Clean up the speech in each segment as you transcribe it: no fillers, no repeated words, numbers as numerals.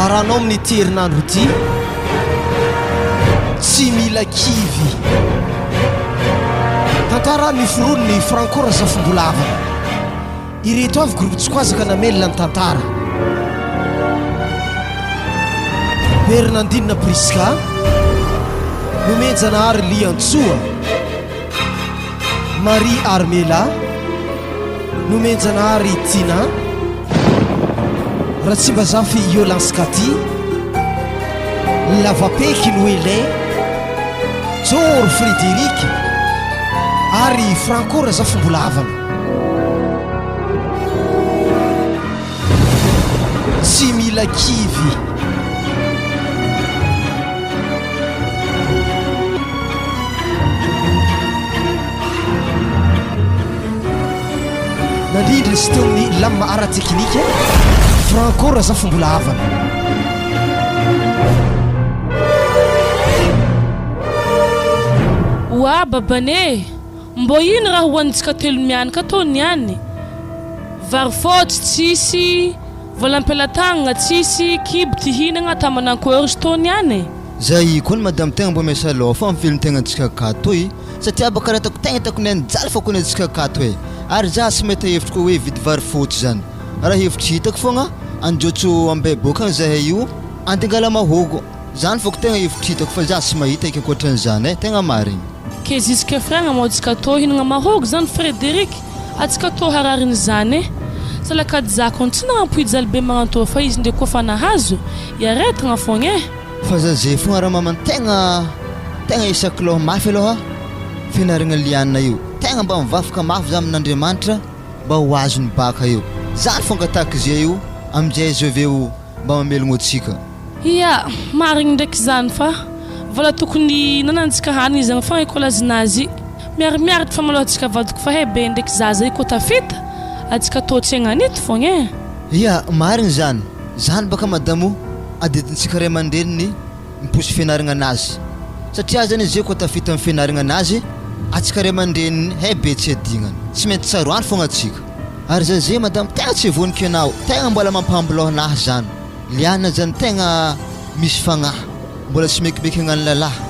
Arahanao amin'ity herinandro ity, Tsy mila kivy. Tantara noforonin'i Franco Razafimbolavana. Ireto avy groupe Tsikwazaka namelona ny tantara. Bernandine Prisca, Nomenjanahary Liantsoa, Marie Armela, Nomenjanahary Tina, Ratsimbazafy Yolans Cathy, Lavapeky Noelin, Joro Frédéric ary Franco Razafimbolavana. Tsy mila kivy. Nandrindra sy teo amin'ny lamina ara-teknika, Franco Razafimbolahavana. Oa babane e! Mbô ino raha hohanintsika telo mianaka tô niany? Vary fôtsy tsisy, vola am-pelatagnagna tsisy, kibo ty hinagna ta manankory tô niany e? Zay koa ny madame tegna mbô miasa lôha fô am film tegna antsika akato i satria baka raha hitako tegna hitako nijaly fô kony antsika akato e ary za tsy mahita hevitry koa hoe hividy vary fotsy zany raha hevitry hitako fogna anjotso ambehiboka agny zahay io andingala mahôgo Zany foko tegna hevitry hitako fa za tsy mahita eky ankoatran'izany eh, tegna marigny. Ke jusque fragna mao tsika tô hinagna mahôgo zany Frederic atsika tô harariny zany eh salakady za kon tsy nagnampo hijaly be magnantô fa izy ndreky koa fa nahazo iaretagna fogna eh. Fa za ze fogna ra maman tegna tegna isaky loha mafy aloha fianaragna liana io tegna mba mivavaka mafy za amin'Andriamanitra mba ho azony baka io zany fangatahako ze io amizay izy aveo mba mamelogno atsika. Ia, marigny ndraiky zany fa vola tokony hihinanantsika hanigny zagny fogna ekôlazinazy. Miarimiaritra fa malôha antsika vadiko fa hay be ndraiky zaza io kô tafita, antsika tô tsy hagnanito fogna e. Ia, marigny zany. Zany baka madamo adidintsika ray aman-dreny ny miposy fianaragna anazy. Satria zany izy io kô tafita amy fianaragna anazy, antsika ray aman-dreniny hay be tsy adignany. Tsy maintsy tsaroany fogna antsika. Ary za ze madamo tegna tsy vonoky anao, tegna mbola mampambilôha anahy zany. Liana zany tegna misy fagnahy, mbola tsy mekimeky hagnano lalahy,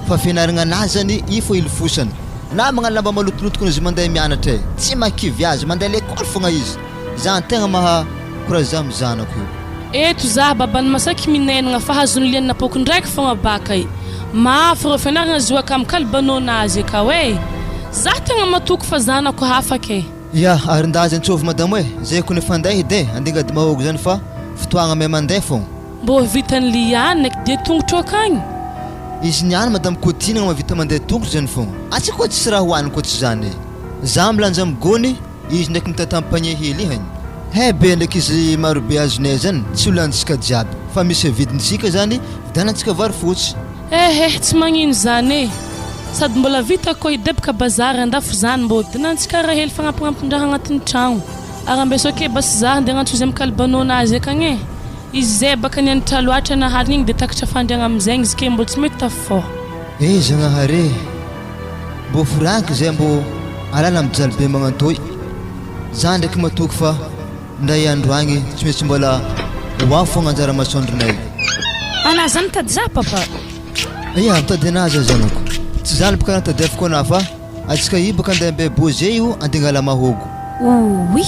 fa fianaragna anazy zany i fô ilofosany, na magnano lamba malotoloto kony izy mandeha mianatra e, tsy mahakivy azy, mandeha lekôly fogna izy, zany tegna maha courage za amy zanako io. Eto zah babany masaky minenagna fa hazon'i liana poko ndraiky fogna baka e! Mafy reo fianaragna zio akamo kalibanona azy akao e! Zah tegna matoky fa zanako hafaka e! Ya, ary nda aza antsôvy madamo e, zay kony efa andeha edy e, andeha angady mahôgo zany fa fotoagna miha mandeha fôgna. Mbô vitan'i Liane eky dia tongotro akagny. Izy niany madamo Kotina mahavita mandeha tongotro zany fôgna, atsy koa tsisy raha hoaniny koa tsy zany e. Za milanja am gôny, izy ndraiky mitata am panier hely ihany. He be ndraiky izy marobe azonay zany tsy ho lanintsika jiaby fa misy vidintsika zany vidianantsika vary fotsy. Ehe, tsy magnino zany e! Sady mbola vitako koa hideboka bazary andafy zany mbô dinantsika raha hely fagnampignampindraha agnatin'ny tragno. Ary ambeso ake basy zah ndeha agnantso izay mikalibanaona azy akagny e! Izy zay baka nianatra loatra naharigny igny de takatra fandriagna amizegny izy ke mbô tsy mety tafifôha. Eh Zagnahary e! Mbô foraniko izay mbô alala mijaly be magnantôy. Za ndraiky matoky fa Ndray andro agny tsy maintsy mbola ho avy fogna anjara masoandronay. Anah zany mitady za papa. Ia, mitady anah za zanako. Tsy zany boka natadiaviko anah fa atsika io boka andeha ambe Boze io andeha angala mahôgo. Ouii.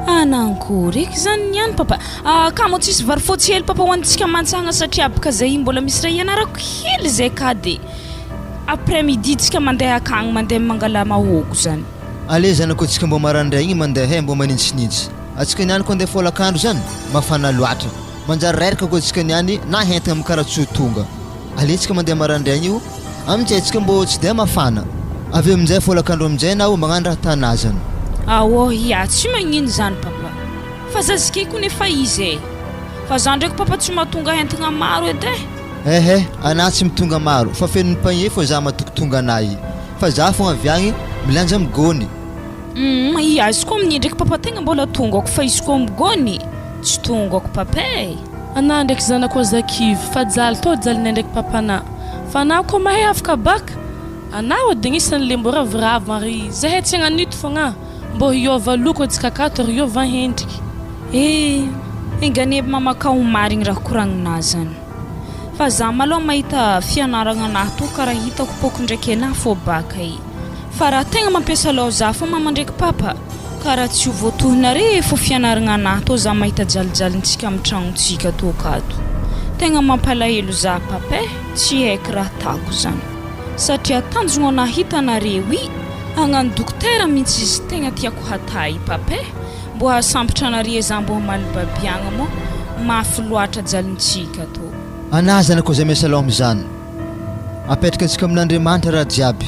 Anankory eky zany niany papa. Ah, kamo tsisy vary fotsy hely papa ho antsika mantsagna satria boka zay mbola misy raha ianarako hely zay ka de après midi tsika mandeha akagny mandeha mangala mahôgo zany. Allez zanako atsika mbô marandraigny igny mandeha eh mbô manintsinintsy atsika niany ko andeha folakandro zany mafana loatra manjary reraka ko atsika niany na hentagna am kara tsy ho tonga allez tsika mandeha marandraigny io amnjay atsika mbô tsy de mafana avy eo amnjay folakandro amnjay nao magnano raha tanà zany. Aoh ya tsy magnino zany papa fa zazikely kony efa izy eh fa za ndraiky papa tsy mahatonga hentagna maro edy eh. Ehe anah tsy mitonga maro fa feno ny panier fô za matoky tonga anah i. Fa za fogna avy agny milanja am gôny. Humm ia izy koa amin'iny ndraiky papa tegna mbola tongako fa izy koa am gôny tsy tongako papa e. Anah ndraiky zanako aza kivy fa jaly tô jalinay ndraiky papanah fa anah koa mahay afaka bac anah ody agnisan'ny le mbô ravoravo ary zahay tsy hagnanito fogna mbô hiôva loko antsika akato ary hiôva hendriky. Eh! Enga anie mama ka ho marigny raha koragninà zany. Fa za malôha mahita fianaragna anah tô karaha hitako pôko ndraiky anah fô baka e. Fa raha tegna mampiasa lôha za fô mama ndraiky papa, karaha tsy ho voatohinare fô fianaragna anah tô za mahita jalijalintsika am tragnontsika tô kato. Tegna mampalahelo za papa eh, tsy haiko raha atako zany. Satria tanjogno anah hitanareo i, hagnano dokotera mintsy izy tegna tiako hatà i papa eh. Mbô hahasambotra anareo za mbô hamaly babiagna moa mafy loatra jalintsika tô. Anah zanako zay miasa loha amizany. Apetraka antsika amin'Andriamanitra raha jiaby.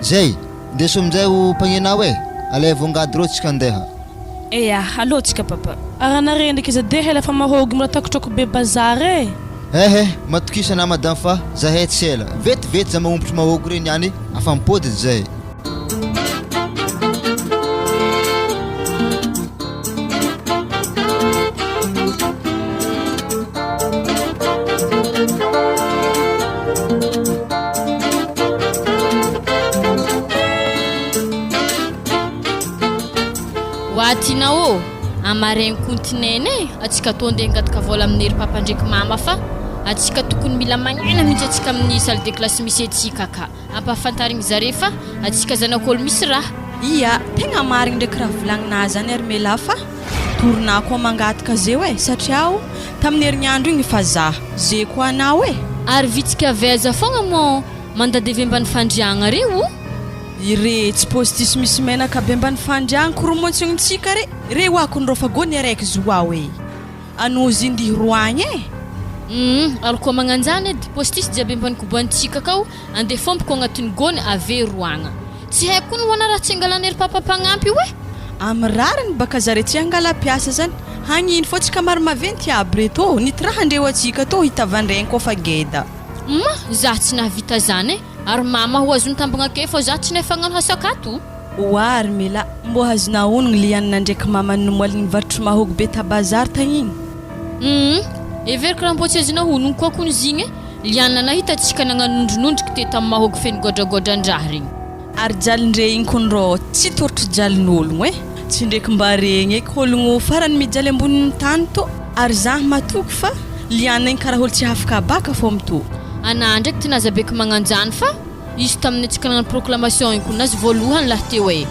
Zay! Ndeso aminjay ho mpagnenao e! Alaivo angady reo tsika andeha. Ea, aleo tsika papa. Ary anare ndraiky iza de hela fa mahôgy mbola takotrako be bazary e! Ehe, matokisa anah madame fa zahay tsy ela. Vetivety za magnombotry mahôgy re niany afa mipody zay. Wa Tina ô, amaregny kontinena e, atsika tô ndeha hangataka vôla amin'ny ry papa ndraiky mama fa atsika tokony mila magnena mihitsy atsika amin'ny salle de classe misy atsika ka. Ampahafantarigny zare fa atsika zanak'ôlo misy raha. Ia, tegna marigny ndraiky raha volagninà zany ary Mela fa torinà koa mangataka zeo e, satria aho tamin'ny herignandro igny efa za, ze koa anao e. Ary vitsika avy aiza fogna moa mandadevy ambany fandriagna re o? Iretsy postisy misy menaka be ambany fandriagna koromontsignintsika re, reo akony rô fa gony araiky zo ao e. Anozy ndy roagny e! Humm ary koa magnanjany edy postisy jiaby ambany koboantsika akao andeha fompiko agnatin'ny gony ave roagna. Tsy haiko koa ny hoana raha tsy angalan'i ry papa mpagnampy io e! Amy rariny baka zare tsy hangala mpiasa zany hagnino fô tsika maro maventy aby reto ô nitirahandreo atsika tô hitavandraigny kôfa geda. Humm zah tsy nahavita zany e! Ary mama ho azony tambagna ake fô zah tsy nahay fagnano hasakato. Oa ry Mela, mbô azonao onogno le anona ndraiky mamany nomoaligny nivarotry mahôgo be ta bazary tagny igny? Humm, heveriko raha mbô tsy azonao onogno koa kony izy igny e, Liana nahita antsika nagnanondronondriky teto amy mahôgo feno gôdragôdran-draha regny. Ary jalin-dre igny kony rô tsy torotry jalin'ologno e, tsy ndraiky mba regny eky ologno farany mijaly ambonin'ny tany tô, ary zah matoky fa Liana igny karaha olo tsy hafaka baka fô mitoa. Anah ndraiky tinaza beky magnanjany fa. Izy tamin'ny antsika nagnano proclamation igny koa nazy voalohany lahy teo e.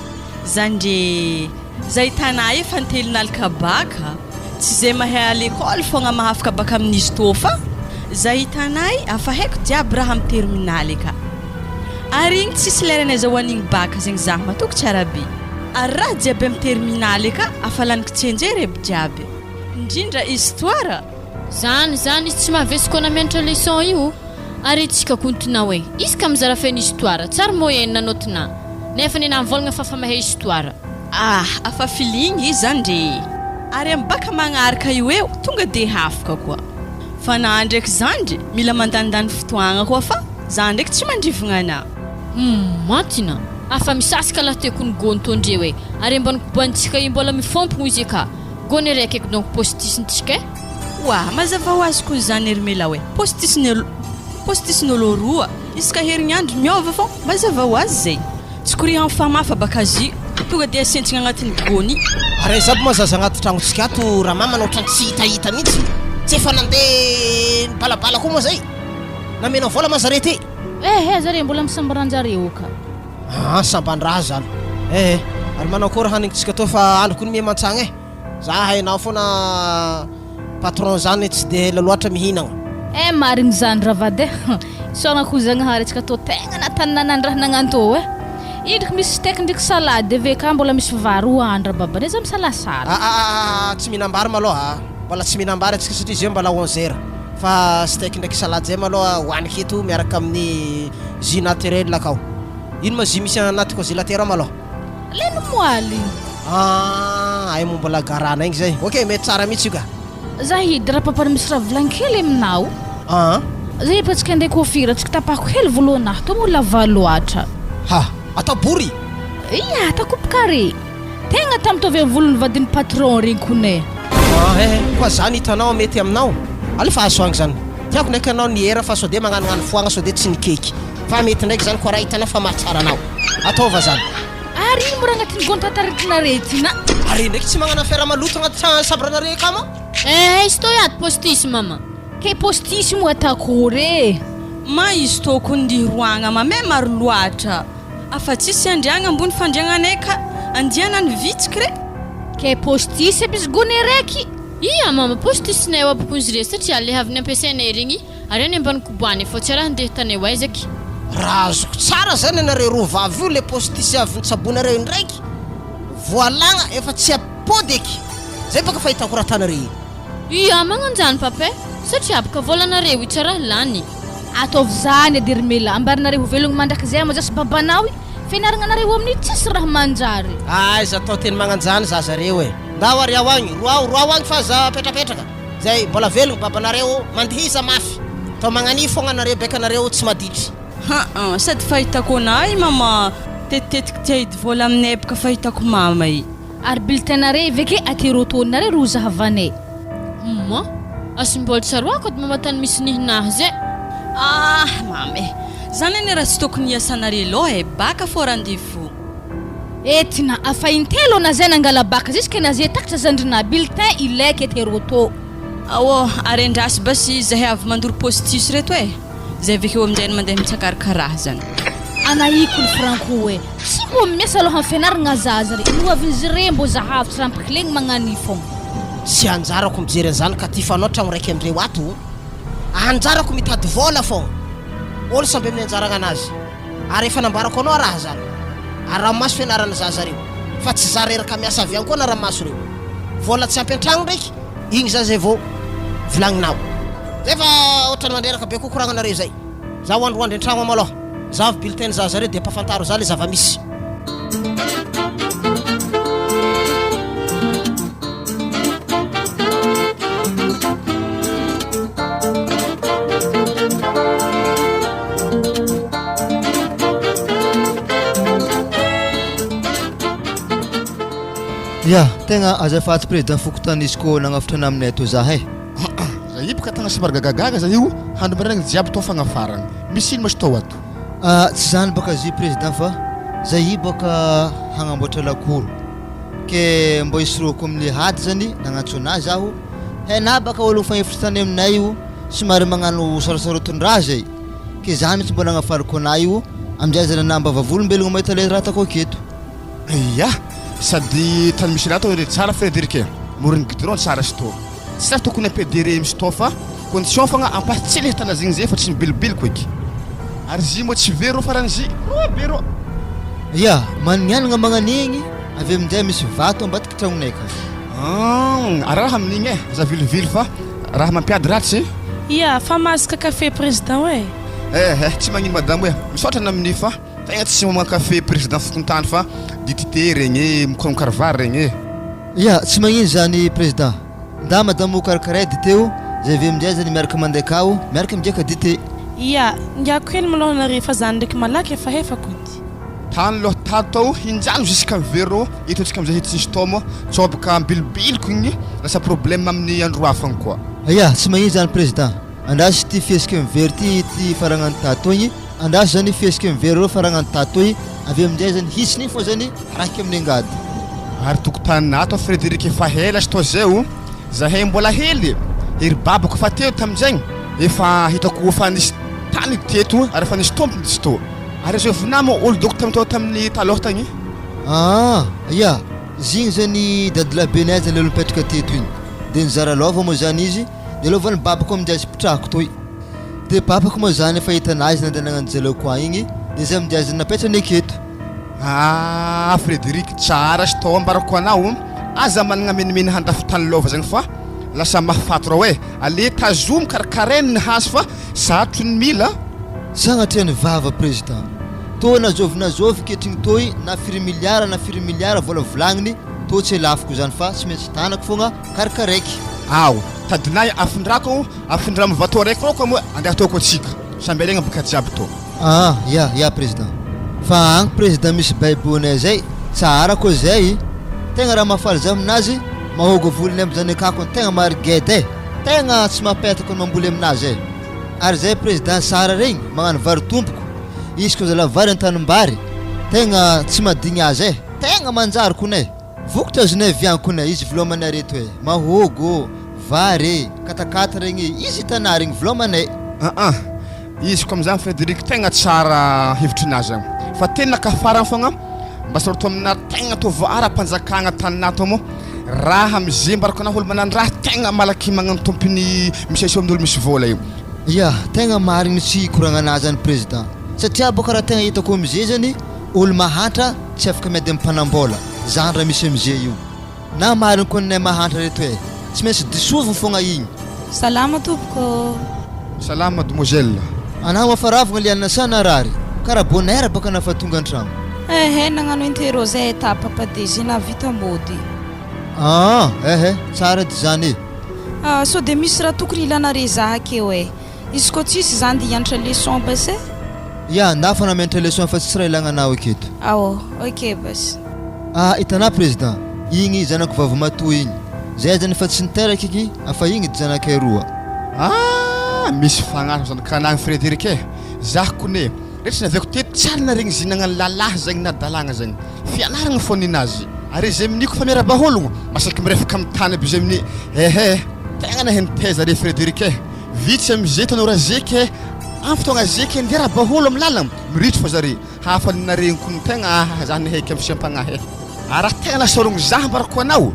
Zany ndre zay tanà efa nitelin'alika baka, tsy zay mahay à l'école fogna mahafaka baka amin'izy tô fa zay hitanay afa haiko jiaby raha amy terminale ka. Ary igny tsisy lerany azahoan'igny baka zegny zah matoky tsara be. Ary raha jiaby amy terminale ka afa laniko tsianjery aby jiaby. Indrindra histoire. Zany zany izy tsy mahavesy kona mianatra leçon io. Ary tsika kontina hoe izy ka mizara feno histoire tsary moyenne note na nefa nenah mivolagna fa fa mahay histoire. Ah afa feeling izy zany ndre e! Ary am baka magnaraka io eo tonga de hafaka koa! Fa na ndraiky zandry mila mandanindany fotoagna koa fa za ndraiky tsy mandrivogna anah. Humm mantina! Afa misasaka lah te kony gony tô ndreo e! Ary ambany kobantsika io mbola mifompogno izy e ka! Gony araiky eky donc postisintsika e! Oa, mazava ho azy koa izany ry Mela oe, postisin'olo roa isaka herignandro miôva fô, mazava ho azy zay. Tsy korihan'ny famafa baka azy tonga dia asentsina agnatin'ny gony. Ary aiza aby moa zaza agnaty tragnontsika ato ramamana otrany tsy hitahita mihitsy, tsy efa nandeha nibalabala koa moa zay? Namenao vola ma zare ty? Eh eh zare mbola misambaranjareo ka. Aa samban-draha zany. Eh eh ary manao akory hanintsika toa fa andro koa ny miha-mantsagna eh. Za hainao foana patron zany tsy de ela loatra mihinagna. Eh marigny zany ravady eh! Isaoragna koa Zagnahary antsika tô tegna natany nanandraha nagnano tô eh! Indriky misy steak ndriky salade ave ka mbola misy vary hoandra babane za misalasala. Ah ah ah tsy mihinam-bary malôha ah! Mbola tsy mihinam-bary antsika satria zay mbola 11 heures fa steak ndraiky salade zay malôha hoaniky eto miaraka amin'ny jus naturel akao. Ino ma jus misy anaty congélateur ao malôha? Le nomoaly. Ah, ay momba la garana igny zay. Ok, mety tsara mihitsy io ka. Za hidy rapapa misy raha volagny kely aminao. Ah. Zay efa tsika andeha coiffure, tsika tapahako hely volohanahy to moa lava loatra. Ha, atao bory? Ia, atao coupe carré. Tegna ta mitovy amin'ny volon'ny vadin'ny patron regny kone. Ah eh, koa zany hitanao mety aminao? Alefa azo agny zany. Tiako ndraiky anao niera fa sode magnanognano foagna sode tsy nikeky. Fa mety ndraiky zany koa raha hitanao fa mahatsara anao. Ataova zany. Ary ino moa raha agnatin'ny gony tantaritinareo ty na? Are ndraiky tsy magnana affaire maloto agnaty chambre-nareo akamo? Eh, izy tô hiady postisy mama. Ke postisy moa atakory e! Ma izy tô ko ndiroagna mame maro loatra. Afa tsisy andriagna ambony fandriagnanay ka andianany vitsiky re. Ke postisy aby izy gony araiky. Ia mama, postisinay ao aby konzy re satria le avy nampiasainay regny ary any ambany koboany fô tsy raha ndeha tanay ho aiza aky. Raha azoko tsara zany ianareo roa vavy io le postisy avy nitsaboinareo indraiky voalagna efa tsy apody eky zay baka fahitako raha tanareo iny. Ia magnanjany papa e, satria aby ka volanareo io tsy raha lany. Ataovy zany edy ry Mela, ambarinareo ho velogno mandrakizay ama za sy babanao i, fianaragna anareo amin'io tsisy raha manjary. Aiza atao teny magnanjany zaza reo e! Ndao ary ao agny, roaho roaho agny fa aza apetrapetraka, zay mbola velogno babanareo mandihisa mafy, atao magnania fogna nareo beka nareo tsy maditry. Haa sady fahitako anah i mama tetitetika tia hidy vola aminay bka fahitako mama i. Ary bulletin nare ve ke aty rotonare ro zahavanay. Humm asy mbola tsaroako edy mama tany misy nihinahy zay. Ah mama e! Zany anie raha tsy tokony hiasanare loha e, baka fô rendez vous. Etina afa intelo na zay nangala baka jusque na ze takatra zandrina bulletin ilaiky ety roto. Aô ary andraso basy zahay avy mandoro postis reto e! Zay avekeo aminjay no mandeha mitsakaraka raha zany. Anahiko ny franco e! Tsy mbô miasa aloha am fianaragna zaza re, ny hoavin'izy re mbô zahavo tsy rampikilegny magnano io fogna. Tsy anjarako mijery an'izany ka ty fanao tragno raiky amindreo ato o! Anjarako mitady vôla fogna! Olo samby amin'ny anjaragnanazy! Ary efa nambarako anao raha zany! Aramaso fianarana zaza reo! Fa tsy za reraka miasa avy any koa anaramaso reo! Vôla tsy ampy antragno ndraiky! Igny za zay vao volagninao. Zay fa otrany mandreraka be koa koragnanareo zay. Za ho androandry antragno ao malôha. Zahavo bulletin ny zaza reo de ampafantaro za le zava-misy. Ya, tegna azafady président fokontany izy ko nagnafotra ana aminay ato zahay. Za io boka tagna somary gagagaga za io handro maraigny jiaby tô fagnafaragna. Misy ino ma izy tô ato? Ah, tsy zany baka zy président fa za io baka hagnamboatra lakoro ke mbô hisorohako amin'ny hady zany nagnantso anazy zaho, hainà baka olo mifagnefitra tany aminay io somary magnano sarosarotin-draha zay ke za mihitsy mbô nagnafarako anà io amizay zany anà mba vavolombelogno mahita le raha ataoko aketo. Ia, sady tany misy anah tao re tsara Frederic e, moron'ny goudron tsara sy tô. Tsy raha tokony ampiadire misy tô fa condition fogna ampahatsy le tana zegny zay fa tsy mibilobiloka eky. Ary zy moa tsy very rô farany zy, rô be rô. Ia, manignanigna magnanigny, avy aminjay misy vato ambadiky tragnonay ka. Humm, ary raha amin'igny e, aza avilivily fa raha mampiady ratsy. Ia, fa mahazaka kafe président e. Eh eh, tsy magnino madamo e, misaotra ny amin'io fa. Tegna tsy homagna kafe président fokontany fa dutite regny e, mikaronkaro vary regny e. Ya, tsy magnino zany président. Nda madame ho karakaray dite o, zay avy aminjay zany miaraka mandeha akao, miaraka migiaka dite. Ya, ngiako hely malôha nare fa za ndraiky malaky efa hefako edy. Tany loha tato tao hinjano jusqu'à vero eto antsika amizay tsisy tômo tsoboka ambilobiliko igny lasa problème amin'ny andro hafa agny koa. Ya, tsy magnino zany président. Andraso ity fihetsika mivery ity ity faragnan'ny tato igny. Andraso zany fihetsika mivery reo faragnan'ny tato igny. Avy eo aminjay zany hitsiny igny fô zany arahiko amin'ny angady. Ary tokotaninà ato Frédéric efa hela sy toa zay o, zahay mbola hely, ery babako efa teo tamin'izay, efa hitako efa nisy tany teto ary efa nisy tompony tsy toa. Ary azo hevinà moa olo doko tamin'ny tao tamin'ny taloha tagny. Aa ya, zigny zany dadilabenay zany olo nipetraka teto igny, de nizara lova moa zany izy, De aleo va ny babako aminjay azo pitrahako toy. De babako moa zany efa hitana azy nandeha nagnano jaleo koa igny de zay aminjay azo napetrany aketo. Ah Frederic tsara sy tao ambarako anao aza managna menimeny handafy tany lova zagny fa lasa mahafaty rao eh ale tazomy karakarainy ny hazo fa sarotro ny mila. Sagnatria ny vava président. Tô na zovy na zovy ketrigny toy na firy milliard na firy milliard vola volagniny tô tsy lafoko zany fa tsy maintsy tanako fogna Karikaraika. Ao, tadinay afindrako ao, afindra am vato araiky reo ka moa andeha ataoko atsika. Samby alaigna boka jiaby tô. Ah, ya, ya président. Fa agny président misy baibonay zay, tsara koa zay. Tegna raha mahafaly za aminazy, mahogo volony am zanakako tegna mariged eh. Tegna tsy mampetaka ny mamboly aminazy eh. Ary zay président sara regny magnano vary tompoko, izy koa zala vary antanimbary, tegna tsy madigny azy eh. Tegna manjary kony eh. Vokatra azonay avy any kona izy voalohany areto e! Mahôgo ô! Vary e, katakata regny e, izy hitanà regny volaomanay. Aa, izy ko amizany Frederic tegna tsara hevitrinazy zany fa tena ka farany fogna mba saroto amina tegna tô ara-panjakagna taninah tô moa raha amizay mbarako anah olo manandraha tegna malaky magnano tompony miseseho amin'olo misy vôla io. Ya, tegna marigny mitsy koragnanah zany président, satria bôka raha tegna hitako amizay zany olo mahantra tsy afaka miady am mpanambola, zany raha misy amizay io. Na marigny koa ninay mahantra reto e! Tsy maintsy disovigny fogna igny. Salama tompoko ô. Salama mademoiselle. Anao afa ravigna liana sa narary? Kara bonheur baka nafa tonga antragno. Ehe nagnano interro zay tapaka de ze nahavita mody. Aa ehe tsara edy zany e. Ah sao de misy raha tokony ilanare za akeo e. Izy koa tsisy zany de hianatra leçon basy e. Ya, ndà fa namianatra leçon fa tsisy raha ilagna anao aketo. Ao, ok basy. Ah hitanà président, igny zanako vavimatoa igny, zay zany efa tsy niteraka eky afa igny edy zanakay roa. Ah misy fagnahy zanakanagny Frederic e, zah kone rehetra naviako teto tsy ary naregny izy nagnano lalahy zegny na dalagna zegny, fianaragna fô ninazy, ary izy amin'io kofa miaraba ologno masaky mirefaka amy tany aby izy amin'ny ehe tegna nahay nitaiza re Frederic e. Vitsy amizay tanora zeky eh Am fotoagna zeky ndeha raha baholo am lalagna miritry fô zare hafa ny naregniko ny tegna ah zah nihaiky am fiampagnahy eh Ah raha tegna nasorogno zah ambarako anao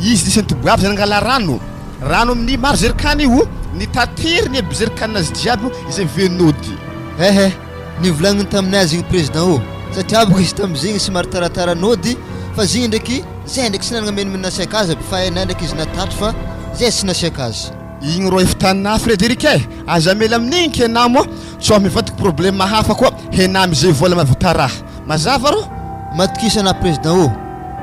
izy nisy nitoboavy zah nangala rano rano amin'ny maro zerikany io nitateriny aby zerikanazy jiaby izay venody. Ehe, nivolagniny taminay zegny président ô, satria bôka izy tamizegny somary taratara nody fa zegny ndraiky zay ndraiky tsy nanagna menimeny nasiaka azy aby fa hainay ndraiky izy natatry fa zay tsy nasiaka azy. Igny rô efitanà Frédéric eh! Aza amela amin'igny k'enà moa tsao mivadiky problème hafa koa henà amizay vola mahavita raha. Mazava rô? Matokisa anà président ô!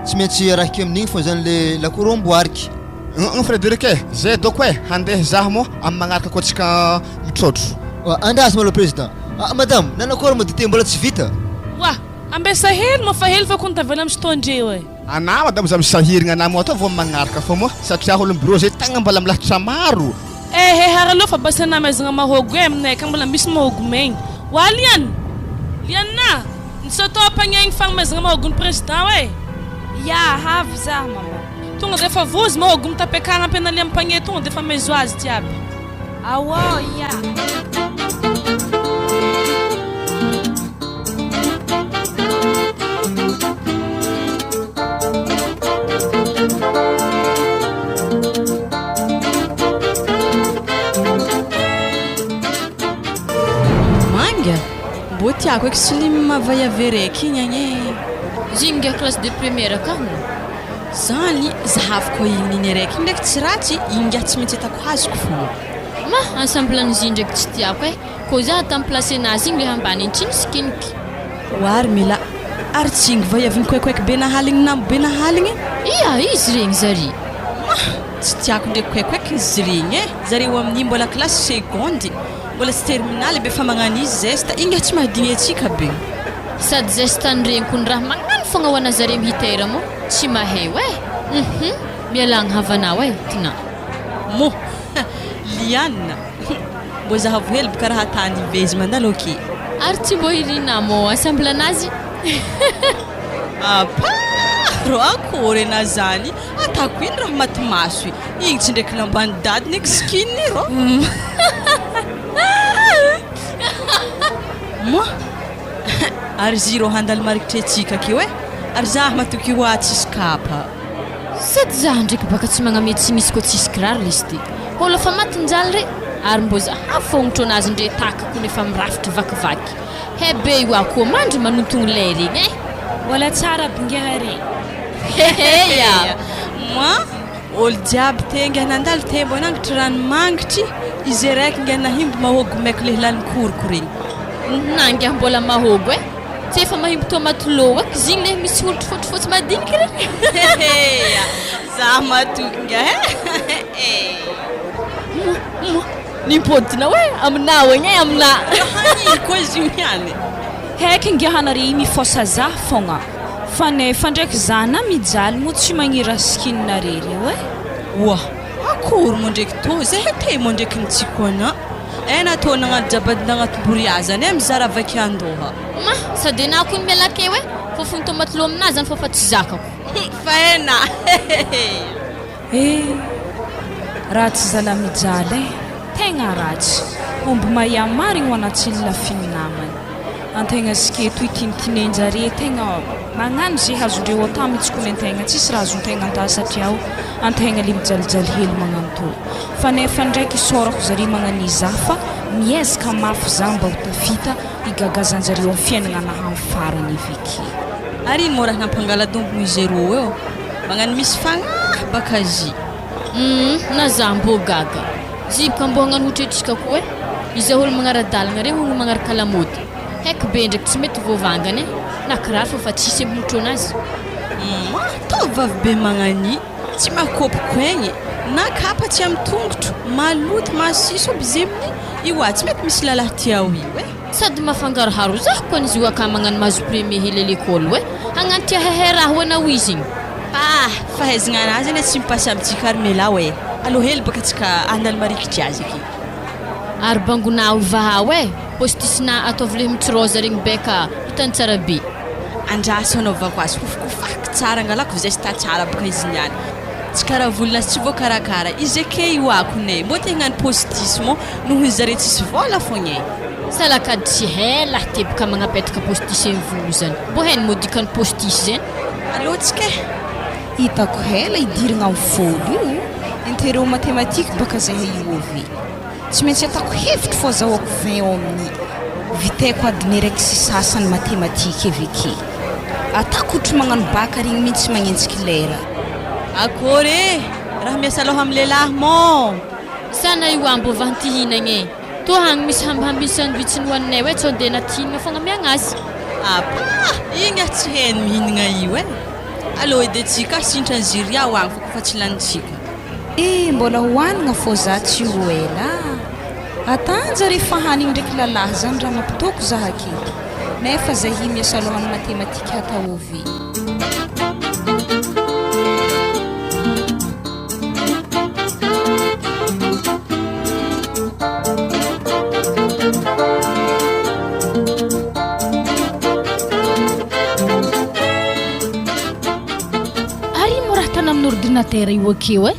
Tsy maintsy arahiko amin'igny fô zany le lakoro amboariko. Hum Frédéric eh! Zay dôko eh! Handeha zah moa amin'ny magnaraka koa tsika mitrôtro. Andraso malôha président. Ah madame, nanakôry moa dite mbola tsy vita? Oa! Ambesa hely moa fa hely fa kony tavela am stoa-ndreo eh. Anah madamo za misahirigna anah moa atao vao magnaraka fô moa satria olom bureau zay tegna mbola milahatra maro. Ehe ary aleo fa basy anah maizigna mahôgo e aminay akagny mbola misy mahôgo megny. Oa Liana! Liana! Ntsy atao ampagnegny fagnomezagna mahôgo ny président e! Ya, avy zah mama. Tonga de efa vozy mahôgo mitapy akagny ampianalia am panier tonga de efa mezo azy jiaby. Aô ia. Manga? Mbô tiako eky slim vaiavy raiky igny agny e. Izy ingahy classe de première akagny. Zany zahaviko igny niny araiky igny ndraiky tsy ratsy, igny ngiahy tsy maintsy atako azoko fogna. Ma, ensemble an'izy ndraiky tsy tiako eh, kô za tam place nazy igny le ambany igny tsy nisikiniky. Oary Mila, ary tsy igny vaiavy nikoaikoaiky be nahaligny namo be nahaligny? Ia, izy regny zary. Ma, tsy tiako ndraiky koaikoaiky izy regny eh, zareo amin'igny mbola classe seconde, mbola tsy terminale be fa magnano izy zesta, igny ngiahy tsy mahadigny antsika be. Sady zesta an'iregny koa ny raha magnano fogna ho ana zare mihitera moa tsy maheo eh! Hum mialagny havanao eh tinà. Moa Liana mbô zahavo hely boka raha tany vezy mandalo ok. Ary tsy mbô irinà mô ensemble anazy. Apa rô akory enà zany atako ino raha maty maso igny tsy ndraiky lamban'i dadiny eky skin rô. Moa ary ziro handalo marikitry antsika akeo e! Ary zah matoky hoa tsisy kapa. Sady zah ndreky baka tsy magname tsy misy koa tsisy kiraro lesy ty. Olo fa maty njaly re ary mbô zah fôgnotro anazy ndre takako nefa mirafitry vakivaky. He be io akoho mandry manontogno lay regny eh! Mbola tsara aby ngiahy re. Heheya! Moa Olo jiaby te ngiahy nandalo te mbô nangitry rano mangitry, ize raiky ngiahy nahimbo mahôgo maiko lehilahy nikoroko regny. Na ngiahy mbola mahôgo eh! Tsy efa mahimbo tomaty lô eky zigny le misy holitry fotsifotsy madiniky regny. Heheya! Za matoky ngiahy eh! Moa moa nimpodinao eh aminao agny eh aminà. Raha koa izy io ihany. Heky ngiahy anare iny mifosa za fogna. Fa nefa ndraiky za na mijaly moa tsy magniry skin nare reo eh. Oa! Akory moa ndraiky tô zay he te moa ndraiky ny tsiko ana eh natao nagnano jabady nagnato boria zany eh mizara vaky andoha. Ma! Sady enah kony miala akeo eh! Fofony tomaty lo aminah zany fôfa tsy zakako. Fa enah hehehe. Eh! Ratsy zala mijaly eh! Tegna ratsy! Omby mahia marigny ho anatsily lafiny namany. Antegna zike toy tintinenjare tegna magnano ze hazondreo atao mitsikony antegna tsisy raha azontegna anta satria o antegna le mijalijaly hely magnano tô. Fa nefa ndraiky isaorako zare magnania za fa miezaka mafy za mba ho tafita higagazanjareo am fiainagna anaha am farany aveke. Ary ino moa raha nampangala-dombogno izy roa eo? Magnano misy fagnahy baka zy. Humm na za mbô gaga. Ziboka mbô hagnano hotretrika koa e! Izay olo magnara-dalagna regny hono magnaraka lamôdy. Heky be ndraiky tsy mety voavangana e! Na kiraro fô fa tsisy hampimotro anazy. Humm tovovavy be magnania, tsy mahakôpiko egny, na kapa tsy amy tongotro, maloto masiso aby zeminy, io a tsy mety misy lalahy tia ao io e! Sady mafangaroharo zah ko an'izy io aka magnano mahazo premier hely à l'école oe hagnano tia hehe raha oe na ho izy igny. Ah! Fahaizagna anazy anie tsy mi-passe amintsika ry Mela oe! Aleo hely baka tsika handalo marikitry azy aky. Ary bangonà ao vahao e! Postice-nà ataovy le mitsiroza regny beka hitany tsara be. Andraso anaovako azy kofakofako tsara angalako zesta tsara baka izy niany. Tsy karaha volon'azy tsy voakarakara izy ake io akony e! Mbô te hagnano postice moa noho zare tsisy vôla fogna e! Salakady tsy hela teboka magnapetaka postice ny volo zany. Mbô hainy mô dikany postice zany? Aleo tsika e! Hitako hela idiragna am folo io, intereo mathématique baka zahay io ove. Tsy maintsy atako hevitro fô azahoako 20 ao amin'ny vitaiko adiny araiky sy sasany mathématique aveke. Atako ohatry magnano bac regny mintsy magnenjiky lera. Akôry e! Raha miasa lôha am lehilahy mô! Sana io ambo vantihinagna e! Toa agny misy hambihambiny sandwich nohaninay hoe tsao de natinina fogna amiagna azy. Apa! Igny aho tsy heno mihinagna io e! Alô edy antsika sintra ny ziria ho agny fa kofa tsy lanintsika. Eh mbola hohanigna fô za tsy ho ela a! Atanja re fa hanigny ndraiky lalahy zany raha mampitôko za aketo nefa zahi miasa lohan'ny matematika hataovy. Ary ino moa raha tana amin'ny ordinateur io akeo e?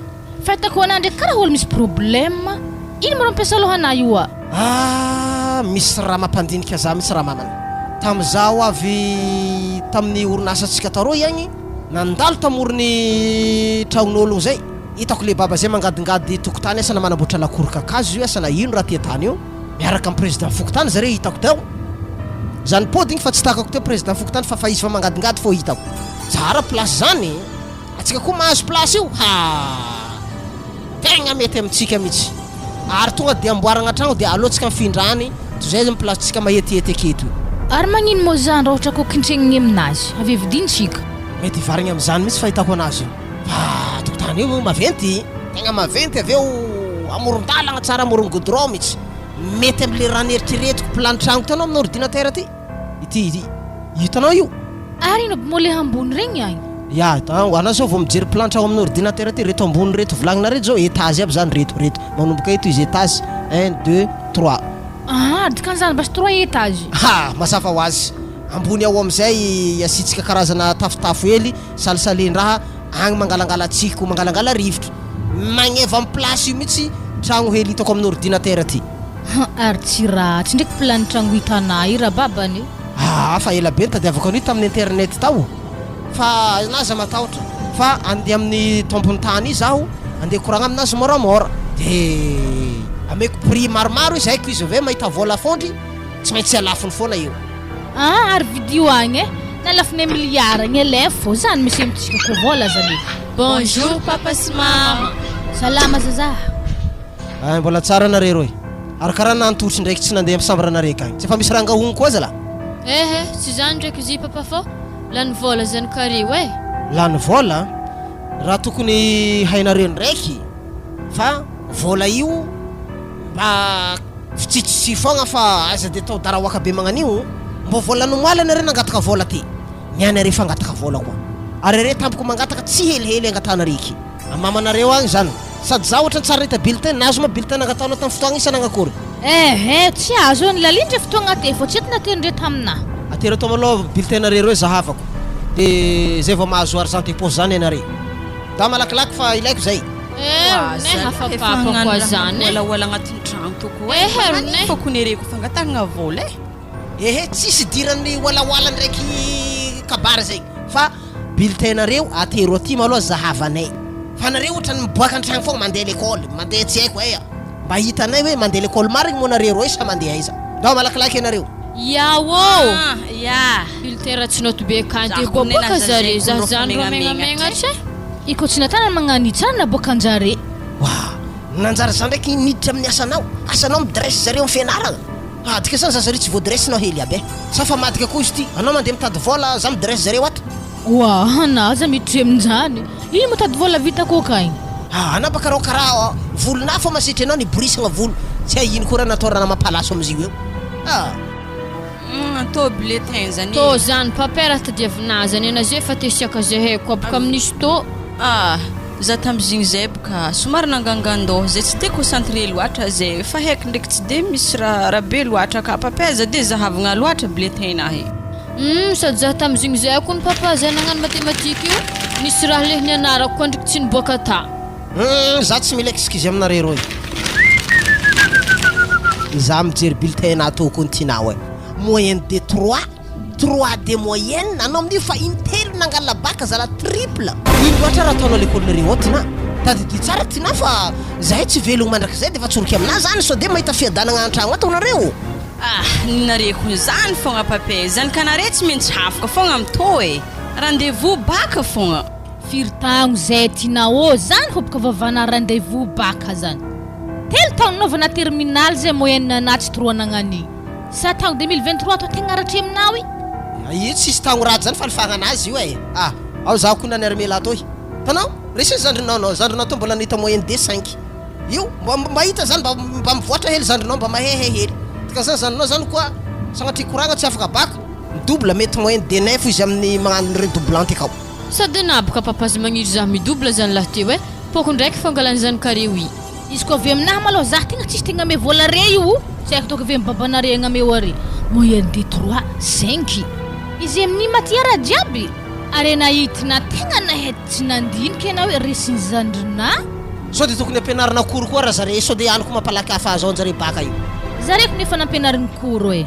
Fahitako anah ndraiky karaha olo misy problème. Ino moa raha mampiasa lohanah io a? Ah, misy raha mampandinika za mihitsy ramamana. Tamin'izaho avy tamin'ny orinasantsika taroa iagny, nandalo tamoron'ny tragnon'ologno zay, hitako le baba zay mangadingady tokotany asa na manamboatra lakoro kakazo io asa na ino raha ty atany io, miaraka amin'ny président fokontany zare hitako teo. Za nipody igny fa tsy takako teo président fokontany fa fa izy fa mangadingady fô hitako. Tsara place zany e! Atsika koa mahazo place io haa! Tegna mety amintsika mitsy. Ary tonga de amboaragna tragno de aleo tsika mifindra any toy zay zany place tsika mahetiety aketo io. Ary magnino moa zany raha ohatra koa kintregniny aminazy? Avy eo vidintsika. Mety hivarigna amizany mitsy fahitako anazy io. Fa tokotany io maventy, tegna maventy avy eo amoron-dalagna tsara amoron'ny goudron mitsy. Mety amle raha neritreretiko plan tragno ty anao amin'ny ordinateur ty. Ity ity hitanao io. Ary ino aby moa le ambony regny agny? Ya, anao zao vao mijery plan tragno amin'ny ordinateur ty, reto ambony reto volagnina reto zao étage aby zany reto, reto manomboka eto izy étage un, deux, trois. Aha, dikan'izany basy trois étage. Ha, mazava ho azy. Ambony ao amizay asiantsika karazana tafotafo hely, salisalen-draha, agny mangalangala tsiko, mangalangala rivotra. Magneva am place io mihitsy tragno hely hitako amin'ny ordinateur ty. Han ary tsy ratsy ndraiky plan tragno hitanà io rababany e. Aa fa ela be nitadiavako an'io tamin'ny internet tao fa na aza matahotra fa andeha amin'ny tompony tany io zaho andeha hikoragna aminazy moramora de ameko prix maromaro izy haiko izy avy eo mahita vola fondry tsy maintsy alafony foana io. Aa ary vidio agny e na lafonay milliard agny alefa fô zany misy amintsika koa vola zany e. Bonjour papa sy mama. Salama zaza. Ay mbola tsara nareo roe. Ary karaha nantotry ndraiky tsy nandeha am chambre nare kay. Tsy efa misy rangahogno koa zalah. Ehe, tsy zany ndraiky izy papa fô lany vôla zany kareo e. Lany vôla? Raha tokony hainareo ndraiky fa vôla io mba fitsitsitsy fogna fa aza de atao daraoaka be magnan'io. Mbô vôla nomoaly anareo nangataka vôla ty. Ny anareo fangataka vôla koa. Ary are tampoko mangataka tsy helihely angatahanareo eky. A mamanareo agny zany. Sady za ohatrany tsary nahita bulletin, nahazo ma bulletin nangatahanao tam fotoagna iny sa nagnakory? Ehe, tsy azo ny lalindra fotoagna te fô tsy eto naterindre taminah. Atero ato malôha bulletin nareo reo zahavako de zay vao mahazo argent de poche zany anare. Da malakilaky fa ilaiko zay. Eh ry hafa papa koa zany eh. Oalaoala agnatin'ny tragno tô koa eh. Ehe ry ne. Fa konereko fangatahagna vola eh. Ehe tsisy idiran'ny oalaoala ndraiky kabary zegny fa bulletin nareo atero aty malôha zahavanay fa nareo otrany miboaka antragno fogna mandeha lekôly mandeha tsy haiko aia mba hitanay hoe mandeha lekôly marigny moa nareo roe sa mandeha aiza ndao malakilaky anareo. Ya ô! Ah ya! Bulletin ratsy note be akany Za de koa boaboaka nena zare zazay za ko zany rô rô fa megnamenatra e! I ko tsy natana magnano io tsara naboakanjare. Wa! Nanjary za ndraiky niditra amin'ny asanao, asanao mi-dresse zareo amin'ny fianaragna. Ah dika zany za zareo tsy voadresse-nao hely aby eh. Sa fa madika koa izy ty, anao mandeha mitady vôla za mi-dresse zareo ato. Wa! Anah aza miditra amin'izany, ino mitady vôla vitako akagny. Ah anah baka rô karaha volonah fô masetry anao niborisagna volo, tsy hay ino koa raha natao raha mampalaso amizio eo. Ah! Hum tô bulletin zany e. Tô zany paper raha tadiavinà zany ana zay fa te siaka zahay koa boka amin'izy tô. Ah za tamzigny zay boka somary nangangan-doha zay tsy de concentré loatra zay fa haiko ndraiky tsy de misy raha raha be loatra ka paper za de zahavagna loatra bulletin nahy. Hum sady za tamzigny zay kony papa zay nagnano mathématique io nisy raha le nianarako koa ndriky tsy niboaka ta. Hum za tsy mila excuse aminareo roy. Za mijery bulletin ato koa ny tinao e. Moyenne de trois, trois de moyenne anao amin'io fa intelo nangala bac zala triple. Ino loatra raha ataonao lekolinareo ao Tinah? Tadidio tsara Tinah fa zahay tsy velogno mandrakizay defa tsoriky aminah zany sao de mahita fiadanagna antragno ato nareo. Ah ninareko zany fogna pape, zany kanare tsy maintsy hafaka fogna am tô e, rendez vous baka fogna. Firy taogno zay Tina ô zany hoboka vavana rendez vous bac zany. Telo taogno nanaovana terminale zay moyenne anah tsy trois nagnan'igny. Sa taogno 2023 tô tegna ratry aminao i. Io tsisy taogno ratsy zany fa ny anazy io e. Ah ao zaho koa naniary mela toy. Hitanao? Resy ny zandrinao anao, zandrinao tô mbola nahita moyenne de cinq. Io mba mba hita zany mba mba mivoatra hely zandrinao mba mahehe hely. Dikan'izany zandrinao zany koa sagnatria koragna tsy afaka bac, mi-double mety moyenne de neuf izy amin'ny magnano redoublante akao. Sady naboka papazy magniry zah mi-double zany lahy teo eh, poko ndraiky fangalany zany carré oui. Izy ko avy aminahy malôha zah tegna tsisy tegna ame vola re io o, tsy haiko dônko avy amy babanare agnameo are, moyenne de trois, cinq, izy amin'ny matière jiaby, are nahitina tegna nahay tsy nandinika enao hoe resin'ny zandrinà. Sao de tokony ampianarina cours koa ra zare sao de any koa mampalaky afahazaon-jare bac io. Zare kony efa nampianariny cours e.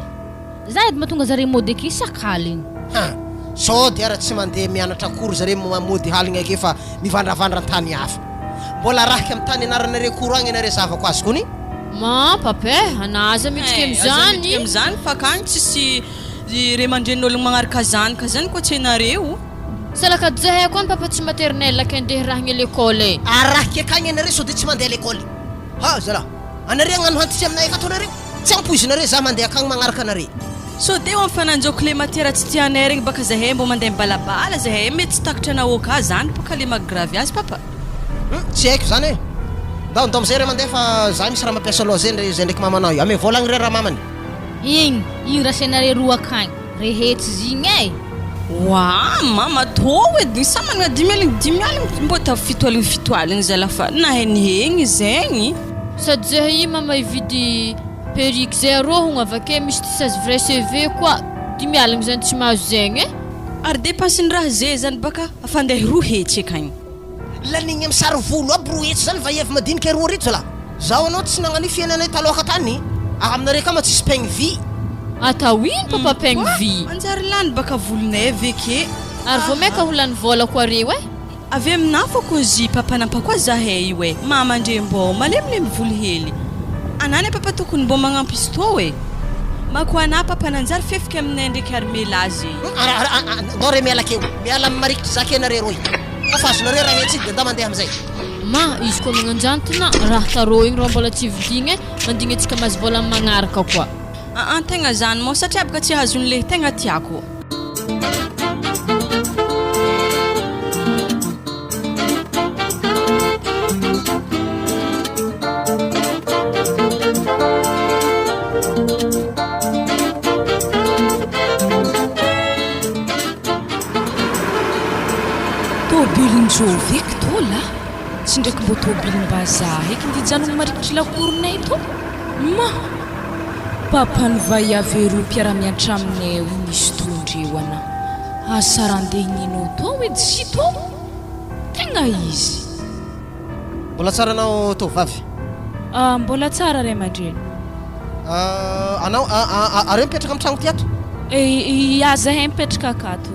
Za edy mahatonga zare mody aky isak'aligny. Ha! Sao dia ara tsy mandeha mianatra akory zare mody haligny ake fa mivandravandra an-tany hafa. Mbola arahiko amin'ny tany ianaranareo cours agny anare zavako azy kony. Mampy pape, ana aza midriky Aza amizany. midriky amizany fa akagny tsisy ray aman-drenin'ologno magnaraka zanaka zany koa tsy hainareo. Salakady zahay koa ny papa tsy maternelle ke ndeha rahigny l'école e. Arahiko akagny anareo sao dia tsy mandeha l'école. Ha! Zalah! Anareo agnano hantitry aminay akato anareo. Tsy ampoizinareo za mandeha akagny magnaraka anare. Sao de eo am fananjoko le matière tsy tianay regny baka zahay mbô mandeha mibalabala zahay mety tsy takatra anao ka zany baka le maha grave azy papa. Hum tsy haiko zany e! Ndao ndao amizay re mandeha fa za misy raha mampiasa loha zay ndre zay ndraiky mamanao io, ameo vola agny re ramamany. Igny, igny rasainareo roa akagny, rehetsy zigny e! Wa mama tô edy sa manana dimy aligny dimy aligny mbô atao fito aligny fito aligny zala fa nahay nihegny zegny. Sady zahay io mama hividy perruque zay arô hono avake misy tissage vrai cheveux koa dimy aligny zany tsy mahazo zegny e. Ary depense ny raha ze zany baka afa andeha roa hetsy akagny. Lanigny am sary volo aby roa hetsy zany vaiavy madinika roa reto zalah. Zaho anao tsy nagnano io fiainanay taloaka tany a aminareo akama tsisy peigne vy. Atao ino papa peigne vy? Manjary lany baka volonay ve ke. Ary vao maika ho lany vola koa reo e. Avy aminà fô kozy papa nampakoa zahay io e mama ndre mbô malemilemy volo hely anà ne papa tokony mbô magnampy izy tô e mako anà papa nanjary fefiky aminay ndreky armela ze. Ndao re miala keo miala am marikitry zaka ianareo roy fa fa azonareo raha hetsy de ndao mandeha amizay. Ma, izy koa magnanjantona, raha tarô igny rô mbola tsy vidigna e, mandigny antsika mahazo vôla am magnaraka koa. Aa tegna zany mô satria baka tsy azony le tegna tiako. Tôbilin-jovy eky tô lah, tsy ndraiky mbô tôbilim-bazaha eky ndeha hijanogno marikitry lakoronay tô. Ma! Papan'ny vaiavy roa mpiara-miantra aminay io nisy tondreo ana. Asa raha ndeha hninao tao edy sy tao? Tegna izy. Mbola tsara anao tovovavy? Ah, mbola tsara ray aman-dreny. Ah, anao, areo mipetraka amin'ny tragno ty ato? Ya, zahay mipetraka akato.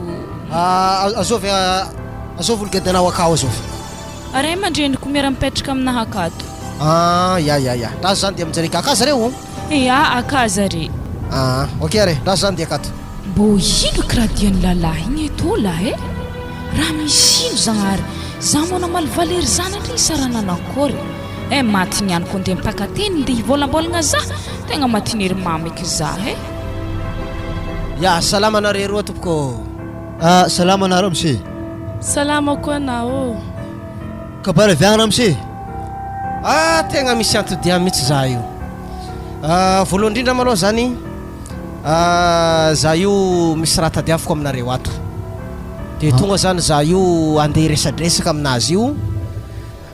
Ah, azovy, azovy olo gadanao akao azovy? Ray aman-dreniko miara-mipetraka aminahy akato. Ah, ya, ya, ya. Ndraso zany dia aminjareo akà zareo? Ya, akà zare. Ah, ok are, ndraso zany dia akato. Mbô ino kiraha dian'ny lalahy igny eto lah eh? Raha misy ino Zagnahary? Za moa namalivaly ery zanany igny sa raha nanakôry? Eh maty niany ko ndeha mpaka teny ndeha hivôlambôlagna za, tegna matin'ery mama eky za eh. Ya, salama nareo roa tompoko ô. Ah, salama anah ramose. Salama koa anah ô. Kabary avy agny ramose. Ah, tegna misy antodia mihitsy za io. Ah, voalohany indrindra malôha zany, ah, za io misy raha tadiaviko aminareo ato. De tonga zany za io andeha hiresadresaka aminazy io.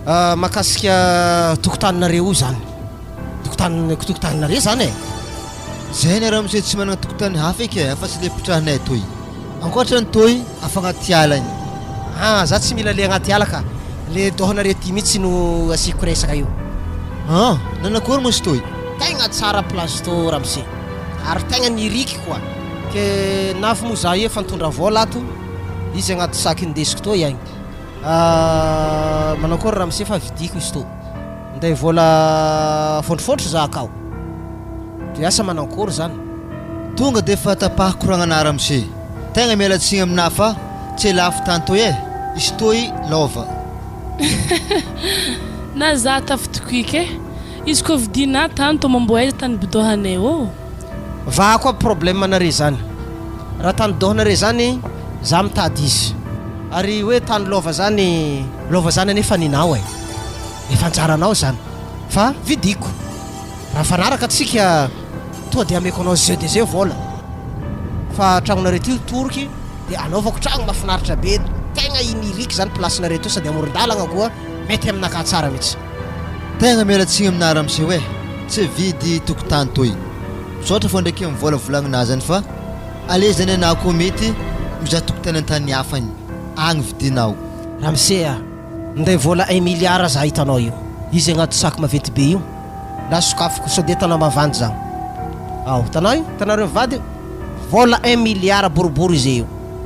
Mahakasika tokotaninareo io zany. Tokotany tokotaninareo zany e. Zahay ny ramose tsy manana tokotany hafa eky e, afa-tsy le mpitrahanay toy. Ankoatra ny toy, afa agnaty ala igny. Ah, za tsy mila le agnaty ala ka. Le dôhanareo ty mihitsy no asiako resaka io. Ah, nanakory moa izy toy? Tegna tsara place tô ramose. Ary tegna niriky koa. Ke nafy moa za io efa nitondra vôla ato, izy agnaty sac indesiko tô iagny. Ah, manao akory ramose fa vidiko izy tô. Minday vola fôntrofôntro za akao. De asa manankory zany. Tonga de efa tapahiko koragnana ramose. Tegna miala tsigny aminah fa tsy lafo tany toy eh. Izy toy lova. Na za tafitokiky eh. Izy koa vidinà tany tô mambo aiza tany bidohanay ô. Vahako aby problème nare zany. Raha tany dohanare zany za mitady izy. Ary hoe tany lova zany lova zany anefa ninao e. Efa anjaranao zany fa vidiko. Raha mifanaraka tsika tonga de ameko anao zeu de zeu vola. Fa tragnonareo ty toroky de anaovako tragno mafinaritra be tegna iniriky zany place nareo ty sady amorondalagna koa mety aminakahy tsara mitsy. Tegna miala tsigny aminà ramose oe, tsy vidy tokotany toy. Misaotra fô ndraiky am vola volagnina zany fa ale zany anà koa mety mizaha tokotany antany hafa agny, agny vidinao. Ramose a! Minday vola un milliard za hitanao io. Izy agnaty sac maventy be io. La sokafiko sao dia hitanao mavandy za. Ao, hitanao io? Hitanareo mivady io? Vola un milliard boribory izy io.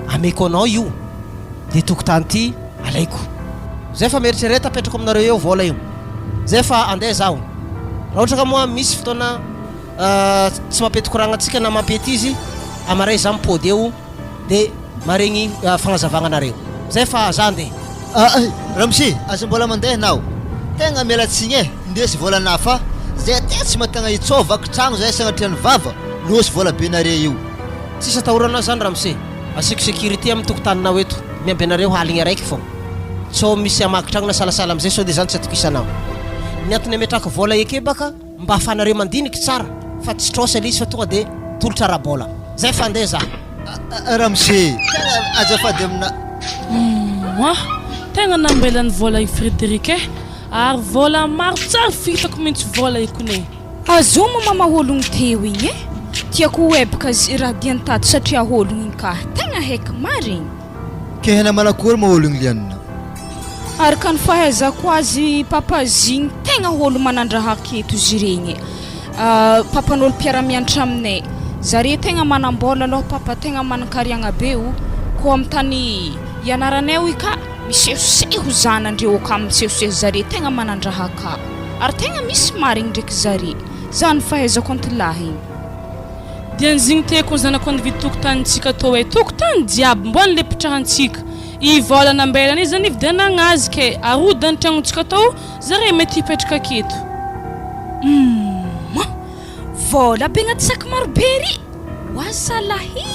Ameko anao io. Dia tokotany ty alaiko. Zay fa mieritrereta apetrako aminareo eo vola io. Zay fa andeha zaho. Raha ohatra ka moa misy fotoana tsy mampety koragna antsika na mampety izy, amaray za mipody eo de maregny fagnazavagna anareo. Zay fa za andeha. Ah eh, ramose, aza mbola mandeha enao. Tegna miala tsigny eh, ndesy volanah fa zay aty tsy matagna itsao vaky tragno zahay sagnatria ny vava, losy vola be nare io. Tsisy atahorana zany ramose, asiako sécurité amin'ny tokotaninao eto, miamby anareo haligny araiky fô. Sao misy hamaky tragno na salasala amizay sao de zany tsy atokisanao. Ny antony ametrahako vola eke baka mba afahanareo mandiniky tsara fa tsy trosa le izy fa tonga de tolotra ara-bola. Zay fa andeha za. Ramose, tegna azafady amina. Humm, tegna nambelany vola i Frederic eh, ary vola maro tsary fitako mintsy vola i kone. Azoma mama ologno teo igny eh! Tiako ho ebaka raha diany tato satria ologno igny kah tegna haiko marigny. Ke hena manakory moa ologno lianina? Araka ny fahaizako azy papa zigny tegna olo manandraha aketo izy regny e. Papan'olo mpiara-mianatra aminay. Zare tegna manam-bola aloha papa tegna manan-kariagna be o. Koa amy tany ianaranay hoy ka misehoseho zanandreo ka misehoseho zare tegna manandraha ka. Ary tegna misy marigny ndraiky zare. Zany fahaizako antilahy igny. Dia nzigny teko ny zanako nividy tokotanintsika tô e tokotany jiaby mbo anle pitrahantsika i vola nambelany izy zany nividianagna azy ke arodany tragnontsika tô zare mety hipetraka aketo. Humm! Vola be agnaty sac maro be ry! Oasalahii!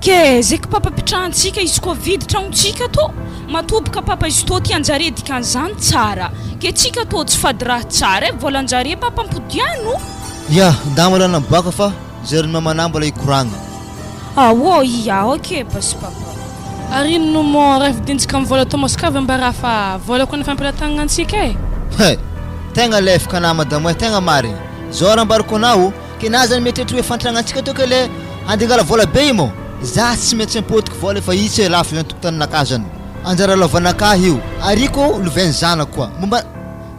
Ke zeky papa pitrahantsika izy koa vidy tragnontsika tô matoboka papa izy tô ty anjare dikan'izany tsara ke tsika tô tsy fady raha tsara e volanjare papa ampodiano. Ya, ndà mbola naboaka fa zay ry mamanà mbola hikoragna. Aô ia ok basy papa. Ary ino no mô raha vidintsika am vola Thomas ka vambara fa vola ko ny fampilatagnana antsika e. He! Tegna lefaka anah madamo eh, tegna marigny. Zao raha ambarako anao, ke na zany mieritreritra hoe fantragnantsika tô ke le handeha angala vola be io mô, za tsy maintsy ampodiko vola fa io tsy lafo zany tokotaninakahy zany. Anjara lovanakahy io. Ariko lovain'ny zanako koa. Momba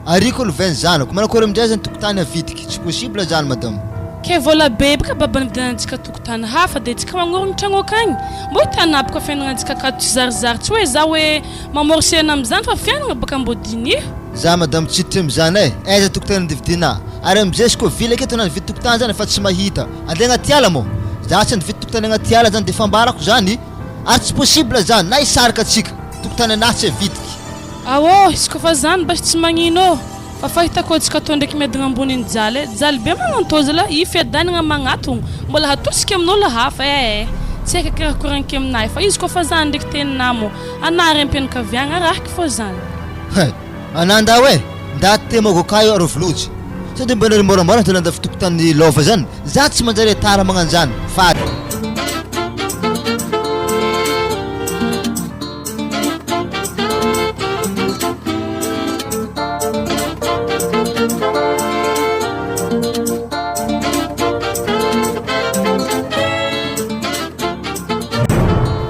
Ariko lovain'ny zanako. Manakory amindray zany tokotany avidiky. Tsy possible zany madame. Kay vola be baka baba nividianantsika tokotany hafa de tsika magnorigny tragno akagny. Mbô hitanà baka fiaignanantsika akato tsy zarizary tsy hoe za hoe mamorse-na amizany fa fiaignana baka mbô diniho. Za madame tsy hiditra amizany eh. Aiza tokotany andividiana. Ary amizay izy koa vily aketo na nividy tokotany zany fa tsy mahita. Andeha agnaty ala moa. Za tsy nividy tokotany agnaty ala zany de fambarako zany. Ary tsy possible zany na hisarika antsika. Tokotany anahy tsy avidiky. Aô, izy koa fa zany basy tsy magnino ô! Fa fahitako antsika tô ndraiky miadagna amboniny jaly e! Jaly be magnantôza la, i fiadanagna magnatogno, mbola hatosika amin'olo hafa ee! Tsy haiko aky raha koragniko aminahy fa izy koa fa zany ndraiky teninà mô, anà raim-pianakaviagna rahaky fô zany. Hay! Anà ndao e! Ndaty te magoka io arô vilojy. Sao de mba nareo moramora de nandafy tokotany lova zany? Za tsy manjary tara magnanjany, fady.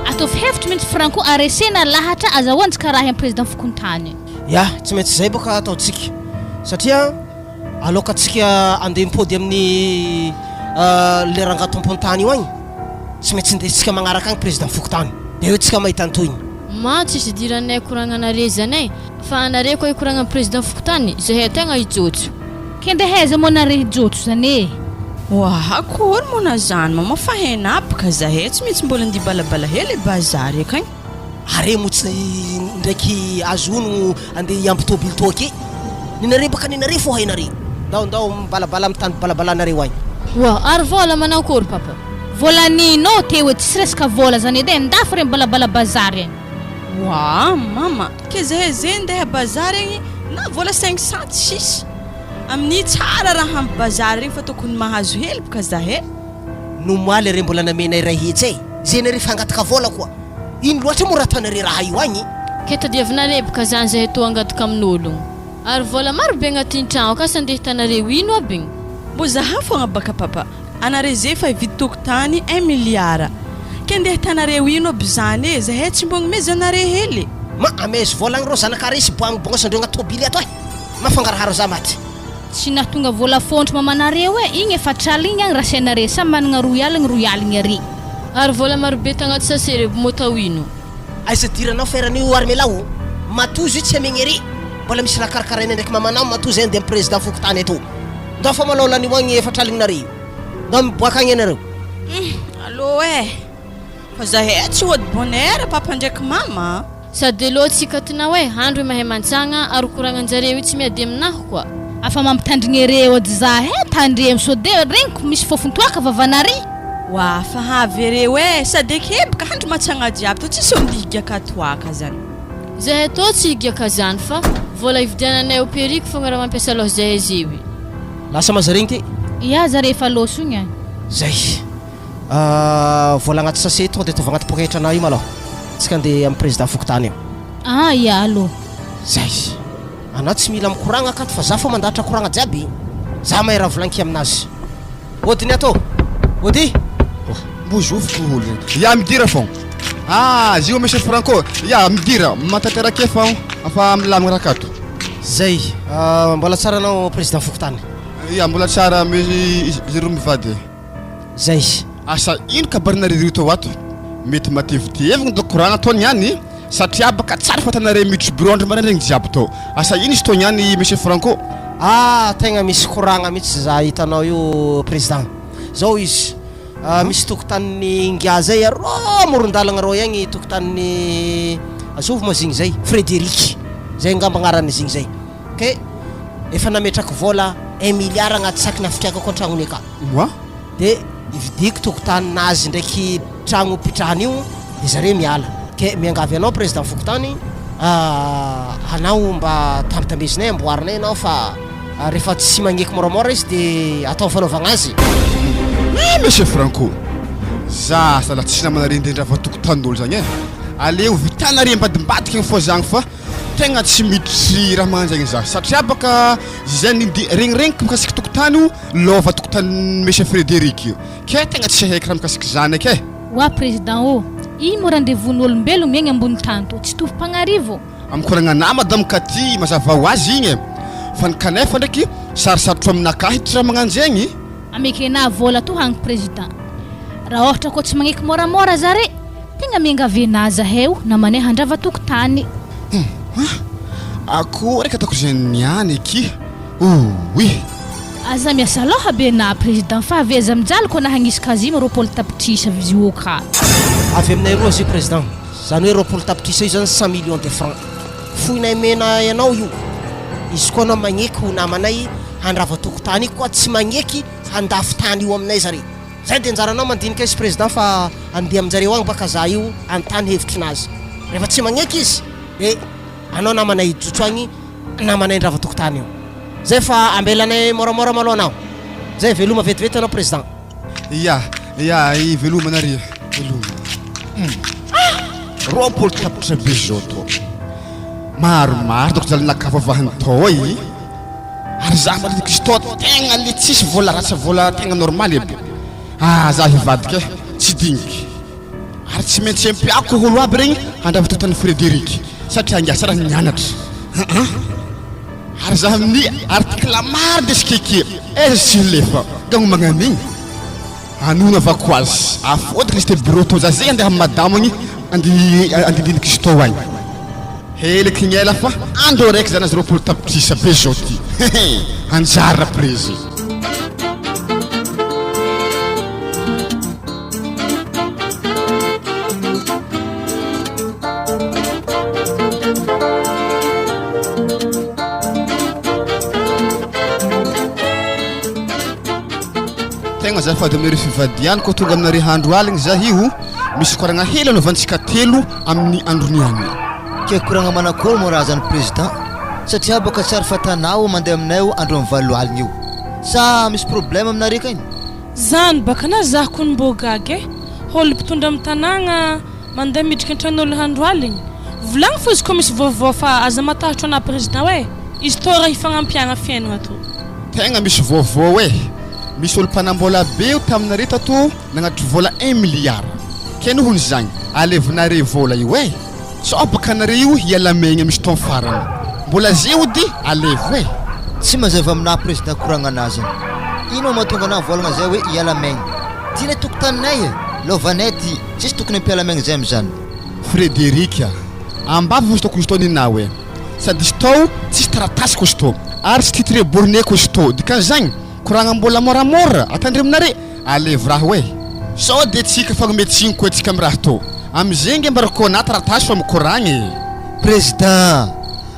Ataovy hevitry mintsy Franco aresena lahatra azahoantsika raha am président fokontany. Ya, tsy maintsy zay boka ataontsika satria aloka antsika andeha mipody amin'ny le rangahy tompon-tany io agny, tsy maintsy indesintsika magnaraka agny président fokontany, de eo tsika mahita ny tohiny. Ma tsisy idiranay koragnanare zany e, fa anare koa hikoragna am président fokontany, zahay tegna hijotso. Ke ndeha aiza moa nare hijotso zany e? Oa akory moa na zany mama fa hena aby ka zahay tsy maintsy mbola andia balabala hely e bazary akagny. Are moa tsy ndraiky azo onogno andeha hiamby tôbily tô ake? Ninare baka ninare fô hainare. Ndao ndao mibalabala amin'ny tany balabalanareo agny. Oa ary vôla manakôry papa? Vôla nino teo e, tsisy resaka vôla zany edy e, ndafy re mibalabala bazary agny. Oa mama, ke zahay ze ndeha bazary agny na vôla 500 tsisy. Amin'ny tsara raha amy bazary regny fa tokony mahazo hely boka zahay. Nomaly are mbola namenay 100 e, ze nare fangataka vôla koa. Ino loatra moa raha ataonareo raha io agny? Ke tadiavinareo boka zany zahay tô angataka amin'ologno. Ary vôla maro be agnatin'ny tragno aka sa ndeha hitanareo ino aby igny? Mbô zahao fogna baka papa, anare ze fa hividy tokotany un milliard. Ke ndeha hitanareo ino aby zany e, zahay tsy mbô agnomezanare hely e. Ma amezo vôla agny rô zanakare sy boagnoboagnosandreo agnaty tôbily ato e! Mafangaraharo za maty. Tsy nahatonga vola fontry mamanareo e, igny efatr'aligny igny agny rasainare samy managna roy aligny roy aligny ary. Ary vola marobe tagnaty sase reo moa tao ino? Aiza idiranao feran'io armela o! Matoa izy io tsy amegny ery! Mbola misy raha karakaraina ndraiky mamanao matoa zay andeha am président fokontany eto! Ndao fa malao lanio agny efatr'aligny nareo io! Ndao miboaka agny anareo! Hum allo eh! Fa zahay tsy hody bonne heure papa ndraiky mama a! Sady aleo tsy katinao e, andro i mahay mantsagna ary koragnanjareo io tsy miady aminahy koa. Afa mampitandrigny reo edy za he, tandremo sao de regniko misy fofon-toaka vavanare. Wa fa havy reo e, sady ekebaka andro matsagna jiaby tô tsisy olo higiaka toaka zany. Zahay tô tsy higiaka zany fa vola hividiananay au perruque fogna raha mampiasa loha zahay zeo. Lasa mazaregny ty. Ia zare efa lôso igny a. Zay. Vola agnaty sachet tonga de ataovy agnaty poketra io malôha. Tsika andeha amin'ny président fokontany io. Ah ia allo. Zay. Anao tsy mila mikoragna akato fa za fô mandahatra koragna jiaby. Za mahay raha volaniko aminazy. Ody ny ato. Ody. Mbo zoviko olo zegny. Ya midira fô. Ah zio monsieur Franco. Ya midira. Matanteraka efa afa milamigna raha akato. Zay. Mbola tsara anao président fokontany. Ya mbola tsara izy roa mivady. Zay. Asa ino kabarinareo ireo tao ato? Mety matevitevigny doko koragna tô niany satria baka tsara fatanare miditry bureau andro maraindraigny jiaby tô. Asa ino izy tô niany monsieur Franco? Ah tegna misy koragna mitsy za hitanao io président. Zao izy, misy tokotanin'i ingahy zay arô amoron-dalagna arô agny tokotanin'i azovy moa zigny zay? Frederic, zay angamba agnaran'izy igny zay. Ke efa nametraky vola un milliard agnaty sac nafitriakako an-tragnony aka. Moi? De ividiako tokotanin'azy ndraiky tragno ipitrahany io de zare miala. Ke miangavy anao président fokontany anao mba tambitambezinay amboarinay anao fa rehefa tsy magneky moramora izy de atao fanaovagna azy. Eh monsieur Franco, za zala tsy namanare ndeha handrava tokotanin'olo zagny eh. Aleo vitanare ambadimbadika igny fô zagny fa Tegna tsy miditry raha mahanjegny za satria baka zay ny de regniregniko mikasiky tokotany io lôva tokotanin'i monsieur Frederic io ke tegna tsy haiko raha mikasiky zany eky e. Oa président ô! Ino moa rendez-vous n'olombelo miaigna ambony tany tô? Tsy tovy mpagnarivo. Amin'ny koragnanà madame Cathy mazava ho azy igny e! Fa ny kanefa ndraiky sarosarotro aminakahy ty raha magnanjegny. Amekenà vola to hagny président. Raha ôhatra kô tsy magneky môramôra zare, tegna miangavy anà zahay o namanay handrava tokotany. Hum akory eky ataoko zay niany akia ouii. Aza miasa loha be anà président fa avy aiza mijaly kô nahagnisy kazima 20 tapitrisa vizio ka. Avy aminay roa zio président. Zany hoe 20 tapitrisa io zany 100 millions de francs. Foinay mena ianao io. Izy koa anao magneky ho namanay handrava tokotany io koa tsy magneky handafo tany io aminay zare. Zay de anjaranao mandinika izy président fa andeha aminjareo agny baka za io anontany hevitrinazy. Rehefa tsy magneky izy de anao namanay hijotso agny namanay handrava tokotany io. Zay fa ambelanay moramora malou anao. Zay veloma vetivety anao président. Ya, ya, i veloma nare, veloma. Hum. 20 tapitra be zao tô. Maromaro doko jalinakahy vavahany tô i. Ary za matetiky izy tô tegna le tsisy vola ratsy vola tegna normaly aby. Ah, za hivadika e, tsy diniky. Ary tsy maintsy ampiako olo aby regny handrafitra tany Frédéric satria angaha tsara nianatra. Aa. Ary za amin'ny article maro ndesy keke aiza tsy lefa gagno magnan'igny. Anona avako azy afodiko izy te bureau tô za zegny andeha amy madamo agny ande andindinika izy tô agny. Heliky igny ela fa andro araiky zany azy 20 tapitrisa be zao ty. Hehe anjara prezy. Tegna azafady aminareo fivadiany koa tonga aminareo handro aligny za io misy koragna hely anaovantsika telo amin'ny androny ihany. Ke koragna manakory moa raha zany président satria boka tsary fatanao mandeha aminay andro amin'ny valo aligny io sa misy problème aminareo kay? Zany baka na zah kony mbô gaga eh! Olo mpitondra am tanagna mandeha midriky antranolo handro aligny? Volagno fô izy kô misy vaovao fa aza matahotro anah président eh! Izy tô raha hifagnampiagna fiaignagna tô. Tegna misy vaovao eh! Misy olo mpanambola be io taminareo tato nagnatitry vola un milliard. Ke nohony zagny alevinare vola io eh! Sao baka nareo io hiala megna misy taogno farany. Mbola ze ody alevo eh! Tsy mazava aminah président koragna anah zany. Ino mahatonga anah voalagna zay hoe hiala maigna. Ty ne tokotaninay e! Lovanay ty, tsisy tokony hampiala maigna zay amizany. Frédéric a! Ambava fa tokony tao ninao e! Sady izy tao tsisy taratasy ko izy tao ary tsy titre borné ko izy tao dikan'izagny koragna mbola moramora atandremonare Alevo raha hoe sao de tsika fagnome tsiny koa tsika am raha tô amizay nge mba rkona taratasy fa mikoragna e. Président,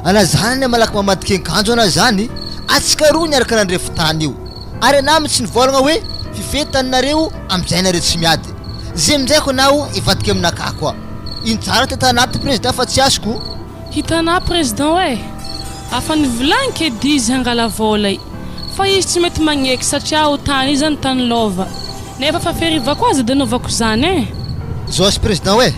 ana zany anie malaky mamadika ankanjo ana zany, atsika roa niaraka nandrefy tany io, ary anah mitsy nivolagna hoe fifehy taninareo amizay nareo tsy miady, ze minjay ko anao hivadika aminakahy koa, ino tsara ty tanaty président fa tsy azoko. Hitanà président eh! Afa nivolagniky edy izy hangala vôla i, fa izy tsy mety magneky satria ao tany i zany tany lôva, nefa fa ferivako azy edy anaovako zany eh! Jos président eh!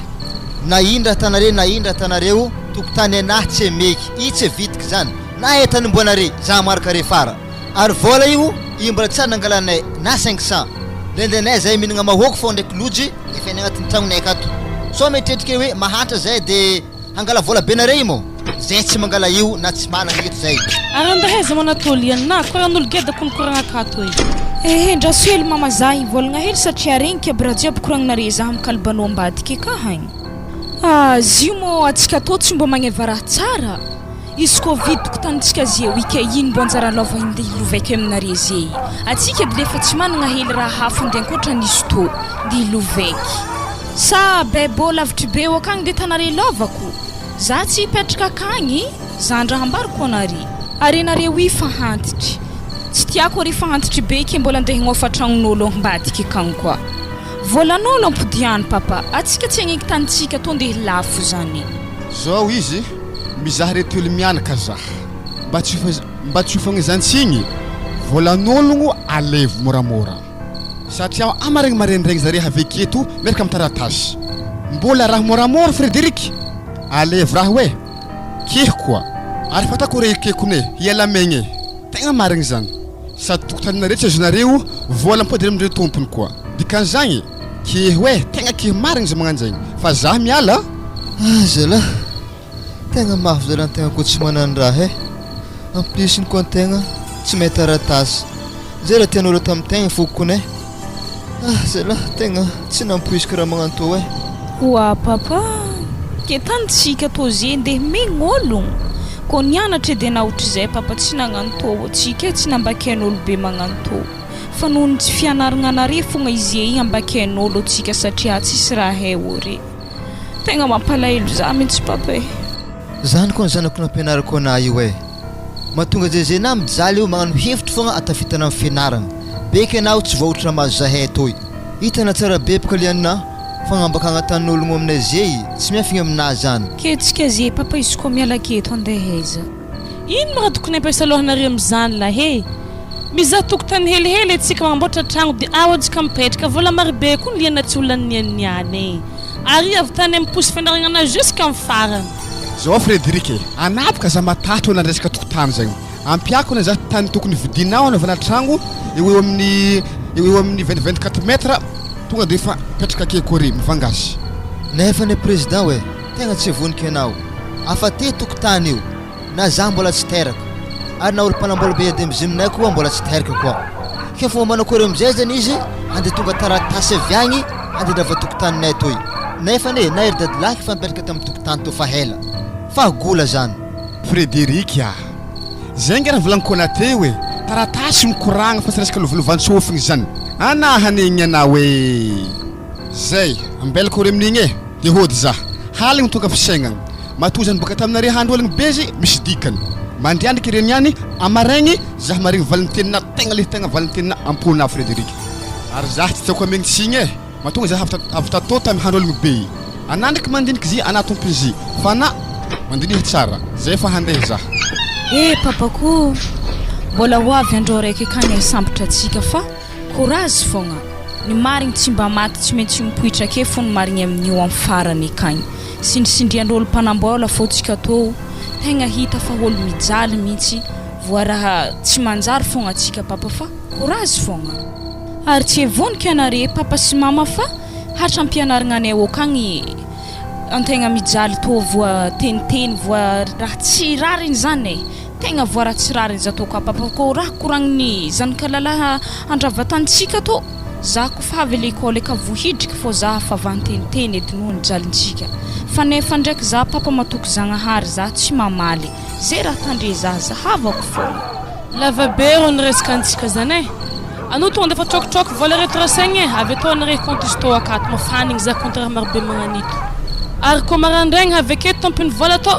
Na ino raha tanare na ino raha tanareo tokotany anah tsy emeky i tsy evitika zany na entany mboanare za marc re fara ary vôla io i mbola tsy ary nangalanay na 500 ndraindrainay zay mihinagna mahôko fô ndraiky lojy efa eny agnatin'ny tragnonay akato sao mieritreritrike hoe mahantra zay de Hangala vola be nareo imo zay tsy mangala io na tsy managna eto zay. Ary andahaiza manatoly anah koragn'olo geda ko mikoragna akato e. Ehe ndraso hely mama za hivolagna hely satria regniky aby raha jiaby koragnareo za am kalibano ambadiky eka hagny. Ah zio mô atsika tô tsy mbô magneva raha tsara izy kô vide tokotanintsika zeo ika ino mbô anjara lova indeha hilovaiky aminare zey atsika edy lefa tsy managna hely raha hafa nde ankoatran'izy tô nde hilovaiky Sa bebo lavitry be eo akagny de tanare lovako? Za tsy hipetraka akagny, za ndra hambariko anare. Are nareo i fa hantitry. Tsy tiako ary fa hantitry be ke mbola ndeha hagnofa tragnon'olo ambadiky akagny koa. Volan'olo ampodiano papa, atsika tsy hagneky tanintsika tô ndeha lafo zany. Zao izy, mizaha reto olo mianaka za, mba tsy mba tsy ho fagnezantsigny, volan'ologno alevo moramora. Satria amaregny marendiregny zare haveko eto miaraka am taratasy. Mbola raha moramora Frederic! Alevo raha hoe keho koa. Ary fatako re kekone hiala megna e. Tegna marigny zany. Sady tokotaninareo tsy azonareo vola ampody amindreo tompony koa. Dikan'izagny. Kehy hoe, tegna kehy marigny izy magnano zegny. Fa zah miala a! Ah zalah, tegna mafy zalah antegna koa tsy manan-draha eh! En plus ny koa antegna tsy mahay taratasy, zay raha tian'olo atao amintegna fô kony eh! Ah zalah, tegna tsy nampoiziko raha magnano tô eh! Oa papa, ke tany tsika tô ze ndeha megny ologno, kô nianatra edy anao otrizay papa tsy nagnano tô tsika eh, tsy nambakian'olo be magnano tô. Fa noho ny tsy fianaragna anare fogna izy igny ambakiain'olo tsika satria tsisy raha hay ore. Tegna mampalahelo za mintsy papa e. Zany koa ny zanako nampianariko anah io eh. Mahatonga zay na mijaly io magnano hevitry fogna atafitana am fianaragna. Beky anah tsy voahotra mahazo zahay atoy. Hitana tsara beboka le anah fagnambakagna tanin'ologno aminay zey tsy miafigny aminah zany. Ketsika ze papa izy koa miala aketo andeha aiza. Ino moa raha tokony hampiasa lohanareo amizany lahy e! Mizaha tokotany helihely atsika magnamboatra tragno de ao atsika mipetraka, vola marobe koa ny liana tsy ho laniany niany e! Ary avy tany am posy fianaragna anah jusque am farany. Zao Frederic e, anah boka za matahotra olona resaka tokotany zegny, ampiako anie za tany tokony vidinao anaovana tragno eo ho eo amin'ny eo ho eo amin'ny vingt 24 mètre tonga de efa mipetraka ake koa re mivangasy. Nefa anie président oe, tegna tsy vonoky anao, afa te tokotany io. Na za mbola tsy teraka ary na olo mpanambola be admzminay koa mbola tsy teraka koa. Ke fomba manakory amizay zany izy andeha tonga taratasy avy agny andeha handrava tokotaninay toy. Nefa anie na ery dadilahy efa nipetraka tamin'ny tokotany teo fa hela. Fahagola zany. Frederic ah! Zay nge raha volagniko anah teo e! Taratasy mikoragna fa tsy resaka lovalovantsofigny zany. Anah hanegny anao e! Zay, ambelako ry amin'igny e! De hody zah. Haligny tonga fisaignagna. Matoa zany boka taminare handro aligny be zy misy dikany. Mandriandriky ireny ihany amaraigny zah maregny valinteninà tegna le tegna valinteninà amponà Frederic. Ary zah tsy tiako amegny tsigny e! Matonga zah avy avy tatô tamy handro aligny be i. Anà ndraiky mandiniky zy anà tompony zy fa anà mandiniha tsara zay fa handeha zah. Eh papa ko! Mbola ho avy andro araiky akagny ahisambotra antsika fa Courage fogna. Ny marigny tsy mba maty tsy maintsy mipoitra ake fo ny marigny amin'io am farany akagny. Sindrisindrian'olo mpanambola fô tsika tô tegna hita fa olo mijaly mintsy voa raha tsy manjary fogna tsika papa fa courage fogna. Ary tsy hevoniky anare papa sy mama fa hatra ampianarigna anay okagny antegna mijaly tô voa teniteny voa raha tsy rariny zany e. Tegna voa raha tsy rariny za tô ka papa kô raha koragniny zanaka lalahy handrava tanintsika tô za kofa avy lekôly ka vohidriky fô za fa vanteniteny edy noho ny jalintsika fa nefa ndraiky za papa matoky zagnahary za tsy mamaly ze raha tandre za zahavako fôgna. Lava be rô ny resaka antsika zany eh! Anao tonga defa trôkitrôky vola reto rasaigny eh! Avy atao anare compte izy tô akato mafanigny za compte raha marobe magnanito ary kô marandraigny avy aketo tompony vola tô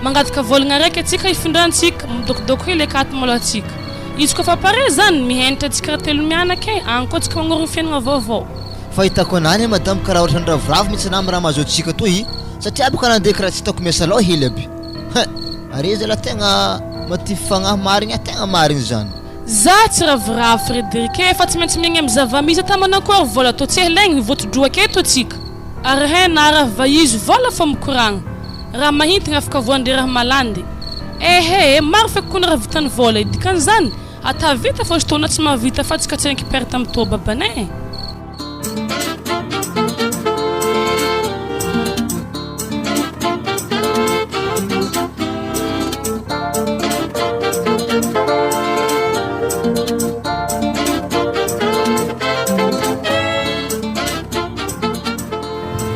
Mangataka volagna araiky atsika hifindrantsika, midôkidôko hely akato malôha atsika. Izy koa fa pare zany, mihenitra atsika raha telomianaka e, agny koa tsika magnorigny fiaignana vaovao. Fahitako anah anie madame karaha ohatran'ny ravoravo mintsy anah am raha mahazo antsika toy satria aby karaha ndeha karaha tsy hitako miasa loha hely aby hein are zalah tegna matify fagnahy marigny ah tegna marigny zany. Za tsy ravoravo Frederic e, fa tsy maintsy miaigna am zava-misy ata manakôry vola tô tsy elaigny, voatodroaka eto atsika. Ary hein na raha vaizo vola fa mikoragna. Raha mahintigna afaka voandre raha malandy. Ehe e, maro feky kony raha vitan'ny vôla e, dikan'izany, ata vita fô izy tô na tsy mahavita fa tsika tsy récupère tam tô babanay e.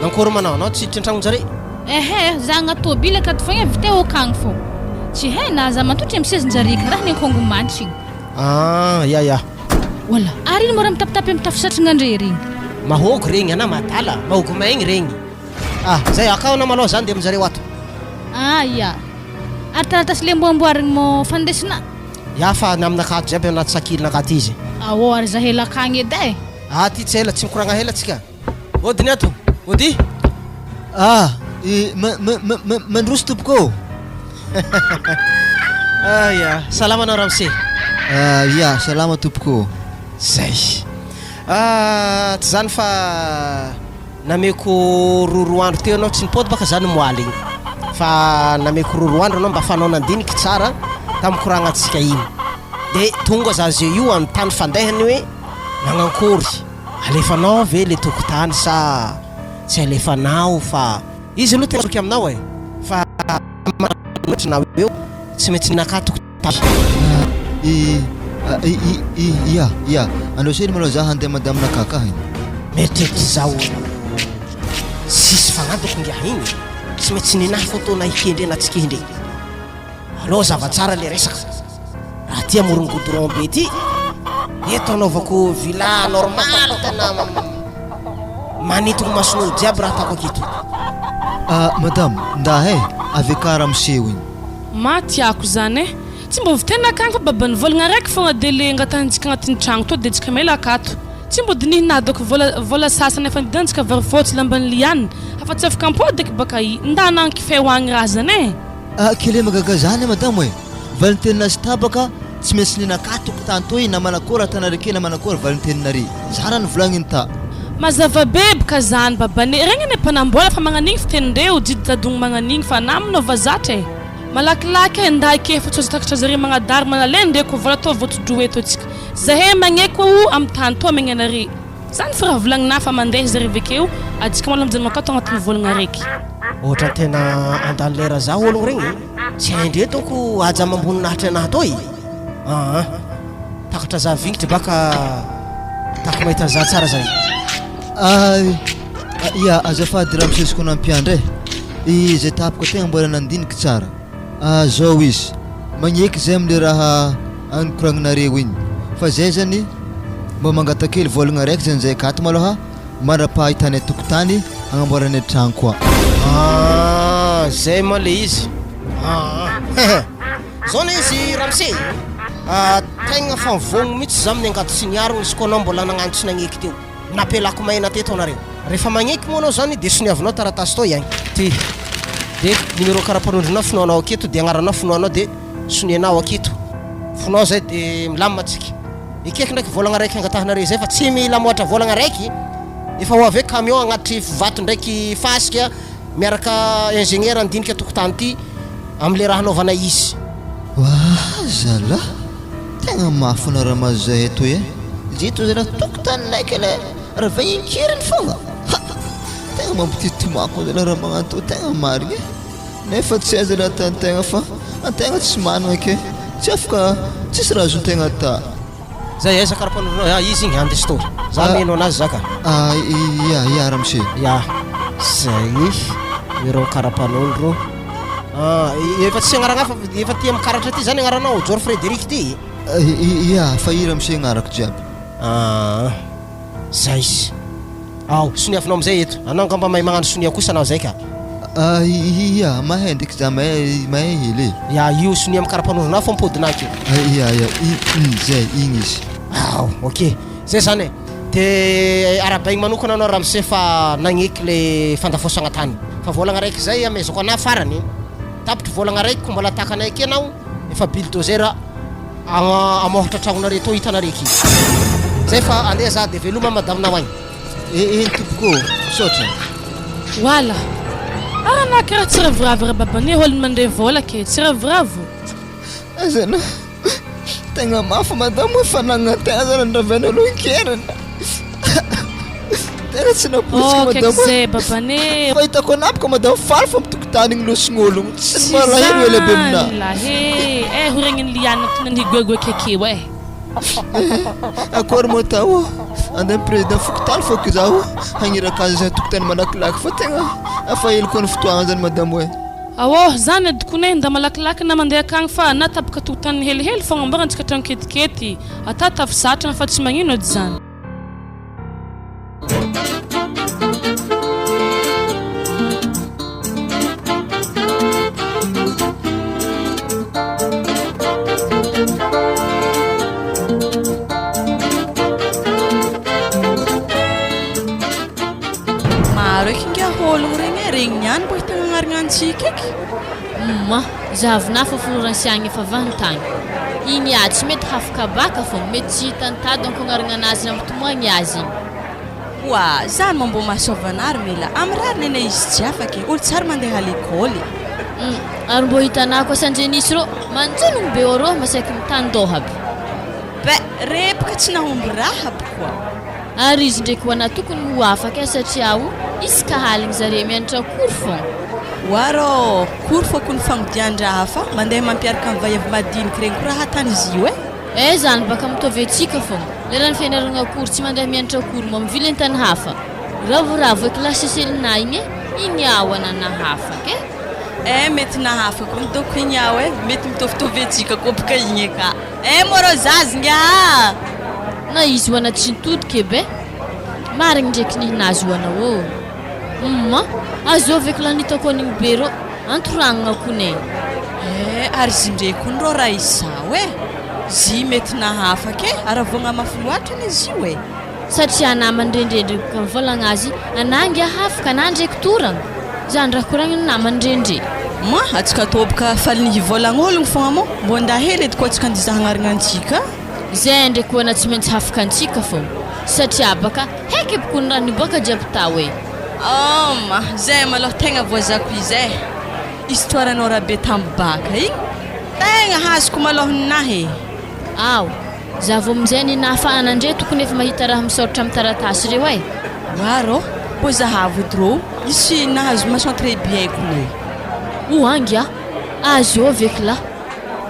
Nankôry manao anao tsy hiditra an-tragnonjare? Ehe, za agnaty tôbily akato fogna vite okagny fô. Tsy hay na za mantotry am sezin-jare karaha ny ankôngo mantsigny. Ah, ya ya. Wala, ary ino mô raha mitapitapy am tafo satrignandre regny? Mahôgo regny, anà madala, mahôgo maigny regny. Ah, zay, akao anà malôha za ndeha amin-jareo ato. Ah, ya. Ary taratasy le mbô amboarigny mô fandesinà? Ya, fa ny aminakato jiaby anaty sakilinakato aty izy. Aô, ary za hela akagny edy e. Ah, ty tsy ela, tsy mikoragna hela tsika. Ody ny ato! Ody! Ah! Ma ma ma ma mandroso tompoko ô! Ah ya! Salama anao ramose? Ah ya! Salama tompoko ô! Zay! Ah tsy zany fa nameko roroa andro teo anao tsy nipody baka za nomoaly igny fa nameko roroa andro anao mba afahanao nandiniky tsara tamin'ny koragnantsika igny de tonga za zeo io amin'ny tany fandehany hoe magnankory. Alefanao ve le tokotany sa tsy alefanao fa izy aloha tena matoky aminao e fa na eo tsy maintsy naka tokotany. I i i ia ia andao sely malôha za handeha madame nakaka agny. Mieritreritra zaho tsisy fagnampiko ingahy igny tsy maintsy nenahy fotoana hikendrena tsy kendre. Aleo hazava tsara le resaka. Raha aty amoron'ny goudron be ty, eto anaovako villa normal tena manintogno mason'olo jiaby raha ataoko aketo. Ah madame, nda eh, avy aka ramose igny. Ma tiako zany eh. Tsy mbô vitena akagny fa baban'ny vôlagna araiky fogna de le angatahintsika agnatin'ny tragno tô de tsika maila akato. Tsy mbô dinihina dôko vôla vôla sasany efa nidiantsika vary fôtsy lamban'ny liane afa tsy afaka ampody eky baka i nda nankifeo agny raha zany eh. Ah kele magaga zany madamo e! Valintenin'azy tabaka tsy maintsy ninakà tokotany toy na manakory atanareke na manakory valinteninare za raha nivolagniny ta. Mazava be bka zany babane, regny anie mpanambola fa magnanigny fitenindreo jidijadogno magnanigny fa namana vazatra e! Malakilaky e nda eke fa tsy azo takatra zare magnadary manaleny ndre ko vola tô votso-droa eto atsika zahe magneky o am tany tô amegny anare. Zany fa raha volagnina fa mandeha zare avekeo atsika mbola mijanona akato agnatin'ny volagna araiky. Ohatra tena andany lera za ologno regny tsy haindre doko haja amam-boninahitry anahy tô e! Aa takatra za vingitry baka tako mahita za tsara zay. Ay ia azafady ramose izy ko nampiandry e! Izay tapaka tegna mbola nandiniky tsara. Ah zao izy, magneky zay amle raha anikoragnanareo igny, fa zay zany mba mangatakely vôlagna raiky zany zay akato malôha mandrapahitanay tokotany agnamboaranay tragno koa. Ah zay moa le izy aa hehe zao ne izy ramose ah tegna fa mivôgno mitsy za amin'ny angady sy ny arogno izy koa anao mbola nagnano tsy nagneky teo. Nampelako maina teto anareo. Rehefa magneky moa anao zany de soniavinao taratasy tao iagny. Ty. De numéro karapanondronao finoanao aketo de agnaranao finoanao de sonianao aketo. Fonao zay de milamina tsika. Ekeko ndraiky volagna raiky angatahanareo zay fa tsy mila moatra volagna raiky. Efa ho avy eo camion agnatitry vato ndraiky fasika miaraka ingénieur andinika tokotany ty amle raha anaovanay izy. Wah zalah! Tegna mafy fona raha mahazo zahay toy eh! Zay toa zalahy tokotaninay kay le raha vahinkeriny fogna! Ha! Tegna mampitititomako zalahy raha magnano toa tegna marigny eh! Nefa tsy hay zalahy ataontegna fa antegna tsy managna ke tsy afaka tsisy raha azontegna ata. Zay aiza karapanondronao ah izy igny andeso tô za mino anazy za ka. Ah ia ia ramose. Ya zay numéro karapanondro ah efa tsy agnarana hafa efa ty am karatra ty zany agnaranao Jor Frederic ty. Ia fa i ramose agnarako jiaby. Ah zay izy. Ao, soniavinao amizay eto. Anao angamba mahay magnano sonia kosa anao zay ka. Ah ia, mahay ndraiky za mahay mahay hely e. Ia, io sonia am karapanondronao fa mipodina akeo. Ia ia, iny zay, igny izy. Ao, ok. Zay zany e. De arahabaigny manokana anao ramose fa nagneky le fandafosagna tany. Fa volagna raiky zay amezako anah farany. Tapitry volagna raiky ko mbola takanay ake anao, efa bulldozer Amohatra tragnonareo tô hitanareo ki. Zay fa andeha za de veloma madame nao agny. Eny tompoko ô, misaotra. Wala! Ary anah karaha tsy ravoravo ra babane ol mandray vola ke, tsy ravoravo. Azana tegna mafy madame hoe fanagnantegna zany andravaina alohankeriny. Tegna tsy napoiziko Oh, madame. kaiky zay babane. Fa hitako anah boka madame faly fa mitokotany igny lôsign'ologno. Tsy malahelo ela be aminah. Zany lahy eh, ho regnin'i Liana tony higoegoeky akeo eh. Akory moa tao andeha ny président fokontany fô ko zaho hagniraka azy zay tokotany malakilaky fa tegna afa ela koa ny fotoagna zany madame oe. Aô, zany adikony eh, nda malakilaky na mandeha akagny fa na tapaka tokotany helihely fagnamboarana antsika tragno ketikety, ata tafo satrana fa tsy magnino edy zany. Maro eky ingahy ologno regny e, regny niany mbô hitagna agnaragna antsika eky. Humm zahavina fa foloransiagna efa vantagny igny ah tsy mety hafaka baka fô mety tsy hitany tady ankognaragna anazy nampitomoagny azy igny. Oa, zany moa mbô mahasôva anah ry Mila, amy rariny anie izy tsy afaka e, olo tsary mandeha à l'école. Humm ary mbô hitanah koa sanjenisy rô manjonogno be ô rô masaiky mitandôha aby. Beh, reboka tsy nahomby raha aby koa. Ary izy ndreky ho anah tokony ho afaka eh satria o isaka aligny zare mianatra cours fogna. Oa rô, cours fô kony fagnodian-draha fa mandeha mampiaraka am vaiavy madiniky regny ko raha atany izy io eh. Eh zany baka mitovy antsika fogna, leran'ny fianaragna cours tsy mandeha mianatra cours mba mivily an-tany hafa. Ravoravo e classe Selina igny eh, igny aho ana nahafaka eh. Eh mety nahafaka koa dôko igny aho eh, mety mitovitovy antsika koa boka igny eka. Eh mô rô zaza ingahy ah! Na izy hoana tsy nitodika e be! Marigny ndraiky nihinazy hoana ô! Humm azovy eky lany hitako an'igny be rô, antoragnina kony e! Eh ary izy ndray kony rô raha izaho eh! Zy mety nahafaka eh! Ary avoagna mafy loatra anie izy io eh! Satria namany rendrendreko ka mivolagna azy anah ngia hafaka anah ndreky toragna zany raha koragniny namany rendre. Moa atsika tô boka faly ny hivôlagn'ôlogno fogna moa mbô nda hely edy koa atsika andiza hagnarigna antsika. Zay ndreky hoana tsy maintsy hafaka antsika fô satria baka heky boko ny raha niboaka jiaby tao e. Om, zay malôha tegna voazako izy e, histoire anao rabe tam baka igny tegna hazoko malôha ninahy e. Ao. Za vao amin'izay ny nahafahana ndre tokony efa mahita raha misaoritra amin'ny taratasy reo e! Wa rô, mbô zahavo edy rô, isy nahazo mention très bien kone. O angy a! Azovy eky lah!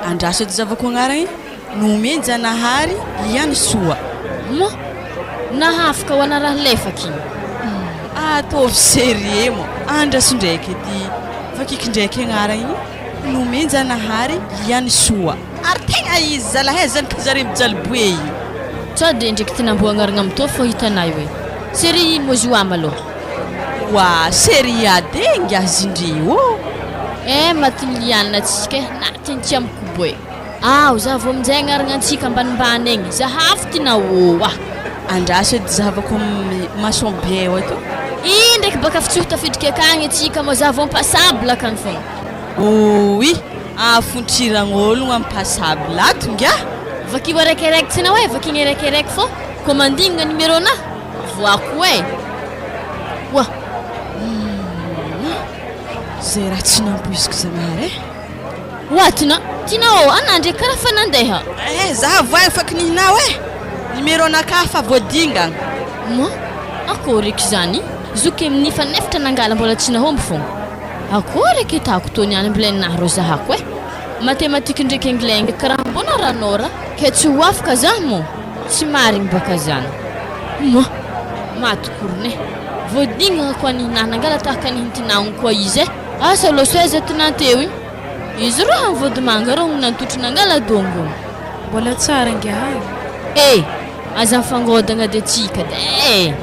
Andraso edy zavako agnaragny, Nomen-janahary ihany soa. Moa! Nahafaka ho ana raha lefaka igny. Ataovy sérieux moa, andraso ndraiky edy, vakiako ndraiky agnaragny igny, Nomen-janahary ihany soa. Ary tegna izy zalahy zany ka zare mijaly boe io. Sao de ndreky tinamboa agnaragna mitovy fô hitanay oe serie ino moa izy io ama aloha. Oa serie ady e ngiahy zindry io ô. Eh matin'ny liana tsika eh na teny tsy amiko boe. Ao za vao minjay agnaragna antsika ambanimbany egny zahavo ty na oa. Andraso edy zahavako am maçon bien eo ato. Ih ndraiky baka fitsoho tafidriky akagny atsika moa za vao passable akagny fogna. Ouii afontsiragn'ologno am passable ato ngiah. Vakio araikiaraiky tsy anao eh vakigny araikiaraiky fô ko mandignina numéro nah voako eh oa. Humm zay raha tsy nampoiziko Zagnahary eh. Oa Tina, Tina ô anah ndreky karaha fa nandeha. Eh za voa efa kinihinao eh numéro nakah fa voadingagna. Moa akory eky zany zoky amin'ny fanefitra nangala mbola tsy nahomby fogna. Akory eky tako tô niany mbola ninahy rô zahako eh! Mathématique ndreky anglais ndraiky karaha mbô naranao ra ke tsy ho afaka zah mô! Tsy marigny baka zany moa! Maty korona eh! Voadignagna koa nihinahy nangala tahaka nihintinahogno koa izy eh! Asa lô seza tinanteo igny! Izy rô hany vôdimanga rô nanototry nangala dongogno! Mbola tsara ingahy. Eh! Aza mifangodagna de tsika de eh!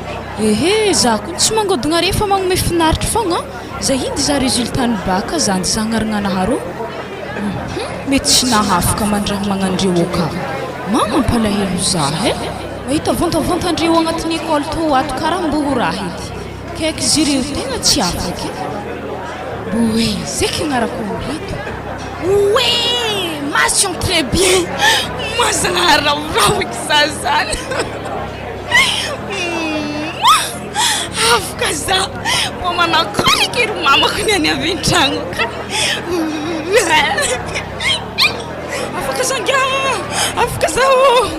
Ehe, za kony tsy mangodogna re fa magnome finaritry fogna an! Za indy za resultat ny bac za andy zagnarignanaha rô hum mety tsy nahafaka mandraha magnandreo ka ma mampalahelo za eh! Mahita vontavontandreo agnatin'ny école tô ato karaha mbô ho raha edy kaiky zireo tegna tsy afaka eh! Mbô hoe zeky agnarako amreto. Oee! Mention très bien! Moi zagnahary rahoraho eky za zany. Mouah! Afaka za! Mbô manakôry eky ry mamako niany avy an-tragno ka. Afaka za ngiah! Afaka za ô!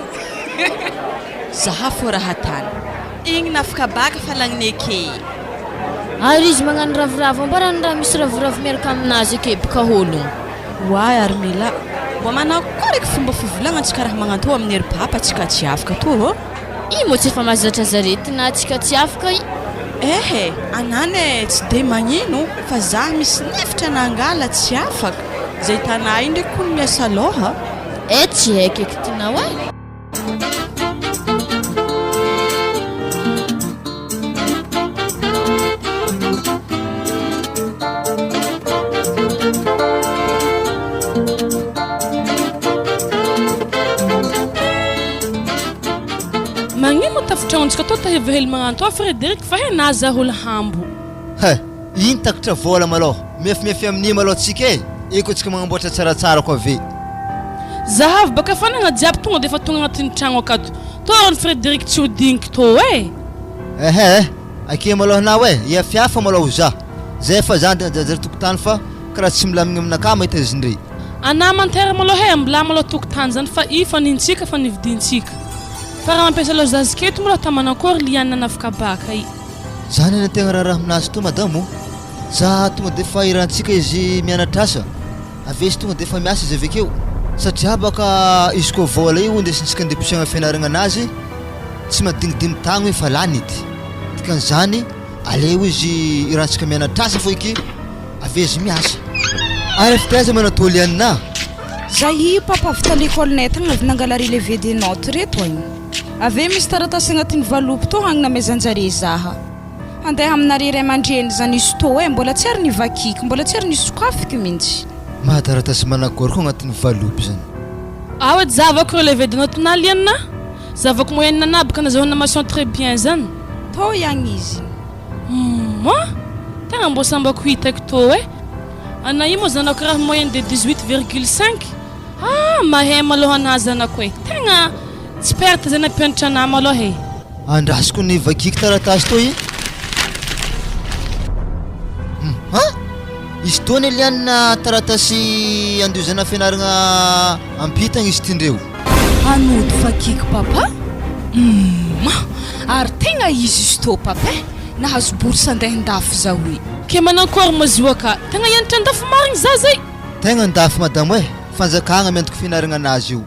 Zaha fô raha tany. Igny nafaka baka fa lagniny eke. Ary izy magnano ravoravo ambarany raha misy ravoravo miaraka aminazy eke bka hologno. Oay ary Mila, mba manakôry eky fomba fivolagna tsika raha magnantô amin'ny ery papa tsika tsy afaka tô ô? I moa tsy efa mahazatra zaretina tsika tsy afaka i. Ehe, anany e tsy de magnino fa zah misy nefitra nangala tsy afaka, zay tanà io ndraiky kony miasa lôha. Eh tsy haiko eky tinao eh. Magnino moa tafitraontsika tô ta hevahely magnanto a Frederic fa he na za olo hambo. He! Ino takatra vola malôha? Miafimiafy amin'ia malôha tsika e! Eko tsika magnamboatra tsaratsara koa ve? Zahavo baka fanagna jiaby tonga defa tonga agnatin'ny tragno akato tô ry Frederic tsy ho digniky tô e! Ehe eh! Akia malôha anao e! Hiafiafy malôha ho za! Zay fa za andeha nijajaja tokotany fa karaha tsy milamigna aminakahy mahita izy ndry. Anà mantera malôha e! Ambilà malôha tokotany zany fa i fa nintsika fa nividintsika. Fa raha mampiasa laozazy eto moa raha tamanankory liana nanafika baka i. Zany anie tegna raharaha aminazy to madamo o! Za tonga de efa irantsika izy mianatra asa, avy eo izy tonga de efa miasa izy avekeo, satria baka izy koa vôla io indesintsika andeha posiagna fianaragna anazy tsy madigny dimy tagno efa lany edy, dikan'izany aleo izy irantsika mianatra asa fô eky avy eo izy miasa. Ary avy taiza manatô lianina? Za io papa avy ta l'école-nay tagny avy nangala relevé des notes reto agny. Avy eo misy taratasy agnatin'ny valopy tô agny namezanjare zaha. Handeha aminare ray aman-dreny zany izy tô e, mbola tsy ary nivakiko, mbola tsy ary nisokafiko mintsy. Maha taratasy manakory koa agnatin'ny valopy zany. Ao edy zavako relevé de note na liana zavako moyenne na baka nazahoana mention très bien zany. Tô ihany izy. Humm tegna mbô sambako hitako tô e! Ana io moa zanako raha moyenne de 18 virgule 5 ah mahay malôha anah zanako e! Tegna tsy perte zay nampianatra anah malôha e! Andrasoko ny vakiako taratasy toy e! Hum ha! Izy toa anie lianina taratasy andoizana fianaragna ampita agny izy ty ndreo. Anody vakiako papa? Humm ary tegna izy izy tô papa e! Nahazo bourse andeha andafy zaho e! Ke manankory moa zioa ka! Tegna hianatra andafy marigny za zay! Tegna andafy madamo e! Fanjakagna miantoka fianaragna anazy io.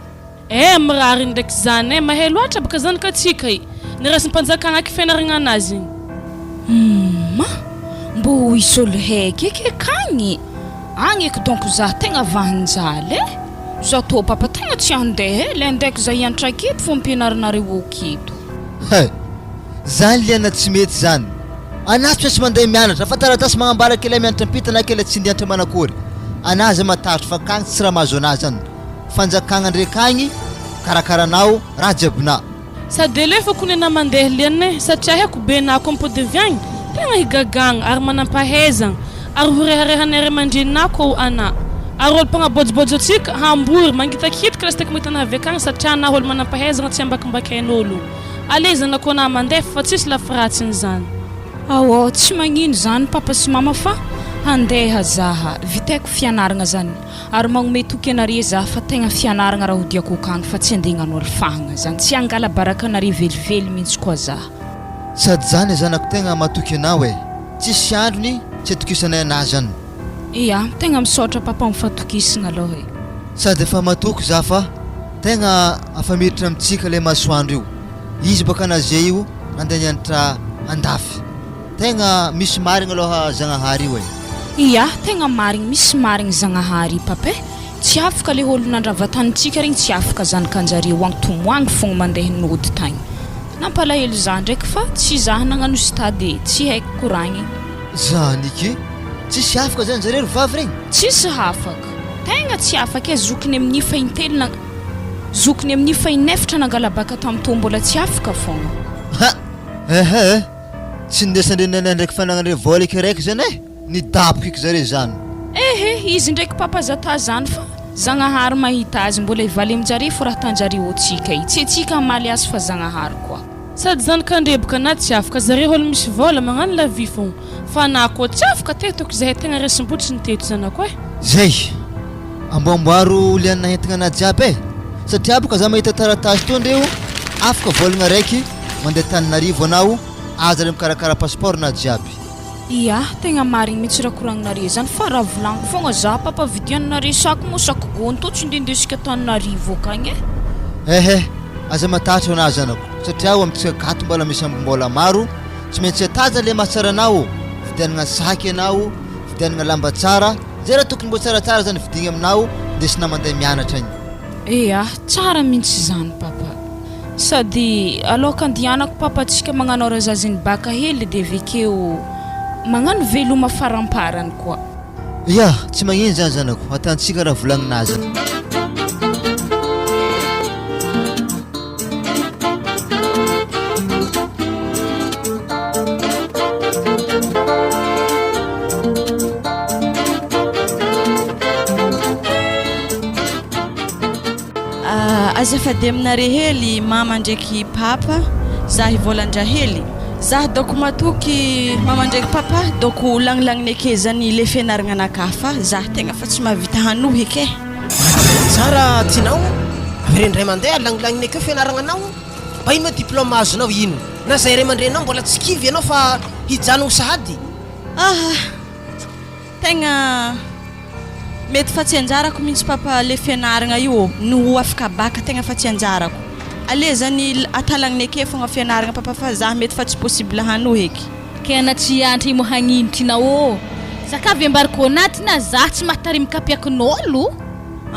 Eh mirariny ndraiky zany eh, mahay loatra baka zany ka tsika eh, niraisim-panjakagna aky fianaragna anazy igny. Humm mbô hisy olo haiky eky akagny agny eky donc za tegna vahinjaly eh, za tô papa tegna tsy andeha eh, le andeha za hianatra aketo fô ampianarinareo aketo. Hay! Zany liana tsy mety zany. Anah tsy maintsy mandeha mianatra fa taratasy magnambara kely mianatra ampita na kely tsy ndiantra manakory. Anah aza matahotra fa akagny tsy raha mahazo anah zany. Fanjakagna ndreky agny karakaranao raha jiabinà. Sady alefako ny anah mandeha liana eh satria haiko be na ko mipody avy agny tegna higagagna ary manampahaizagna ary ho reharehanay ray aman-dreninah ko anah ary olo mpagnabôjibôjo antsika hambory mangitakitaka lasitaiky mahita anah avy akagny satria anah olo manampahaizagna tsy ambakimbakiain'olo Allez zanako anah mandefa fa tsisy lafiratsiny zany. Aô tsy magnino zany papa sy mama fa handeha zaha, vitaiko fianaragna zany ary magnome toky anare zaha fa tegna fianaragna raha hodiako akagny fa tsy andeha hagnano alifahagna zany, tsy hangala baraka anare velively mintsy koa zaha. Sady zany zanako tegna matoky anao e, tsisy androny tsy atokisanay anah zany. Ia, tegna misaotra papa am fatokisagna aloha e. Sady efa matoky za fa tegna afa miditra amintsika le masoandro io, izy baka naze io nandeha nianatra andafy, tegna misy marigny aloha Zagnahary io e. Ia, tegna marigny, misy marigny Zagnahary papa e, tsy afaka le olo nandrava tanintsika regny tsy afaka zanakanjareo agny tomoagny fogna mandeha nody tagny, nampalahelo za ndraiky fa tsy za nagnano stade e, tsy haiko koragny. Zany ike! Tsisy afaka zany zareo ry vavy regny? Tsisy hafaka. Tegna tsy afaka e, zokiny amin'io fa intelo na zokiny amin'io fa inefatra nangala-baka tam tô mbola tsy afaka fogna. Ha! Ehe eh! Tsy nindesan-dreniny ndraiky fanagnany vôla eky raiky zany eh! Nidaboka eky zare zany. Ehe, izy ndraiky papa zata zany fa Zagnahary mahita azy mbola hivaly amin-jare fô raha tanjare ôtsika i, tsy antsika hamaly azy fa Zagnahary koa. Sady zany kandreboka na tsy afaka zareo olo misy vola magnano la vie fogna fa na koa tsy afaka teto ko zahay tegna resim-potsiny teto zanako eh. Zay! Amboamboaro liana entigna anah jiaby eh! Satria boka za mahita taratasy toa ndreo afaka volagna raiky mandeha Tananarivo anao aza le mikarakara passeport na jiaby. Ia, tegna marigny mitsy raha koragninare zany fa raha volagniko fogna za papa vidianare sac moa sac gony tô tsy nde ndesiko Antananarivo akagny e. Ehe, aza matahotra anah zanako satria ao amintsika gato mbola misy ambim-bola maro, tsy maintsy ataja le mahatsara anao ô, vidianagna sac ianao, vidianagna lamba tsara, zay raha tokony mbo tsaratsara zany vidigny aminao ndesina mandeha mianatra agny. Ea, tsara mintsy zany papa. Sady aloka andianako papa tsika magnano razaziny baka hely de avekeo magnano veloma faramparany koa. Ya, tsy magnino zany zanako, atantsika raha volagnina aza. Azafady aminare hely mama ndraiky papa za hivolan-draha hely za dôko matoky mama ndraiky papa dôko lagnilagniny ake zany le fianaragna anakahy fa za tegna fa tsy mahavita hanohy eky e. Tsara tinao, avy indray mandeha lagnilagniny akeo fianaragna anao. Mba ino ma diplôme azonao ino? Na zay ray aman-dreninao mbola tsy kivy ianao fa hijanogno sahady? Ah! Tegna mety fa tsy anjarako mintsy papa le fianaragna io ô, no ho afaka bac tegna fa tsy anjarako. Ale zany atalagniny ake fogna fianaragna papa fa zah mety fa tsy possible hanohy eky. Ke ana tsy hiantra imo hagnino tina ô! Zaka avy ambariko ana tina zah tsy mahatarimy kapiakin'olo.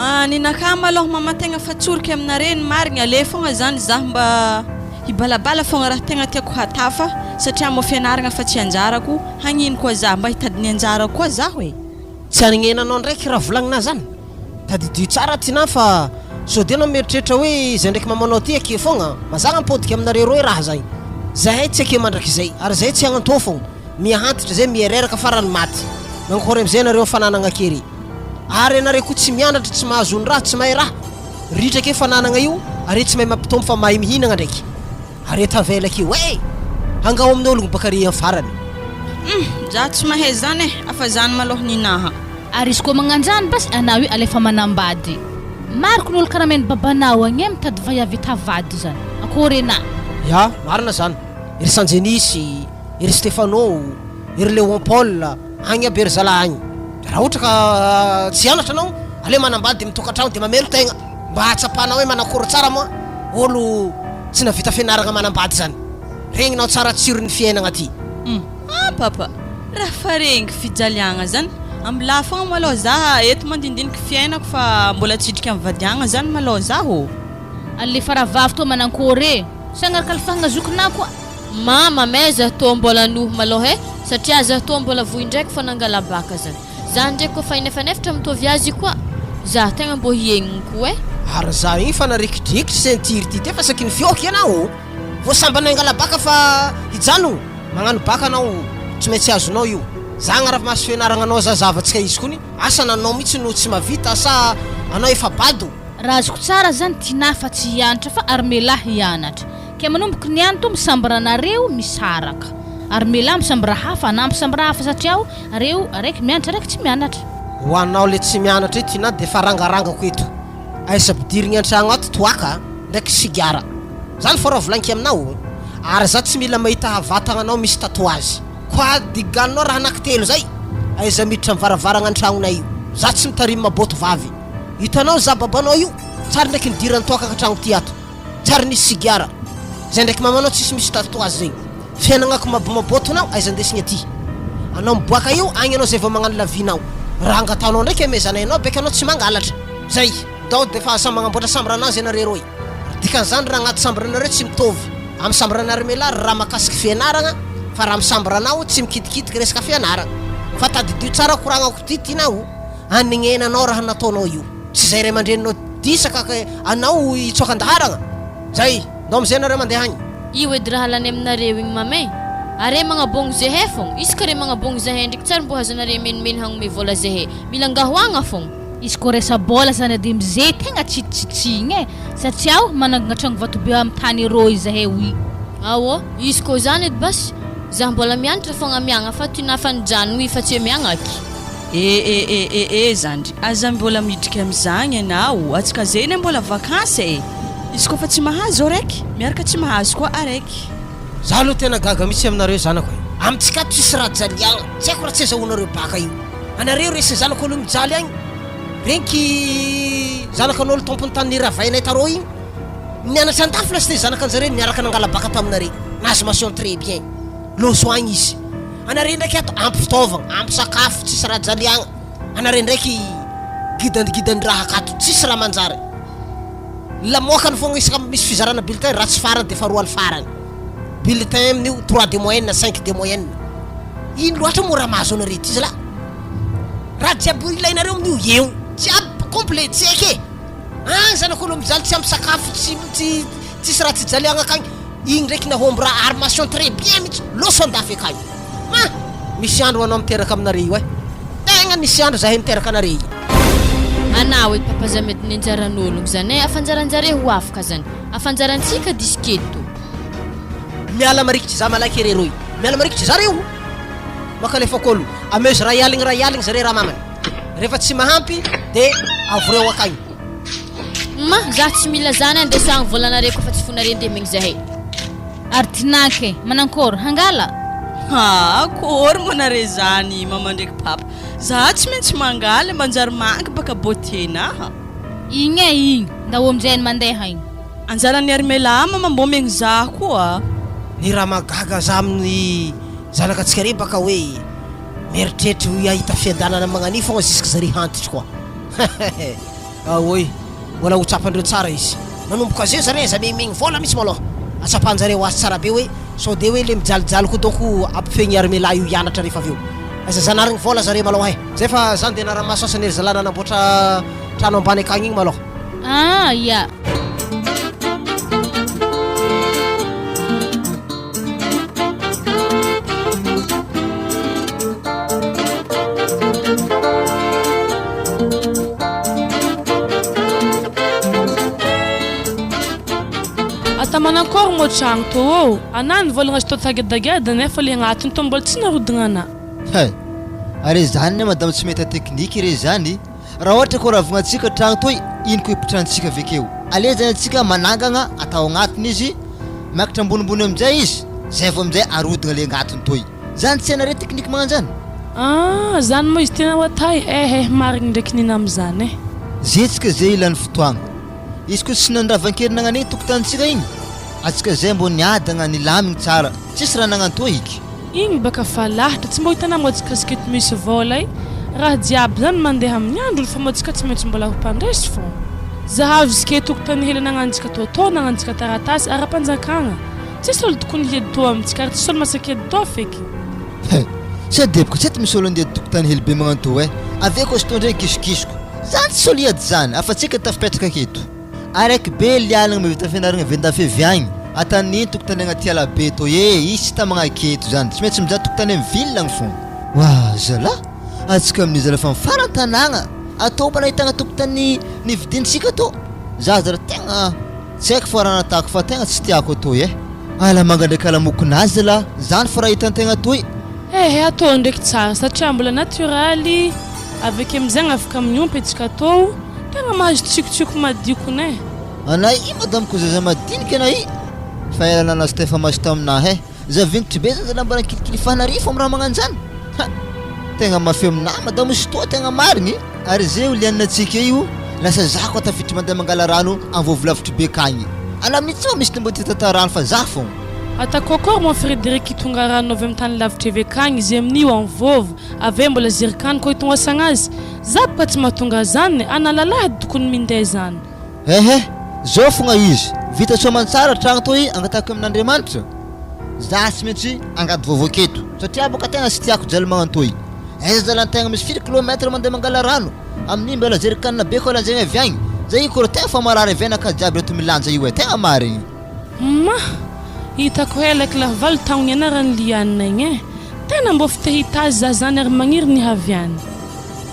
Ah ninakah malôha mama tegna fa tsoriky aminare ny marigny ale fogna zany zah mba hibalabala fogna raha tegna tiako hatà fa satria mô fianaragna fa tsy anjarako hagnino koa zah mba hitady ny anjarako koa zaho e. Tsy hanignenanao ndraiky raha volagninah zany. Tadidio tsara Tinah fa sode anao mieritreritra hoe izay ndraiky mamanao ty ake fogna, mazagna mipodiky aminareo roe raha zay. Zahay tsy ake mandrakizay ary zahay tsy hagnantô fogna. Miha-antitra zay miha-reraka farany maty. Mankory amizay anareo am fananagna kere. Ary anareo koa tsy mianatra tsy mahazo ny raha tsy mahay raha. Ritra ake fananagna io are tsy mahay mampitombo fa mahay mihinagna ndraiky. Are tavela akeo eh! Angao amin'ny ologno baka re am farany. Humm za tsy mahay zany eh afa zany malôha ninaha. Ary izy koa magnanjany basy anao io alefa manambady. Mariko ny olo karamain'ny babanao agny eh mitady vaiavy hitavady zany. Akory enà. Ya, marina zany. Ry Sanjenisy, ry Stefano, ry Léon Paul, agny aby ry zalahy agny. Raha ohatra ka tsy hianatra anao, aleo manambady de mitokantragno de mamelo tegna. Mba hahatsapanao hoe manakory tsara moa olo tsy navita fianaragna manambady zany. Regninao tsara tsiron'ny fiainagna ty. Hum ah papa, raha fa regny fijaliagna zany, ambilà fogna malôha za eto mandindiniky fiainako fa mbola tsy hidriky am vadiagna zany malôha zaho ô. Alefa rahavavy toa manankory e! Sa agnaraka alifahagna zokinà koa? Mama, mais zah toa mbola noho malôha e, satria zah toa mbola voa indraiky fa nangala baka zany. Zah ndraiky koa fa inefanefatra mitovy azy koa, zah tegna mbô hienigny koa e. Ary zah igny fa narikidrikitry ceinture ty teo fa saky nifioky ianao ô! Vao sambany nangala baka fa hijanogno, magnano baka anao tsy maintsy azonao io. Zah agnaramaso fianaragna anao zah zavatsika izy kony, asa na anao mitsy no tsy mavita sa anao efa bado. Raha azoko tsara zany tinah fa tsy hianatra fa armela hianatra. Ke manomboky niany to misambra nareo misaraka. Armela misambra hafa anah misambra hafa satria aho areo araiky mianatra araiky tsy mianatra. Ho anao le tsy mianatra io Tinah de efa rangarangako eto. Aiza ampidirigny antragno ato toaka ndraiky sigara. Zany fô raha volagniko aminao. Ary za tsy mila mahita vatagnanao misy tatouage. Koa diganinao raha anaky telo zay. Aiza miditra am varavaragna antragnonay io. Za tsy mitarimy maboto vavy. Hitanao za babanao io tsary ndraiky nidirany toaka antragno ty ato. Tsary nisy sigara. Zay ndraiky mamanao tsisy misy tatouage zegny. Fiainagnako mabomaboto anao aiza andesigny aty. Anao miboaka eo agny anao zay vao magnano la vie nao. Raha angatahanao ndraiky amezanay anao beka anao tsy mangalatra. Zay. Ndao defa samy magnamboatra chambre anazy ianareo roy. Dikan'izany raha agnaty chambre nareo tsy mitovy amy chambre anareo melahy raha makasiky fianaragna fa raha amy chambre anao tsy mikitikitiky resaka fianaragna. Fa tadidio tsara koragnako ty Tinah o. Anegnenanao raha nataonao io. Tsy zay ray aman-dreninao disaka ka anao hitsoaka an-daharagna. Zay, ndao amizay nareo mandeha agny. Io edy raha lany aminareo igny mama e! Are magnabôgno zehe fogna, isaka re magnabôgno zahay ndreky tsary mbô hazanare menimeny hagnome vôla zehe, mila angahoagna fogna. Izy koa resa-bôla zany ady amizay tegna tsy tsitsigny e! Satria aho manangana tragno vatobe amy tany rô izahay oui. Ao, izy koa zany edy basy, zah mbola mianatra fogna miagna fa ty nafa nijanogno i fa tsy miagna aky. Eh eh eh eh eh zandry, aza mbola midrika amizagny ianao, atsika zegny mbola vakansy e! Izy koa fa tsy mahazo araiky, miaraka tsy mahazo koa araiky. Za aloha tena gaga mihitsy aminareo zanako e! Amintsika ato tsisy raha jaliagna, tsy haiko raha tsy azahoanareo baka io. Anareo resy zanak'olo mijaly agny, regny ki zanakan'olo tompony tany niravainay tarô igny, nianatra andafy lasteo zanakanjareo niaraka nangala baka taminare, nahazo mention très bien, loso agny izy. Anare ndraiky ato ampy fitaovagna, ampy sakafo, tsisy raha jaliagna. Anare ndraiky gidangidan'ny raha akato, tsisy raha manjary. Lamoakany fogna isaka misy fizarana bulletin, raha tsy farany defa roa ny farany. Bulletin amin'io trois de moyenne, cinq de moyenne. Ino loatra moa raha mahazo anare ty zalahy? Raha jiaby ilainareo amin'io eo, jiaby complet, tsy haiko e. Agny zanak'olo mijaly tsy ampy sakafo, tsy tsy tsisy raha tsy jaliagna akagny. Igny ndraiky nahomby raha armation très bien mitsy loso andafy akagny ma misy andro anao miteraka aminare io eh tegna misy andro zahay miteraka anare io. Anao edy papa za mety nenjaran'ologno zany eh afanjaranjare ho afaka zany afanjarantsika diskety to. Miala marikitry za malaky ere roy miala marikitry za reo makalefa kôlo amezo ray aligny ray aligny zare raha mamany refa tsy mahampy de avoreo akagny. Ma, za tsy mila zany andeso agny volanare koa fa tsy fonare ndeha megny zahay. Ary tinanky e, manankôry, hangala? Haa, akôry moa nare zany mama ndraiky papa, za tsy maintsy mangala manjary manky baka beauté-naha. Igny e igny, ndao amizay ny mandeha igny. Anjaran'i Armela mama mbô megny za koa. Ny raha mahagaga za amin'ny zanaka antsika re baka hoe mieritreritra ho hahita fiadanana magnan'io fogna jusque zare hantitry koa. Aoy, mbola ho tsapandreo tsara izy. Manomboka zeo zare aza mihimigny vola mitsy malôha. Atsapanjareo azy tsara be hoe sao de hoe le mijalijaly koa donc ampifegny armée io hianatra rehefa avy eo. Aza zanarigny vola zare malôha e. Zay fa za ndeha naramaso asan'ny ry zalahy nanamboatra trano ambany akagny igny malôha. Ah ya. Ata manakôry moa tragno tô ô? Anà nivolagna azy tô tagiadagiada nefa le agnatiny tô mbola tsy narodigna anà. Hay! Are zany ne madama tsy mahita tekniky re zany Raha ohatra koa ravogna-tsika tragno toy, ino koa hipotrahan-tsika avy akeo? Aleo zany antsika manangagna atao agnatiny izy, miakatra ambonimbony aminjay izy, zay vao aminjay arodigna le agnatiny toy. Zany tsy hainareo tekniky magnano zany? Ah, zany moa izy tena ho atay eh eh marigny ndraiky nina amizany eh. Zetsika zay ilany fotoagna. Izy koa tsy nandravan-kery nagnan'igny tokotanintsika igny, antsika zay mbô niadagna nilamigny tsara, tsisy raha nagnantoa iky. Igny baka fa lahatra, tsy mbô hitanà moa tsika sketo misy vôla e! Raha jiaby zany mandeha amin'ny androny fa moa tsika tsy maintsy mbola ho mpandresy fô. Zahavo sketo tokotany hely anagnantsika tôtô anagnantsika taratasy ara-panjakagna. Tsisy olo tokony hiady tô amintsika ary tsisy olo masaky hiady tô feky. He! Sa deboka tsy eto misy olo andeha tokotany hely be magnano tô eh! Avy eo koa sitô ndray kisokisoko. Zany tsisy olo hiady zany afa-tsika tafipetraka aketo. Araiky be lialagna mavita fianaragna avy andafy avy agny ataniny tokotany agnaty ala be tô ee izy tsy tamagna aketo zany tsy maintsy mijaly tokotany am ville agny fogna. Wa zalah! Atsika amin'io zalah fa mifaran-tanagna atao mba nahitagna tokotany nividintsika tô za zalah tegna tsy haiko fa raha natako fa tegna tsy tiako atoy eh! Ala manga ndraiky ala mokonazy zalah zany fa raha hitantegna atoy. Ehe atao ndraiky tsara satria mbola natioraly aveke amizegny afaka miompy atsika atao Tegna mahazo tsikotsiko madio kone. Anay i madame ko zaza madinika anay i fa ela nanazo tefa maso taminah eh za vignitry be za zala mba nakilikilifana rifo am raha magnanjany ha tegna mafy aminah madame izy toa tegna marigny ary ze io lianinatsika io lasa za koa tafiditry mandeha mangala rano am vovo lavitry be kagny ana amin'io tsy mba misy mba tia tata rano fa za fogna. Atako akory mon Frederic hitonga rano avy am tany lavitry avy akagny izy amin'io am vovo avy eo mbola zerikany koa hitongasagna azy Za boka tsy mahatonga zany analalahy tokony minday zany. Ehe, zao fogna izy, vita soamantsara tragno toy angatahiko amin'Andriamanitra, za tsy maintsy angady vaovao aketo, satria boka tegna tsy tiako jaly magnantoy, aiza zala antegna misy firy kilomètre mandeha mangala rano, amin'igny mbala zerikanina be koa lanjaigny avy agny, za io kôra tegna fa marary avy anakahy jiaby reto milanja io e, tegna marigny. Ma! Hitako ela kila valo taogno nianaran'i Liana igny e! Tena mbô fi te hita azy za zany ary magniry ny haviany.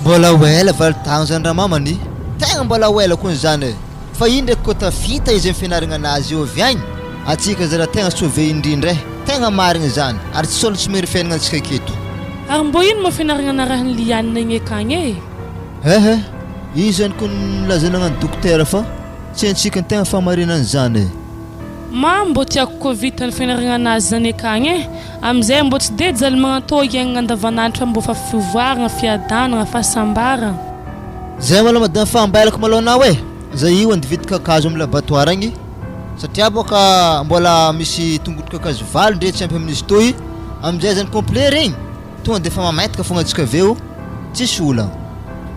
Mbola ho ela valo taogno zany ramamany, tegna mbola ho ela kony zany e! Fa io ndraiky koa tafita izy amy fianaragna anazy io avy agny, atsika zala tegna sauve indrindra e! Tegna marigny zany, ary tsisy olo tsy mery fiaignana antsika aketo. Ary mbô ino moa fianaragna narahin'i Liana igny akagny e? Ehe, io zany kony nilaza nagnano dokotera fa. Tsy haintsika ny tegna fahamarinan'izany e. Ma mbô tiako koa vita ny fianaragna anazy zany akagny e, amizay mbô tsy de jaly magnatô iaignagna andavanandro fa mbô fa fivoaragna, fiadanagna, fahasambaragna. Zay malôha madame fa ambailako malôha anao e, za io andividy kakazo am labatoara agny satria bôka mbola misy tongotro kakazo valo ndre tsy ampy amin'izy toy, amizay zany complet regny. Tonga dia efa mamaitaka fogna antsika avy eo, tsisy olagna.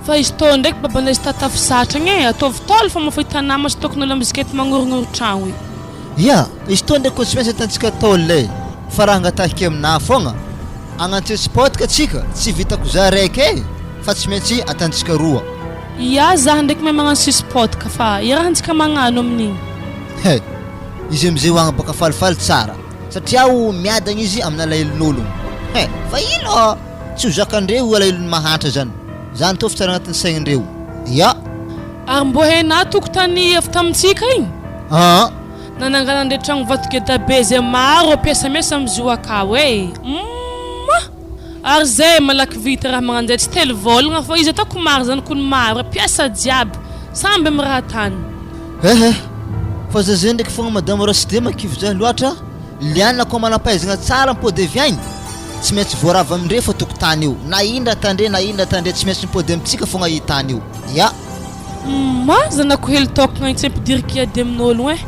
Fa izy tô ndraiky babanay sy tata fisatragna e, ataovy tôly fa mafy tanà ma sy tokony olo amiziketo magnorognoro tragno e. Ya, izy tô ndraiky koa tsy maintsy atantsika tôle e, fa raha angatahiko aminah fogna, agnantio tsy potika tsika, tsy vitako za raiky e, fa tsy maintsy atantsika roa. Ya, zah ndraiky mahay magnano sisy potika fa iarahantsika magnano amin'igny. He, izy amizay hoagna baka falifaly tsara. Satria aho miadagna izy amin'ny alahelon'ologno. He! Fa ino ah! Tsy ho zakandreo io alahelon'ny mahantra zany. Zany tô fitsara agnatin'ny saignindreo. Ya! Ary mbô hainà tokotany avy tamintsika igny? Aa! Nananganandre tragno vato gedabe zay maro mpiasa miasa amizio akao e! Humm! Ary zay malaky vita raha magnanjay tsy telo vôlagna fa izy ataoko maro zany kony maro mpiasa jiaby samby amy raha tany. Ehe, fa za zay ndraiky fogna madama raha tsy de makivy zah loatra, liana koa manam-pahaizagna tsara mipody avy agny, tsy maintsy voarava amindre fô tokotany io, na ino raha tandre na ino raha tandre tsy maintsy mipody amintsika fogna i tany io, ya. Ma zanako hely tokagna tsy ampidiriko hiady amin'ôlogno eh!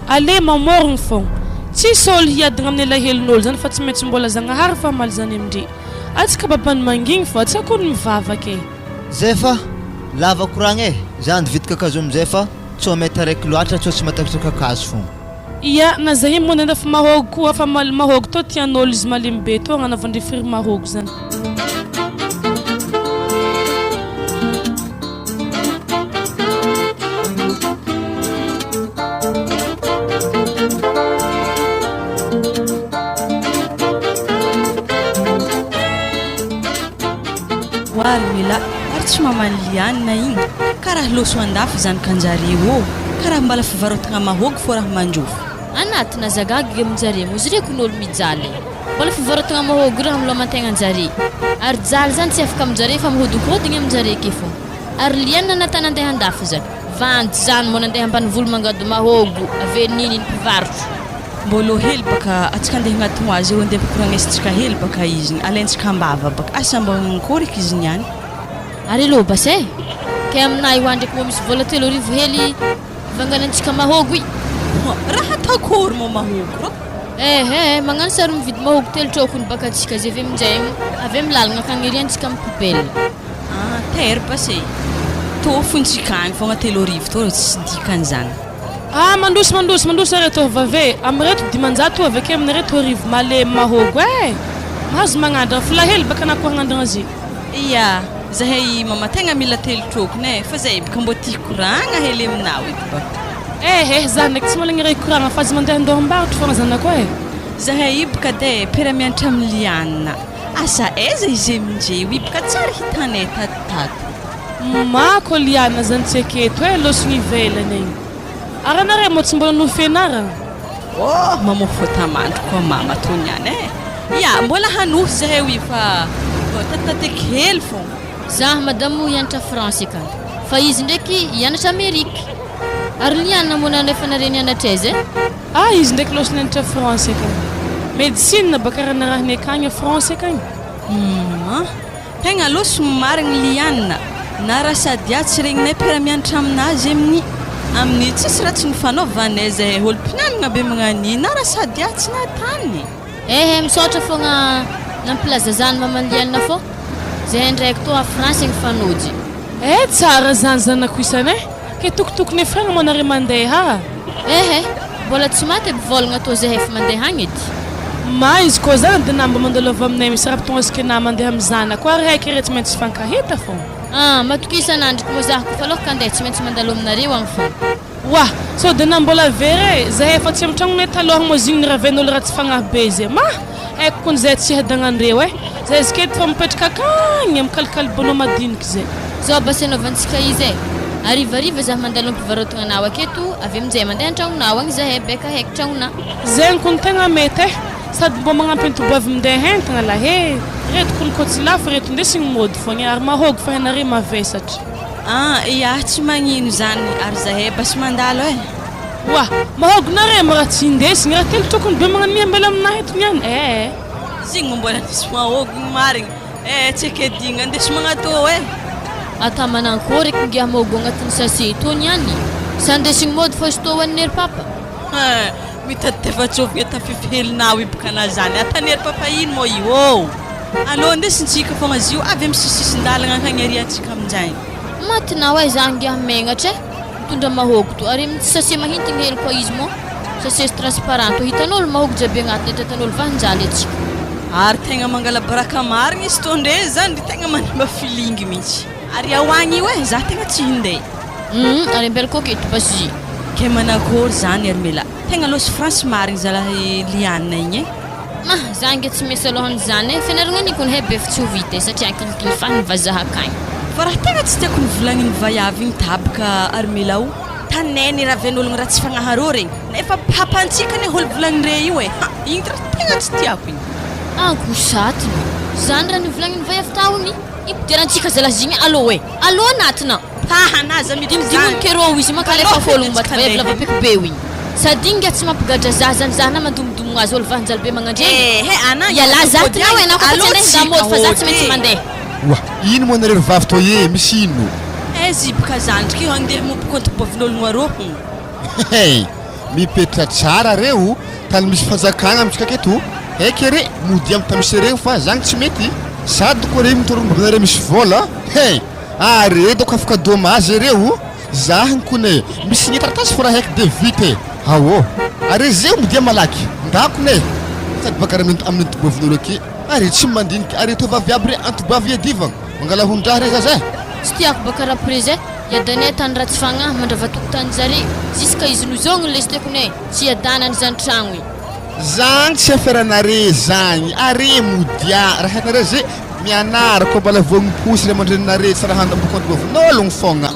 Allez mamôrogno fogna! Tsisy ôlo hiadagna amin'ny alahelon'ôlo zany fa tsy maintsy mbôla Zagnahary fa hamaly zany amindre! Atsika babany mangigny fô atsika kony mivavaka eh! Zay fa lava koragna eh! Za andividy kakazo amizay fa tsao mety araiky loatra tsao tsy mahatakatra kakazo fogna. Ia, na zahay moa nandafy mahôgo koa fa mahôgo tô tian'ôlo izy malemy be tô agnanaovandre firy mahôgo zany. Oary mila ary tsy mamaly lianina igny karaha loso andafy zany kanjare ô karaha mbala fivarotagna mahôgo fô raha mandrofo. Anatina aza gaga aminjare moa izy reko ny olo mijaly e. Mbola fivarotagna mahôgo raha milomantegna anjare. Ary jaly zany tsy afaka aminjare fa mihodinkodigny aminjare ake fô. Ary lianina nata nandeha andafy zany. Vandy zany mbô nandeha ambanivolo mangady mahôgo ave niny ny mpivarotro. Mbô lô hely baka atsika andeha agnatogno azy eo andeha ampikoragnesitrika hely baka izy igny alaintsika ambava baka asa mbô ankôry eky izy niany. Ary lô basy e! Kay aminah io andreky mbô misy vôla 3000 hely Vanganantsika mahôgo i. Raha ataoko ôry moa mahôgo rô. Ehe, magnano sary mividy mahôgo telo trôkony baka antsika zay avy aminjay avy amy lalagna akagny ery antsika amy poubelle. Ah, terre passe. Tô fontsika agny fogna 3000 tô tsisy dikany zany. Ah, mandroso mandroso mandroso are tô vave, amireto 500 avy ake amin'ireto arivo malemy mahôgo eh! Mahazo magnandrana, fola hely baka na koa hagnandrana azy. Ia, zahay mama tegna mila telo trokiny eh, fa zay bka mbô tia hikoragna hely aminao eto baka. Eh eh, za ndraiky tsy malagna raha hikoragna fa aza mandeha andoham-barotro fogna zanako eh. Zahay io bka de mpiara-mianatra amin'i Liana, asa aiza izy amindreo io bka tsary hitanay tato tato. Mako Liana zany tsy aketo eh, lôsogno ivelany agny. Ary anareo moa tsy mbola noho fianarana? Oh, mamoha fôtamandry koa mama tô niany eh! Ya, mbola hanohy zahay io fa tatitateky hely fô. Zah madame moa hianatra France akany fa izy ndraiky hianatra Amerique. Ary Liana moa nalefa nare nianatra aiza eh? Ah izy ndraiky lôsa nianatra France akany. Medecine baka raha narahiny akagny France akagny. Humm an! Tegna loso marigny Liana, na raha Sadia tsy regninay mpiara-mianatra aminazy amin'ny amin'ny tsisy raha tsy nifanaovanay zahay olo mpinamagna be magnania na raha Sadia tsy nahatany. Ehe misaotra fogna nampilaza zany maman Liana fô zahay ndraiky tô a France agny fanojy. Eh tsara zany zanako isany eh! Ke tokotokony efragna moa nare mandeha? Ehe mbola tsy maty aby vôlagna tô zahay efa mandeha agny edy. Ma izy koa zany de na mba mandalo avy aminay misy raha tongasika na mandeha amy zanako ary haiko re tsy maintsy hifankahita fô. Ah matokisa anandriko moa zah kofa alôha ka andeha tsy maintsy mandalo aminareo agny fô. Wah! Sao de na mbola very e! Zahay efa tsy am tragnonay taloha moa zigny niraven'olo ratsy fagnahy be zay. Mah! Haiko kony zay tsy hiadagnandreo e! Zay ziketo fa mipetraka akagny am kalikaly bonao madiniky zay. Zao basy anaovantsika izy e! Harivariva zah mandalo am-pivarotagna anao aketo, avy aminjay mandeha an-tragnonao agny zahay beka haiky tragnonà. Zegny kony tegna mety e! Sady mbô magnampy antoboavy mindeha entagna lahy e! Reto kony kô tsy lafo reto indesigny mody fogna e! Ary mahôgo fa henare mavesatra. Ah iah tsy magnino zany ary zahay basy mandalo eh. Oa! Mahôgo nare ma raha tsy indesigny raha telo tokony be magnano miambela aminahy eto niany eh. Zigny moa mbola nisy mahôgo igny marigny eh tsy ekedigna andeso magnatô eh. Ata manankory eky ngiah mahôgo agnatin'ny sase tô niany? Sa andesigny mody fô izy tô hoan'ny ery papa? Eh! Mitady tefatsofigna tafify helinao io bokana zany atanery papa ino moa io ô! Alô andesintsika fogna izy io avy amy sisisin-dalagna ankagny ary antsika aminjay. Matinao aiza aho ngiahy megnatra eh! Mitondra mahôgo to ary amin'ny sase mahintigny hely koa izy moa sase transparent to hitan'olo mahôgo jiaby agnatiny eto atan'olo vahinjaly antsika. Ary tegna mangala baraka marigny izy tô ndre zany ry tegna manimba feeling mintsy. Ary ao agny io eh za tegna tsy hindeha. Humm ary ambela koa aketo basy. Kay manakory zany ry mela. Tegna losy France marigny zalahy Liana igny eh. Mah, za ange tsy miasa alohan'izany eh, fianaragna aniko ny heb efa tsy ho vita eh, satria ankilinkilifany ny vazaha akagny. Fa raha tegna tsy tiako ny volagnin'ny vaiavy igny tabaka ry mela o, taneny raven'ologno ratsy fagnahy reo regny, nefa papantsika anie olo volagnindre io eh, ha igny raha tegna tsy tiako igny. Ankosatina, zany raha nivolagniny vaiavy tao igny, impidirantsika zalahy zigny alou eh, alou anatina. Tapahana aza miditra zany. Dimodimony kerô izy manko alefa fôlogno mba vaiavy lava peko be igny. Sady igny nga tsy mampigadra zaza ny zaha na mandomodomogno azy ôlo vahanjaly be magnandregny. Ehe ana Ialahy za tinao e, na koa fa tsy andeha hinda mody fa za tsy maintsy mandeha. Oa, ino moa nareo ry vavy tô ee, misy ino? Aiza i boka zandriko io handeha hamoby compte boavin'ologno arô hum. Hey! Mipetra tsara reo, tany misy fanjakagna amitsika aketo, heky re, modia am tany misy reo fa zagny tsy mety, sady koa re mitorombogna nareo misy vôla, hey! Are doko afaka dommage reo, zahagny kone, mi signer taratasy fô raha heky de vita e, ao, are zeo modia malaky, ndako ne, sady baka re amin'ny antoboavinareo ake, are tsy mandiniky, are tovavy aby re antoboavy iadivagna, mangala hondraha re zaza e. Tsy tiako baka raprezy e. Iadanay tany ratsy fagnahy mandrava tokotany zare jusqu'à izy nozogny lesy tekony e tsy iadanany zany tragno i. Zagny tsy aferanare zagny are modia raha hainareo ze mianara koa mbala voagny posy ray aman-dreninare tsy raha andambokondoavin'ologno fogna.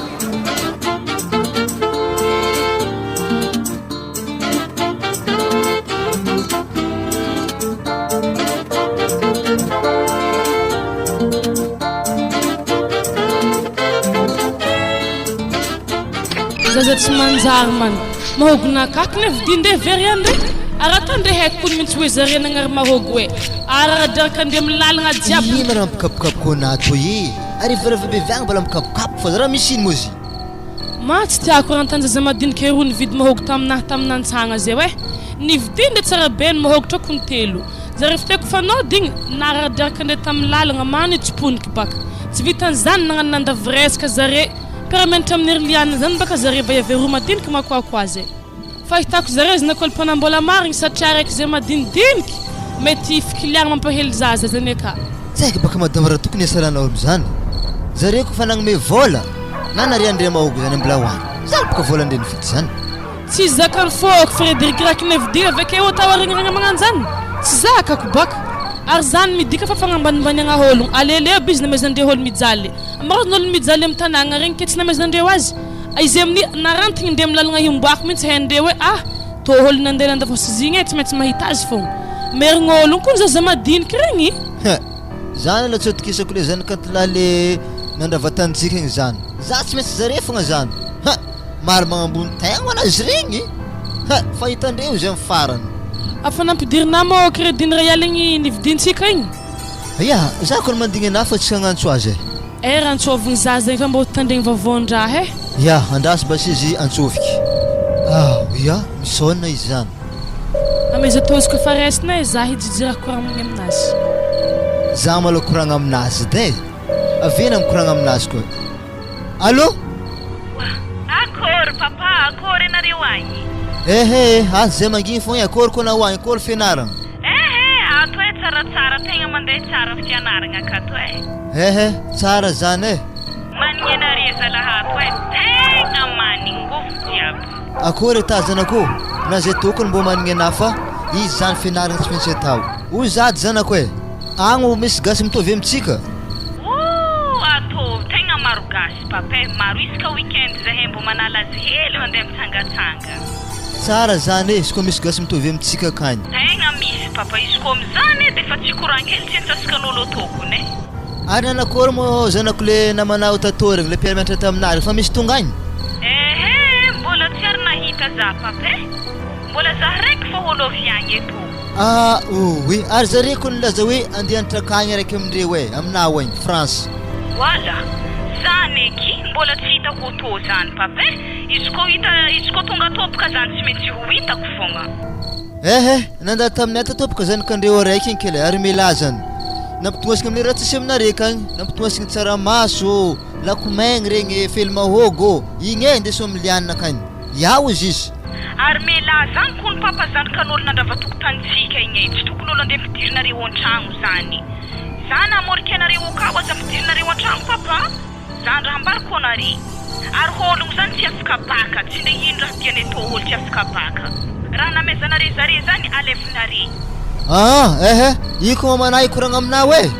Zaza tsy manjary man. Mahôgo nakaky ne vidin-dre very andre. Ary ata ndre haiko kony mintsy hoe zare nagnary mahôgo e. Ary aradraraka andre amin'ny lalagna jiaby. Ino raha mikapokapoka anah toy e? Ary efa rehefa be viagny mbola mikapokapoka fa raha misy ino moa izy? Ma tsy tiako raha antanjaza madinika eroa nividy mahôgo taminah tamin'antsagna zay oe. Nividy ndre tsara be ny mahôgo trako ny telo. Zare fiteko fanody igny nararadraraka ndre tamin'ny lalagna ma nitsiponiky baka. Tsy vitan'izany nagnano nandavy resaka zare mpiara-mianatra amin'i Erliana zany baka zare vaiavy aroa madiniky makoako azy e. Fahitako zare zanak'olo mpanambola marigny satria araiky zay madinidiniky mety fikiliagna mampahely zaza zany eka. Tsy haiko baka madama raha tokony hiasaranao amizany. Zare koa fa nagnome vola na nariandriamahogo zany ambola hoany. Zany boka vola ndre nividy zany. Tsy zakan'ny foko Frederic Rakinevidi avy akeo atao arignarigna magnano zany. Tsy zakako baka. Ary zany midika fa fagnambanimbaniagna ôlogno. Aleleo aby izy namezandreo ôlo mijaly. Maro ny ôlo mijaly amy tanàgna regny ke tsy namezandreo azy. Izy amin'ny narantigny ndre amy lalagna himboako mintsy haindreo hoe ah tô ôlo nandeha nandafosy izy igny e tsy maintsy mahita azy fogna. Merigny ôlogno koa ny zaza madiniky regny. He! Zany aloha tsy atokisako le zanak'antilahy le nandrava tanintsika igny zany. Za tsy maintsy zare fogna zany. Ha! Maro magnambony tegna ho anazy regny. Ha! Fa hitandreo izy amin'ny farany. Afa nampidirina moa crédit ny ray aligny nividintsika igny? Ya, za kony mandigny anah fa tsy hagnantso azy e. Eh raha antsôvigny zaza igny fa mbô tandregny vaovaon-draha eh. Ya, andraso basy izy antsofiky. Ah, ya, misaona izy zany. Amaiza tôziko efa raisina eh, za hijijirako koragna aminazy. Za malôha koragna aminazy edy eh. Avena mikoragna aminazy koa. Allô? Akory papa, akory anareo agny? Ehe e, aza zay mangigny fogna e, akory koa anao agny, akory fianaragna? Ehe, ato e, tsaratsara, tegna mandeha tsara fianaragna akato e. Ehe, tsara zany e. Manigny anare zalahy ato e, tegna manigny ngôvo jiaby. Akory e tazanako ô, na zay tokony mbô manigny anah fa izy zany fianaragna tsy maintsy atao. Hoy zady zanako e, agny ô misy gasy mitovy amintsika? Ooh atô tegna maro gasy papa eh, maro isaka week-end zahay mbô manala azy hely mandeha mitsangatsanga. Tsara zany e, izy koa misy gasy mitovy amintsika akany. Tegna misy papa, izy koa amizany e defa tsy koragny hely tsy antsasakan'olo atôkony e. Ary nanakôry moa zanako le namanao tatô regny, le mpiara-mianatra taminah regny, fa misy tonga agny? Ehe, mbola tsy ary nahita za papa eh, mbola za raiky fô olo avy agny eto. Ah oui, ary zare ko nilaza hoe andeha hantraka agny araiky amindreo eh, aminao agny, France. Voila, zany eky mbola tsy hitako auto zany papa eh, izy ko hita izy ko tonga topoka zany tsy maintsy ho hitako fogna. Eh eh, nandalo taminay ato topoka zany ka ndreo araiky igny kely ary melahy zany. Nampitongasiny aminay raha tsisy aminare akagny, nampitongasiny tsaramaso, lakomaigny regny eh, felimahogo, igny eh, indeso amy liana akagny. Ya hozy izy. Ary melah zany kony papa zany kan'olo nandrava tokotanintsika igny e, tsy tokony olo andeha ampidirinareo antragno zany. Za namorika anareo akao aza ampidirinareo antragno papa a! Zany raha ambarako anare. Ary hôlogno zany tsy afaka baka, tsy nde hino raha tianay tô olo tsy afaka baka. Raha namezanare zare zany alevinare. Aa ehe, iko mamanah hikoragna aminao e!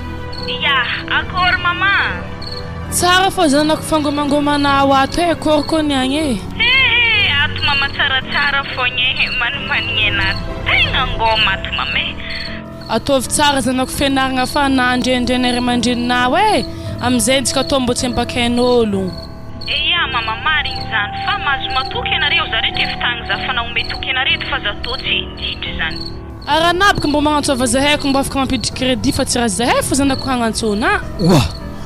Ya, akôry mama? Tsara fô zanako fangomangomana ato e, akôry koa ny agny e. Hehe, ato mama tsaratsara fogna e, manimanigny anah tegna ngôma ato mama e. Ataovy tsara zanako fianaragna fa na andrendrena ray aman-dreninao e, amizay antsika atao mbô tsy ampakain'ôlogno. mama, marigny zany, fa mahazo matoky anareo, za rehetra efa tagny za fa naome toky anare edy fa za tô tsy hiditry zany. Ary anabiko mbô magnantsôva zahay ko mbô afaka mampiditry crédit fa tsy raha zahay fô zanako hagnantsôna. Oa!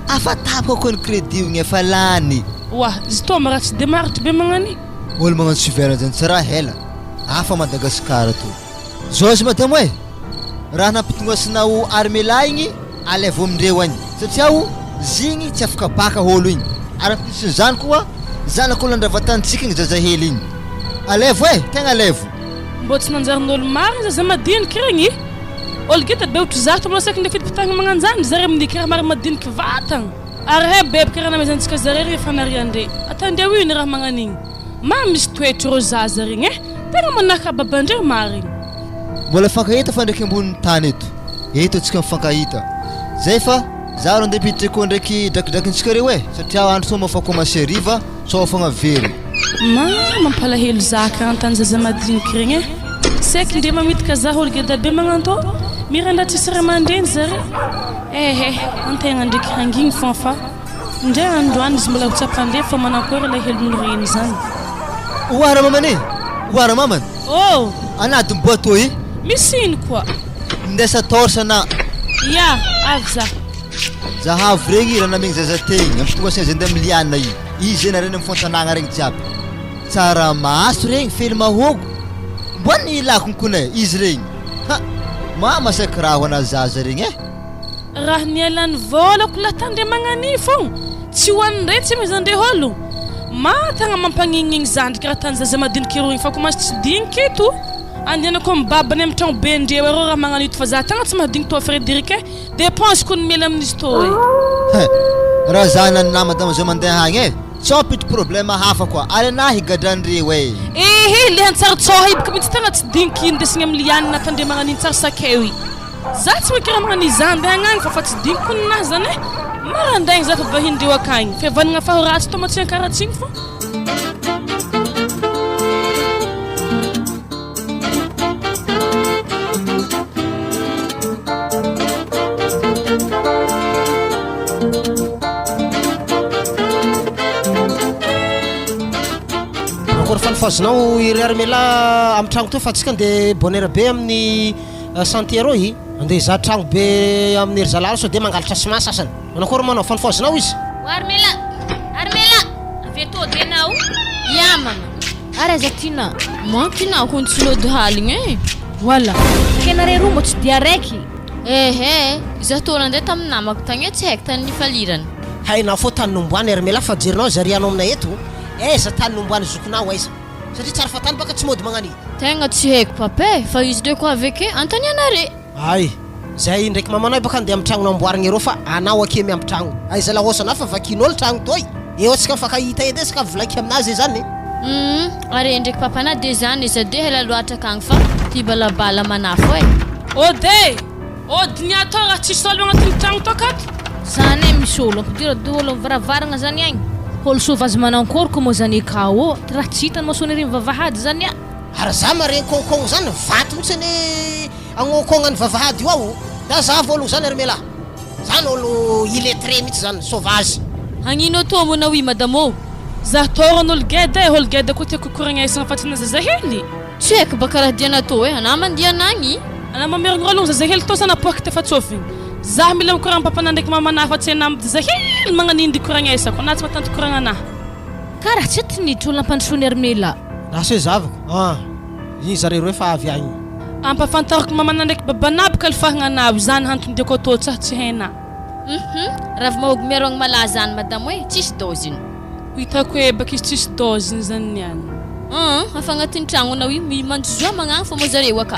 Afa tapaka ko ny crédit igny efa lany. Oa! Izy tô ma raha tsy de maharitry be magnan'io. Olo magnano suiveur zany tsy raha ela. Hafa Madagascar to. Zao izy madamo e! Raha nampitongasinao armée igny alaivo amindreo agny satria o zigny tsy afaka baka olo igny ary ampisin'izany koa zanak'olo nandravatantsika igny zazahely igny alaivo e! Tegna alaivo. Mbô tsy nanjarin'olo marigny zaza madiniky regny. Olo geda be ohatry za to mbola saiky ndeha fitipitahagna magnanjany zare amin'ny kiraha maro madiniky vatagna. Ary he beby karaha namezantsika zare regny efa nariandre. Atandreo ino raha magnan'igny. Ma misy toetry reo zaza regny eh! Tegna manahaka babandreo marigny. Mbola mifankahita fa ndraiky ambonin'ny tany eto. Eto antsika mifankahita. Zay fa za ro andeha ampiditra koa ndraiky drakidrakintsika reo eh! Satria andro sao mafa commencer hariva sao fogna very. Ma mampalahelo za karaha tany zaza madiniky regny eh! Saiky ndre mamitaka za olo geda be magnantô mirandra tsisy ray aman-dreny zare eh eh antegna ndreky hangigny fogna fa Ndre androany izy mbola ho tsapan-dre fa manankory ilay helon'olo reny zany. Oara mamany e! Oara mamany! Oh! Anadiny bois tô e! Misy ino koa? Mindesa torche na. Ya, avy za. Zahavo regny raha namegny zaza tegny am fotoagna asiagna zay ndeha miliana i. Izy zay nareny am fontanagna regny jiaby. Tsaramaso regny, fely mahogo. Mbo ny ilako kone izy regny. Ha! Mama saiky raha ho ana zaza regny eh! Raha nialan'ny vôlako lah tandremagna ani fô tsy ho an'ny tsy amezandre ôlo. Matagna mampagnignigny zandriky raha tany zaza madiniky rogny fa komansy tsy digniky eto. Andehanako am babany am tragno be ndreo arô raha magnano ito fa za tagna tsy mahadigny toa Frederic eh. Depense ko ny miela amin'izy tô eh. He! Raha za na ny nama dama zao mandeha agny eh, tsao ampiditry problème hafa koa ary anah higadran-dreo eh. Ehe le antsaritsôha i baka mintsy tagna tsy digniky indesigny am lianina tandremagna an'iny tsary sakay i. Za tsy mankira magnano izany ndeha agnagny fa fa tsy digniko ninahy zany eh! Marandraigny za fa vahiny ndreo akagny, fihavanagna fa ho ratsy tô ma tsy ankaratsiny fô. Akory falifazinao iry Armela amin'ny tragno teo fa antsika ndeha bonheur be amin'ny Santier rô i. Andeha hizaha tragno be amin'ny ry zalahy sao dia mangalatra ciment sasany. Manao akory manao? Fanifohazinao izy? O Armela! Armela! Avy eto ody enao? Ya mama. Ary aza tiana. Manko ina hono tsy lody haligna e. Voilà. Ke nare roa mbô tsy dia araiky. Ehe, izaho tô nandeha tamin'ny namako tagny e tsy haiko tany nifalirana. Hainao fô tany nomboany Armela fa jerinao aiza rianao aminay eto, aiza tany nomboany zokinao aiza? Satria tsara fahatany baka tsy mody magnano i. Tegna tsy haiko papa e, fa izy ndreky ho avy ake antanianare. Ay, zay ndraiky mamanay baka andeha amin'ny tragno namboarigny areo fa anao ake miamby tragno. Aiza laôsa fa vakin'ôlo tragno toy. Eo atsika mifankahita edy e, saka volaiko aminazy e zany e. Humm, are ndraiky papanah de zany e, za de ela loatra akagny fa ty balabala manafo e. Ode e! Ody ny atao raha tsisy olo agnatin'ny tragno tao kato. Zany e misy olo ampidiro daholo am varavaragna zany agny. Olo sovazy manankôry ko moa zany ekao ô, raha tsy hitany masoany ery vavahady zany a. Ary za maregny kônkôgno zany vato mihitsy anie agnonkôgnan'ny vavahady io ao da za vôlo zany ry melahy zany olo illettré mihitsy zany sauvage. Hagnino tô moa nao i madame ô? Za tôrany olo geda e, olo geda koa tiako koragnesa fa tsy na zazahely. Tsy haiko baka raha diana tô e, anah mandia anagny. Anah mamerigny rôlogno zazahely tô sa napoaky tefatsôfigny. Zah mila mikoragna papanah ndraiky mamanah fa tsy anah zazahely magnan'indy koragnesa ko anah tsy mahatanty koragnanah. Karaha tsy aty niditra olo nampandrosoany Armela. Lasa hoe zavako ah! Iny zareo reo efa avy agny. Ampafantariko mamanah ndraiky babanah baka alfahagnanah zany hantondiako atô tsa tsy hainah. Hum ravi-mahogo miaro agny malaza any madamo e, tsisy dôziny. Ho hitako e baka izy tsisy dôziny zany niany. Hum afa agnatin'ny tragnonao io mi manjozoa magnagny fô moa zareo aka.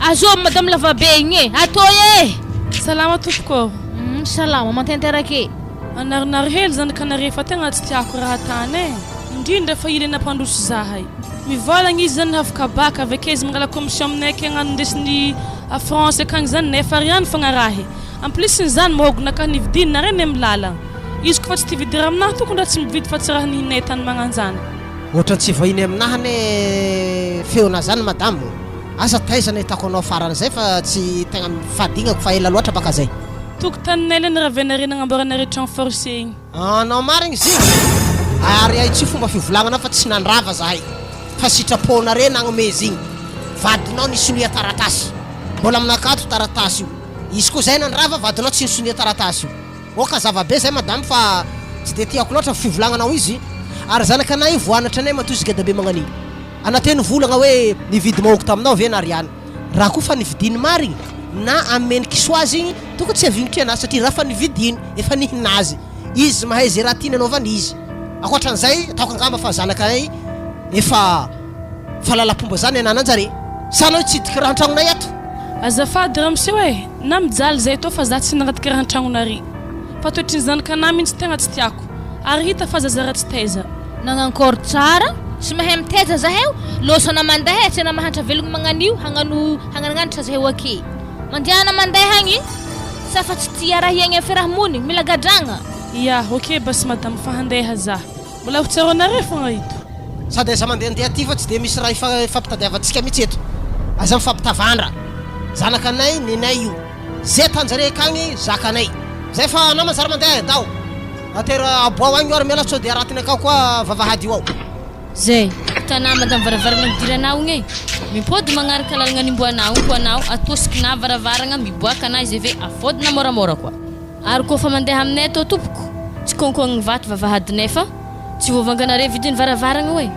Azovy madame lavabe igny e! Atoy e! Salama tompoko ô! Hum salama mantenteraka e! Anarinary hely zany ka nare fa tegna tsy tiako raha tany e! Indrindra fa ilay nampandroso zahay. Mivolagna izy zany hafaka baka avy ake izy mangala commission aminay ake agnano ndesiny a France akagny zany nefa ariany fogna raha e! En plus ny zany mahôgonakahy nividiny nare ny amy lalagna. Izy kofa tsy tia vidy raha aminahy tokony raha tsy mividy fa tsy raha nihinay tany magnanjany. Ohatran'ny tsy vahiny aminahy anie feonà zany madame o! Asa taiza nahitako anao farany zay fa tsy tegna fadignako fa ela loatra baka zay. Tokotaninay ilay niravenareo nagnamboaranareo trano forcé igny. Anao marigny izy igny? Ary ahitsio fomba fivolagnana fa tsy nandrava zahay fa sitraponare nagnome igny. Vadinao nisonia taratasy. Mbola aminakato taratasy io. Izy koa zay nandrava vadinao tsy nisonia taratasy io. Oka zava-be zay madame fa tsy de tiako loatra fivolagnanao izy. Ary zanakanay io voanatra anay matoa izy gadabe magnan'igny. Anateno volagna hoe nividy mahoko taminao ve Nariana? Raha koa fa nividiany marigny na ameny kisoa azy igny tokony tsy havignitry anazy satria raha fa nividiany efa nihinazy izy mahay ze raha tiany anaovany izy. Ankoatran'izay ataoko angamba fa zanakay efa fahalalampomba zany anananjare. Sa anao hitsidika raha antragnonay ato? Azafady ramose e! Na mijaly zay tô fa za tsy nangataka raha antragnonare. Fa toetry ny zanakanahy mintsy tegna tsy tiako. Ary hita fa zaza ratsy taiza. Nagnankôry tsara, tsy mahay mitaiza zaheo, lôsa ana mandeha e, tsy ana mahantra velogno magnanio, hagnano hagnanagnanatra zaheo ake. Mandehana mandeha agny, sa fa tsy tia raha hiaigna fiarahamonigny, mila gadragna. Ya, ok basy madame fa handeha za. Mbola ho tsaroanareo fogna ito. Sady aza mandehandeha aty fa tsy dia misy raha ifampitadiavantsika mihitsy eto. Aza mifampitavandra. Zanakanay nenay io. Ze tanjare akagny zakanay. Zay fa anao manjary mandeha e, ndao. Atero aboaho agny io ary miala sao dia aratiny akao koa vavahady io ao. Zay, tanà madame varavaragna nidiranao igny e. Mimpody magnaraka lalagna nimboanao igny koa anao, atosikinà varavaragna miboaka anà izy ave afôdina môramôra koa. Ary kôfa mandeha aminay atô tompoko, tsy kônkôgny vato vavahadinay fa tsy voavanganare vidiny varavaragna oe.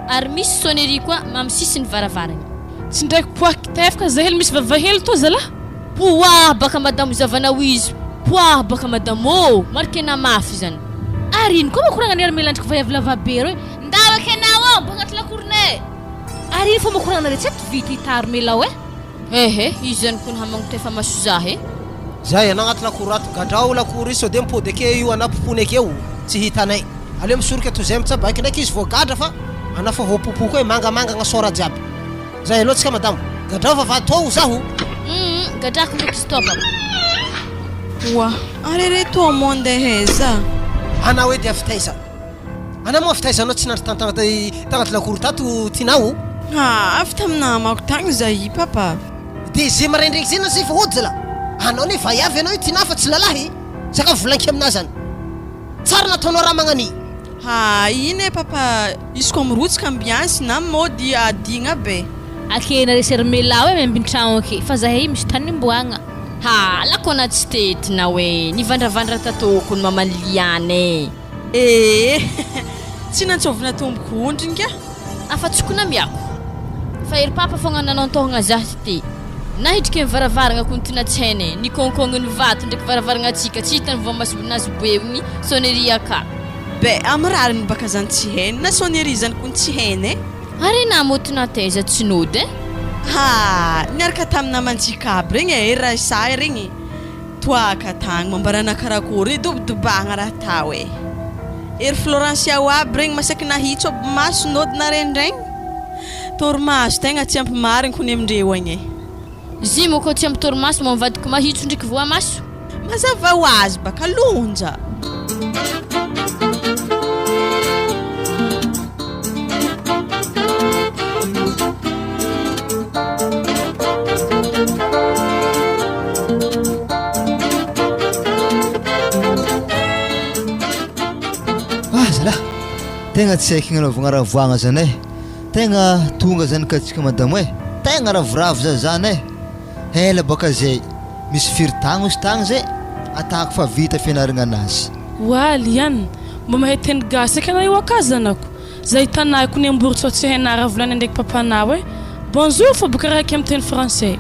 Ary misy sonnerie koa amy sisiny varavaragna. Tsy ndraiky poaky tefaka zay hely misy vava hely toa zalah. Poah baka madamo zavanao izy poah baka madamo ô! Marikena mafy zany. Ary ino koa moa koragna nera melandriky vaiavy lava be reo ndao eky anao ao mba agnaty lakoronay ary ino fomba koragnanareo tsy eto vita hitaro melao eh. Ehe, izy zany kony hamagno tefa maso zah e. Zay anao agnaty lakoro ato, gadrao lakoro io sao de mipody akeo io anao popony akeo tsy hitanay. Aleo misoroka toy izay mitsabaiky ndraiky izy voagadra fa anao fa voapopo koa e mangamanga gnasoara jiaby. Zay aloha tsika madamo. Gadrao vavahady tô zaho. Humm gadrako ndraiky izy tô baba. Oa, ary reto ao monde aiza? Anao edy avy taiza? Anao moa avy taiza anao tsy nandry tagnaty lakoro tato Tinah o? Haa, avy tamin'ny namako tagny zahy papa. De ze maraindraigny ze na ze fa hody zala. Anao ne vaiavy anao io Tinah fa tsy lalahy. Sakafo volanky aminah zany. Tsara nataonao raha magnani. Haa iny e papa izy ko mirotsaka ambiance na mody adigna be. Ake nareo sy ry Mela oe miambin-tragno ake fa zahay misy tany imboagna. Haa lako ana tsy tety na hoe nivandravandra tatoko ny maman'i Liana e. Ee tsy nantsovina tomboko ondry nga. Afa-tsy ko namiako. Fa ery papa fogna nanao-tôhagna zah ty. Nahidriky ny varavaragna ko ny tinatsaina e, nikonkogny ny vato ndraiky varavaragna-tsika tsy hitany voamasonazy boe ny sonnerie aka. Be amy rariny baka zany tsy hainy na sonnerie zany kony tsy hainy e. Ary enah moa tinataiza tsy nody e? Haa niaraka tamy namantsika aby regny e, ery Raissa regny. Toaka tagny mambarana karakory idobodobahagna raha tao e. Ery Florencia ho aby regny masaky nahitso aby maso nody narendraigny. Torimaso tegna tsy ampy marigny kony amindreo agny e. Izy moa kô tsy ampy torimaso moa mivadiky mahitso ndriky voamaso. Mazava ho azy baka lonja. Ah zalahy, tegna tsy haiko ignanaovagna ravoagna zany eh, tegna tonga zany ka tsika madamo eh, tegna ravoravo za zany eh, ela bôka zay, misy firy tagno izy tagny zay, atako fa vita fianaragna anazy. Oa Liana, mba mahay teny gasy eky anao io aka zanako? Za hitanahiko ny ambory tsao tsy hainà raha volagny ndraiky papanà hoe bonjour fa boka raha aky am teny français.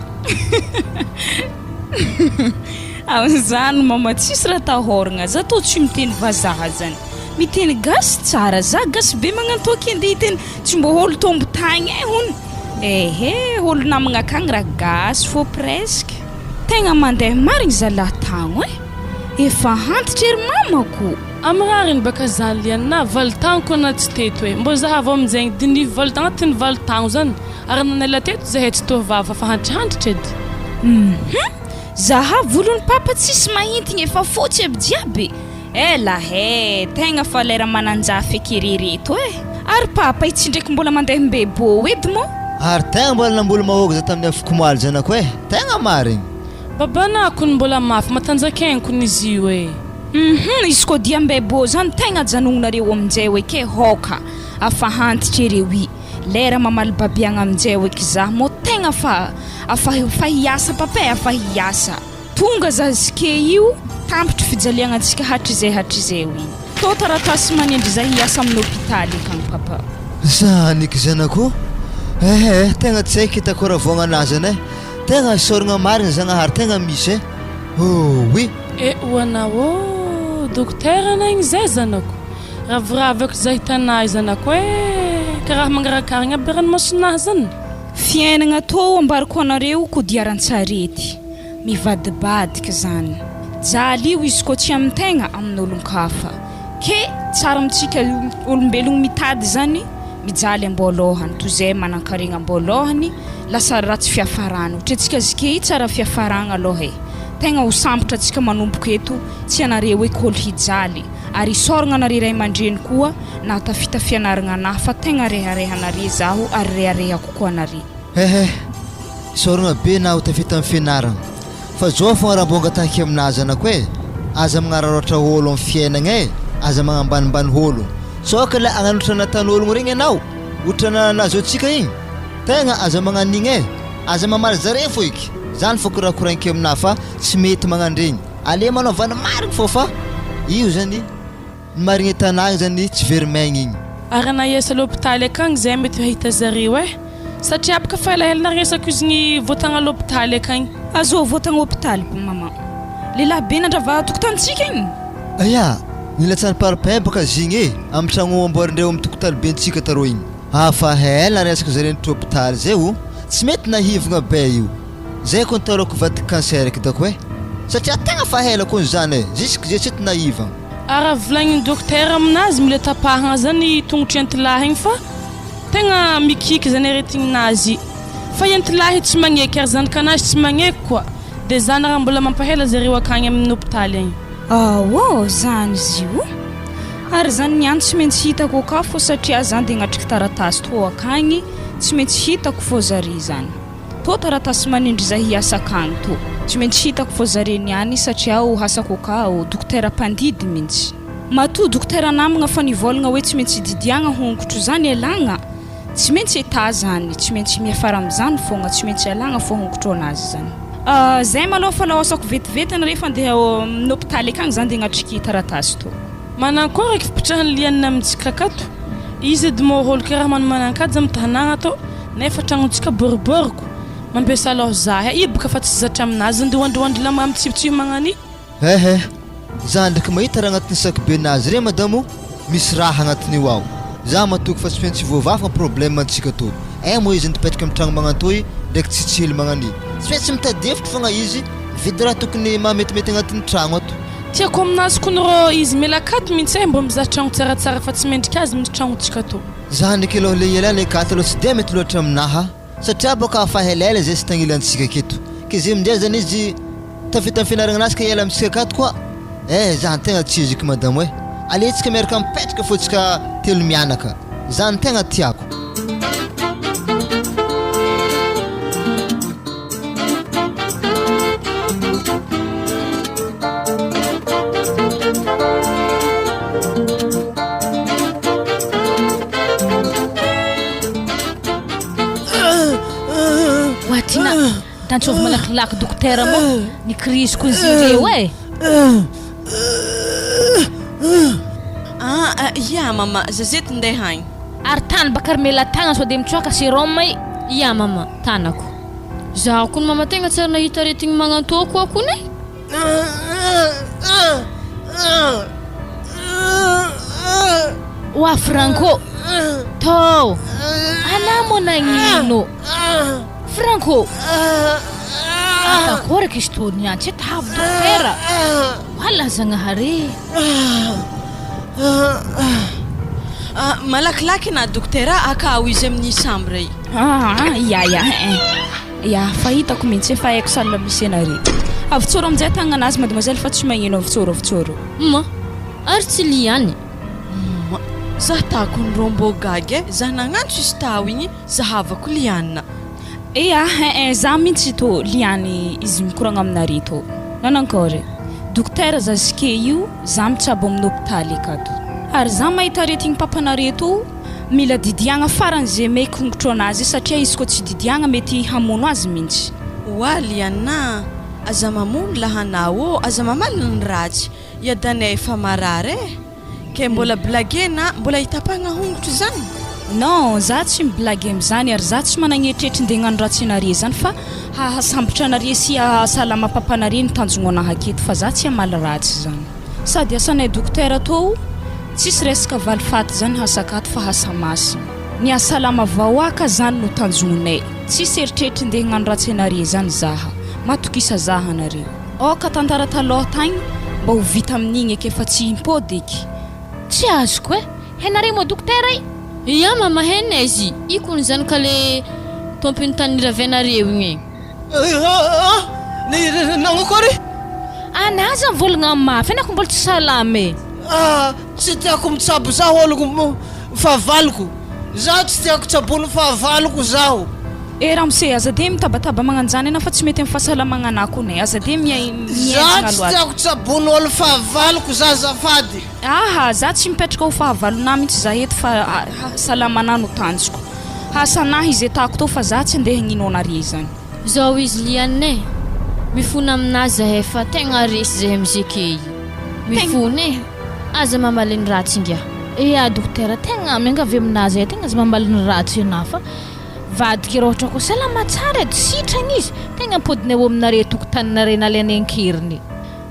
Amin'izany mama tsisy raha atahoragna, za tô tsy miteny vazaha zany, miteny gasy tsara, za gasy be magnanto aky andeha hiteny tsy mbô olo tombo tagny e hono, ehe olo namagna akagny raha gasy fô presque. Tegna mandeha marigny zalah tagno e! Efa antitra ery mamako. Am rariny baka zany liana valo tagno ko na tsy teto e mbô zahavo aminjegny diniho valo agnatin'ny valo tagno zany ary nanela teto zahay tsy toa vava fa hantrihantritra edy. Hum zahavo volon'i papa tsisy mahintigny efa fotsy aby jiaby ela he tegna fa lera mananjafy eky ery reto e ary papa i tsy ndraiky mbola mandeha mbebô edy mô. Ary tegna mbola namboly mahogo za tamin'ny afokomaly zanako e, tegna marigny. Babanah kony mbola mafy matanjakaigny kony izy io e. Hum izy koa dia mbebô zany tegna ajanogninareo aminjay eke hoka afa hantitry ereo i lera mamaly babiagna aminjay eky zah mô tegna fa afa fa hiasa papa e afa hiasa. Tonga zazike io tampitry fijaliagna antsika hatrizay hatrizay io igny. Tô taratasy manendry zah hiasa amin'ny hopitaly akagny papa. Zany eky zanako eh eh tegna tsy haiko hitako raha voagnana zany eh tegna isaoragna marigny Zagnahary tegna misy eh oh oui. Eh oana ô! Dokotera ana igny zay zanako. Ravoravo eky zah hitanah io zanako eh! Karaha mangarakaragna aby ranomasonah zany. Fiainagna tô ambarako anareo kodiaran-tsarety. Mivadibadika zany. Jaly io izy koa tsy amin-tegna amin'olon-kafa. Ke tsara amintsika olombelogno mitady zany mijaly amboalohany toy zay manankarena amboalohany lasa ratsy fiafarana. Ohatra antsika zike tsara fiafaragna aloha e. Tegna ho sambotra antsika manomboka eto tsy anareo hoe kôly hijaly. Ary isaoragna anare ray aman-dreny koa nahatafita fianaragna anahy fa tegna reharehanare zaho ary reharehako koa anare. Hehe, isaoragna be na ho tafita am fianaragna fa zao fogna raha mbô angatahiko aminà zanako e, aza magnararaotra ôlo am fiainagna e, aza magnambanimbany ôlo, sao ka le agnano otrany nataon'ôlogno regny anao, otrana nahazo antsika igny, tegna aza magnano igny e, aza mamaly zare fô eky, zany fô korakoragniko aminà fa tsy mety magnano regny, ale manaova ny marigny fô fa io zany. Ny marigny tanagna zany tsy very maigny igny. Ary na hiasa lopitaly akagny zay mety hahita zareo eh! Satria bka fa elaela narenesako izy ny voatagna lopitaly akagny. Azo voatagna hopitaly maman. Lehilahy be nandrava tokotanintsika igny. Aya! Nilatsahan'ny parpaing baka zigny e! Amin'ny tragno amboarindreo amin'ny tokotany bentsika tarô igny. Hafa ela resaka zare ny tropitaly zay o! Tsy mety nahivogna be io. Zay ko nitaorako vadiko cancer kidako eh! Satria tegna fa ela kony zany eh! Jusque zay tsy naivagna. Ary raha volagnin'ny dokotera aminazy mila tapahagna zany tongotry entilahy igny fa tegna mikiky zany aretignazy fa entilahy tsy magneky ary zanakanazy tsy magneky koa de zany raha mbola mampahela zareo akagny amin'ny hopitaly agny. Aô zany izy io ary zany niany tsy maintsy hitako akao fô satria zany de agnatriky taratasy tô akagny tsy maintsy hitako fô zare zany. Tô taratasy manindry zay hiasa akagny tô. Tsy maintsy hitako fô zare niany satria o hasako ka o dokotera mpandidy mintsy. Matoa dokotera namagna fa nivôlagna oe tsy maintsy didiagna hongotro zany alagna, tsy maintsy etat zany, tsy maintsy miafara amizany fôgna, tsy maintsy alagna fô hongotro anazy zany. Zay malôha fa laosako vetivety anare fa andeha amin'ny hôpitaly akagny za ndeha agnatriky taratasy tô. Manankory eky fipetrahan'i Liana amintsika akato? Izy edy mô ôlo karaha manomanan-kaja amy tanàgna atô nefa tragnontsika boriboriko. Mampiasa lôha zahay i boka fa tsy zatra aminazy nde hoandroandro lamba mitsihotsiho magnany. Ehe, za ndraiky mahita raha agnatin'ny sac be nazy re madame o, misy raha agnatin'io ao, za matoky fa tsy maintsy voavaha problème antsika tô, eh moa izy nipetraka am tragno magnantôy ndraiky tsy tsily magnany, tsy maintsy mitady hevitry fogna izy mividy raha tokony mahametimety agnatin'ny tragno ato. Tiako aminazy kony rô izy mila akato mintsy eh mbô mizaha tragno tsaratsara fa tsy mendrika azy mintsy tragnontsika tô. Za ndraiky aloha le ela le akato aloha tsy dia mety loatra aminaha satria boka afa elaela zay tsy tagnilantsika aketo ke zay amindray zany izy tafita am fianaragna anazy ka hiala amitsika akato koa eh zany tegna tsy eziky madamo eh aletsika miaraka mipetraka fô tsika telo mianaka zany tegna tiako. Oatrina, tantsovy malakilaky dokotera moa ny crise ko izy ireo e. Ah, ah, ia mama, zazety ndeha agny. Ary tany baka ry mela-tagna sao dia mitsoaka sérum e. Ia mama, tanako. Zaho kony mama tegna tsy ary nahita aretigny magnantô koa kony e. Oa Franco! Tô! Anà moa nagnino? Franco! Atakory aky izy tô niany tsy tavy dokotera! Wala Zagnahary e! Malakilaky na dokotera akao izy amin'ny chambre i. Aa ya ya eh ya fa hitako mintsy efa haiko salle misy anare. Avotsoro aminjay tagnanazy mademoiselle fa tsy magnino avotsoro avotsoro. Hum ary tsy liany. Hum zah tako ny rô mbô gaga eh zah nagnantso izy tao igny zahavako liana. Ya eh eh zah mintsy tô liany izy mikoragna aminare tô. Nanankory. Dokotera zazike io za mitsabo amin'ny hopitaly akato. Ary za mahita aretigny papanare tô mila didiagna farany ze maiky hongotro anazy satria izy koa tsy didiagna mety hamono azy mintsy. Oa Liana a! Aza mamono lahanao ô! Aza mamaly ny ratsy! Iadanay efa marary e! Kay mbola blague na mbola hitapahagna hongotro zany? Non, za tsy mi-blague amizany ary za tsy managna eritreritry ndeha hagnano ratsy anare zany fa hahasambotra anare sy hahasalama papanare ny tanjogno anahy aketo fa za tsy hamaly ratsy zany. Sady asanay dokotera tô tsisy resaka valifaty zany hasakato fa hasa masina. Ny hahasalama vahoaka zany no tanjognonay. Tsisy eritreritry ndeha hagnano ratsy anare zany zaha. Matokisa zaha anareo. Aoka tantara taloha tagny mba ho vita amin'igny eky efa tsy himpody eky. Tsy azoko e! Hainareo moa dokotera i? Ia mama hainay izy i kony zany ka le tompony tany niravenareo igny e. Ah! Nagnakory? Ana aza mivolagna mafy anao ko mbola tsy salama e. Ah! Tsy tiako mitsabo zaho ologno fahavaloko. Zaho tsy tiako tsaboin'ny fahavaloko zaho. Eh ramose, aza dia mitabataba magnanjany anao fa tsy mety amin'ny fahasalamagna anah kony e, aza dia Zaho mihenjagna tsy loatra. tiako tsaboin'olo fahavaloko za azafady. Aha, za tsy mipetraka ho fahavalonah mintsy za eto fa hahasalamanah no tanjoko. Hahasanah izy atako tao fa za tsy andeha hagnino anare zany. Zao izy Liane e! Mifona aminazy zahay fa tegna resy zahay amizeke i. Mifona e! Aza mamaly ny ratsy ingahy. Ia dokotera, tegna miangavy aminazy zahay tegna aza mamaly ny ratsy enah fa vadiko raha ohatra koa salama tsara edy sitragna izy tegna ampodinay ao aminare tokotaninare nalainay ankeriny.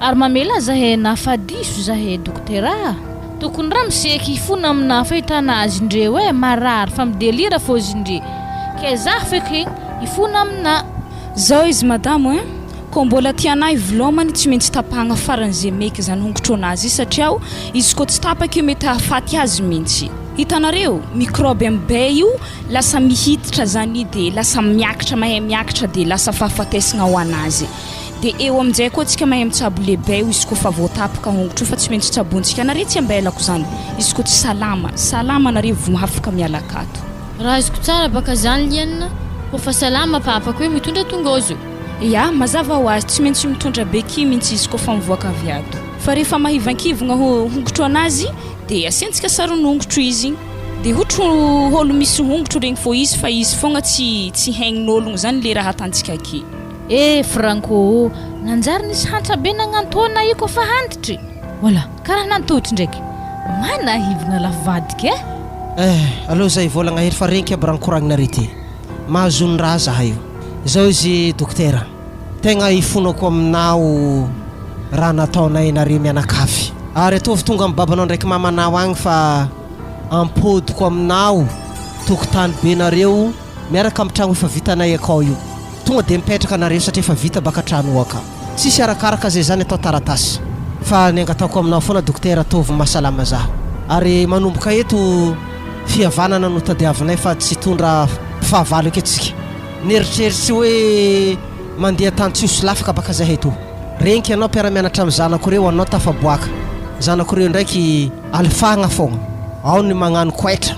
Ary mamela zahay na fa diso zahay dokotera a! Tokony ramose eky hifona aminà fahitana azy ndre hoe marary fa midelira fôzy ndre kezaho feky hifona aminà. Zao izy madamo ein! Kô mbola tianà hivilomany tsy maintsy tapahagna faran'ze meky zany hongotron'azy satria o izy kô tsy tapaka io mety hahafaty azy mintsy. Hitanareo, microbe am be io lasa mihiditra zany de lasa miakatra mahay miakatra de lasa fahafatesagna ho anazy. Dia eo aminjay koa tsika mahay mitsabo lehibe io izy koa fa voatapoka hongotro io fa tsy maintsy tsabointsika anare tsy ambelako zany izy koa tsy salama salama anare vo hafaka miala akato. Raha azoko tsara baka zany liana ko fa salama papako hoe mitondra tongôzo. Ya, mazava ho azy tsy maintsy mitondra béquille mintsy izy koa fa mivoaka avy ato. Fa rehefa mahivankivagna hongotro anazy de asiantsika sarin'hongotro izy de hotro olo misy hongotro regny fô izy fa izy fogna tsy tsy haignin'ologno zany le raha atantsika ake. Eh Franco ô, nanjary nisy hantra be nagnantôna io kôfa antitry. Voilà, karaha nantôtry ndraiky. Manahivagna lafo vadiko eh. Eh, aleo zay vôlagna hely fa renky aby raha nikoragninareo ty. Mahazo ny raha zahay io. Zao izy dokotera, tegna ifonako aminao raha nataonay nareo mianakavy. Ary ataovy tonga amin'ny babanao ndraiky mamanao agny fa ampodiko aminao tokotany be nareo miaraka amin'ny tragno efa vitanay akao io. Tonga dia mipetraka nareo satria efa vita baka trano aka. Tsisy arakaraka zay zany atao taratasy. Fa ny angatahako aminao foana dokotera ataovy mahasalama zaho. Ary manomboka eto fihavanana no tadiavinay fa tsy hitondra fahavalo eky atsika. Nieritreritsy hoe mandeha tany tsy ho solafaka baka zahay to. Renky anao mpiara-mianatra amin'ny zanako reo anao tafaboaka. Zanako reo ndraiky alifagna fogna. Ao ny magnano koetra.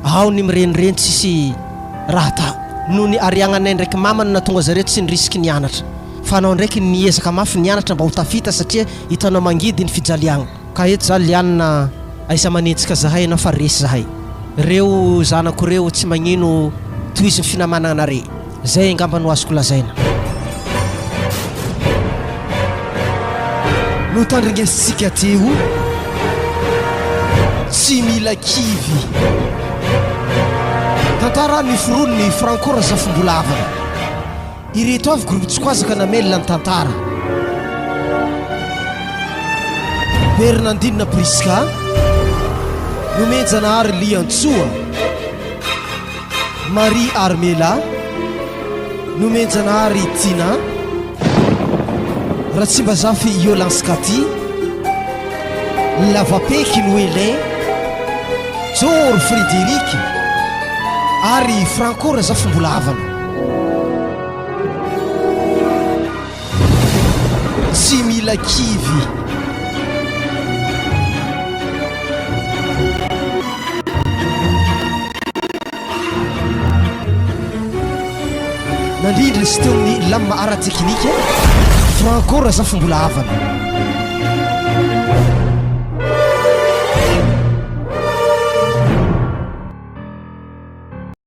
Ao ny mirenireny tsisy raha ta. Noho ny ariagnanay ndraiky mama no nahatonga zareo tsy nirisiky nianatra. Fa anao ndraiky niezaka mafy nianatra mba ho tafita satria hitanao mangidy ny fijaliagna. Ka eto za Liana aiza manenjika zahay ianao fa resy zahay. Reo zanako reo tsy magnino tohizo ny finamananare. Zay angamba no azoko lazaina. Notandringesintsika teo Tsy mila kivy. Tantara noforonin'i Franco Razafimbolavana. Ireto avy groupe Tsikwazaka namelona ny tantara. Bernandine Prisca, Nomenjanahary Liantsoa. Marie Armela, Nomenjanahary Tina, Ratsimbazafy Yolans Cathy, Lavapeky Noelin, Joro Frédéric ary Franco Razafimbolavana. Tsy mila kivy. Nandrindra sy teo amin'ny lamina ara-teknika, Franco Razafimbola Havana.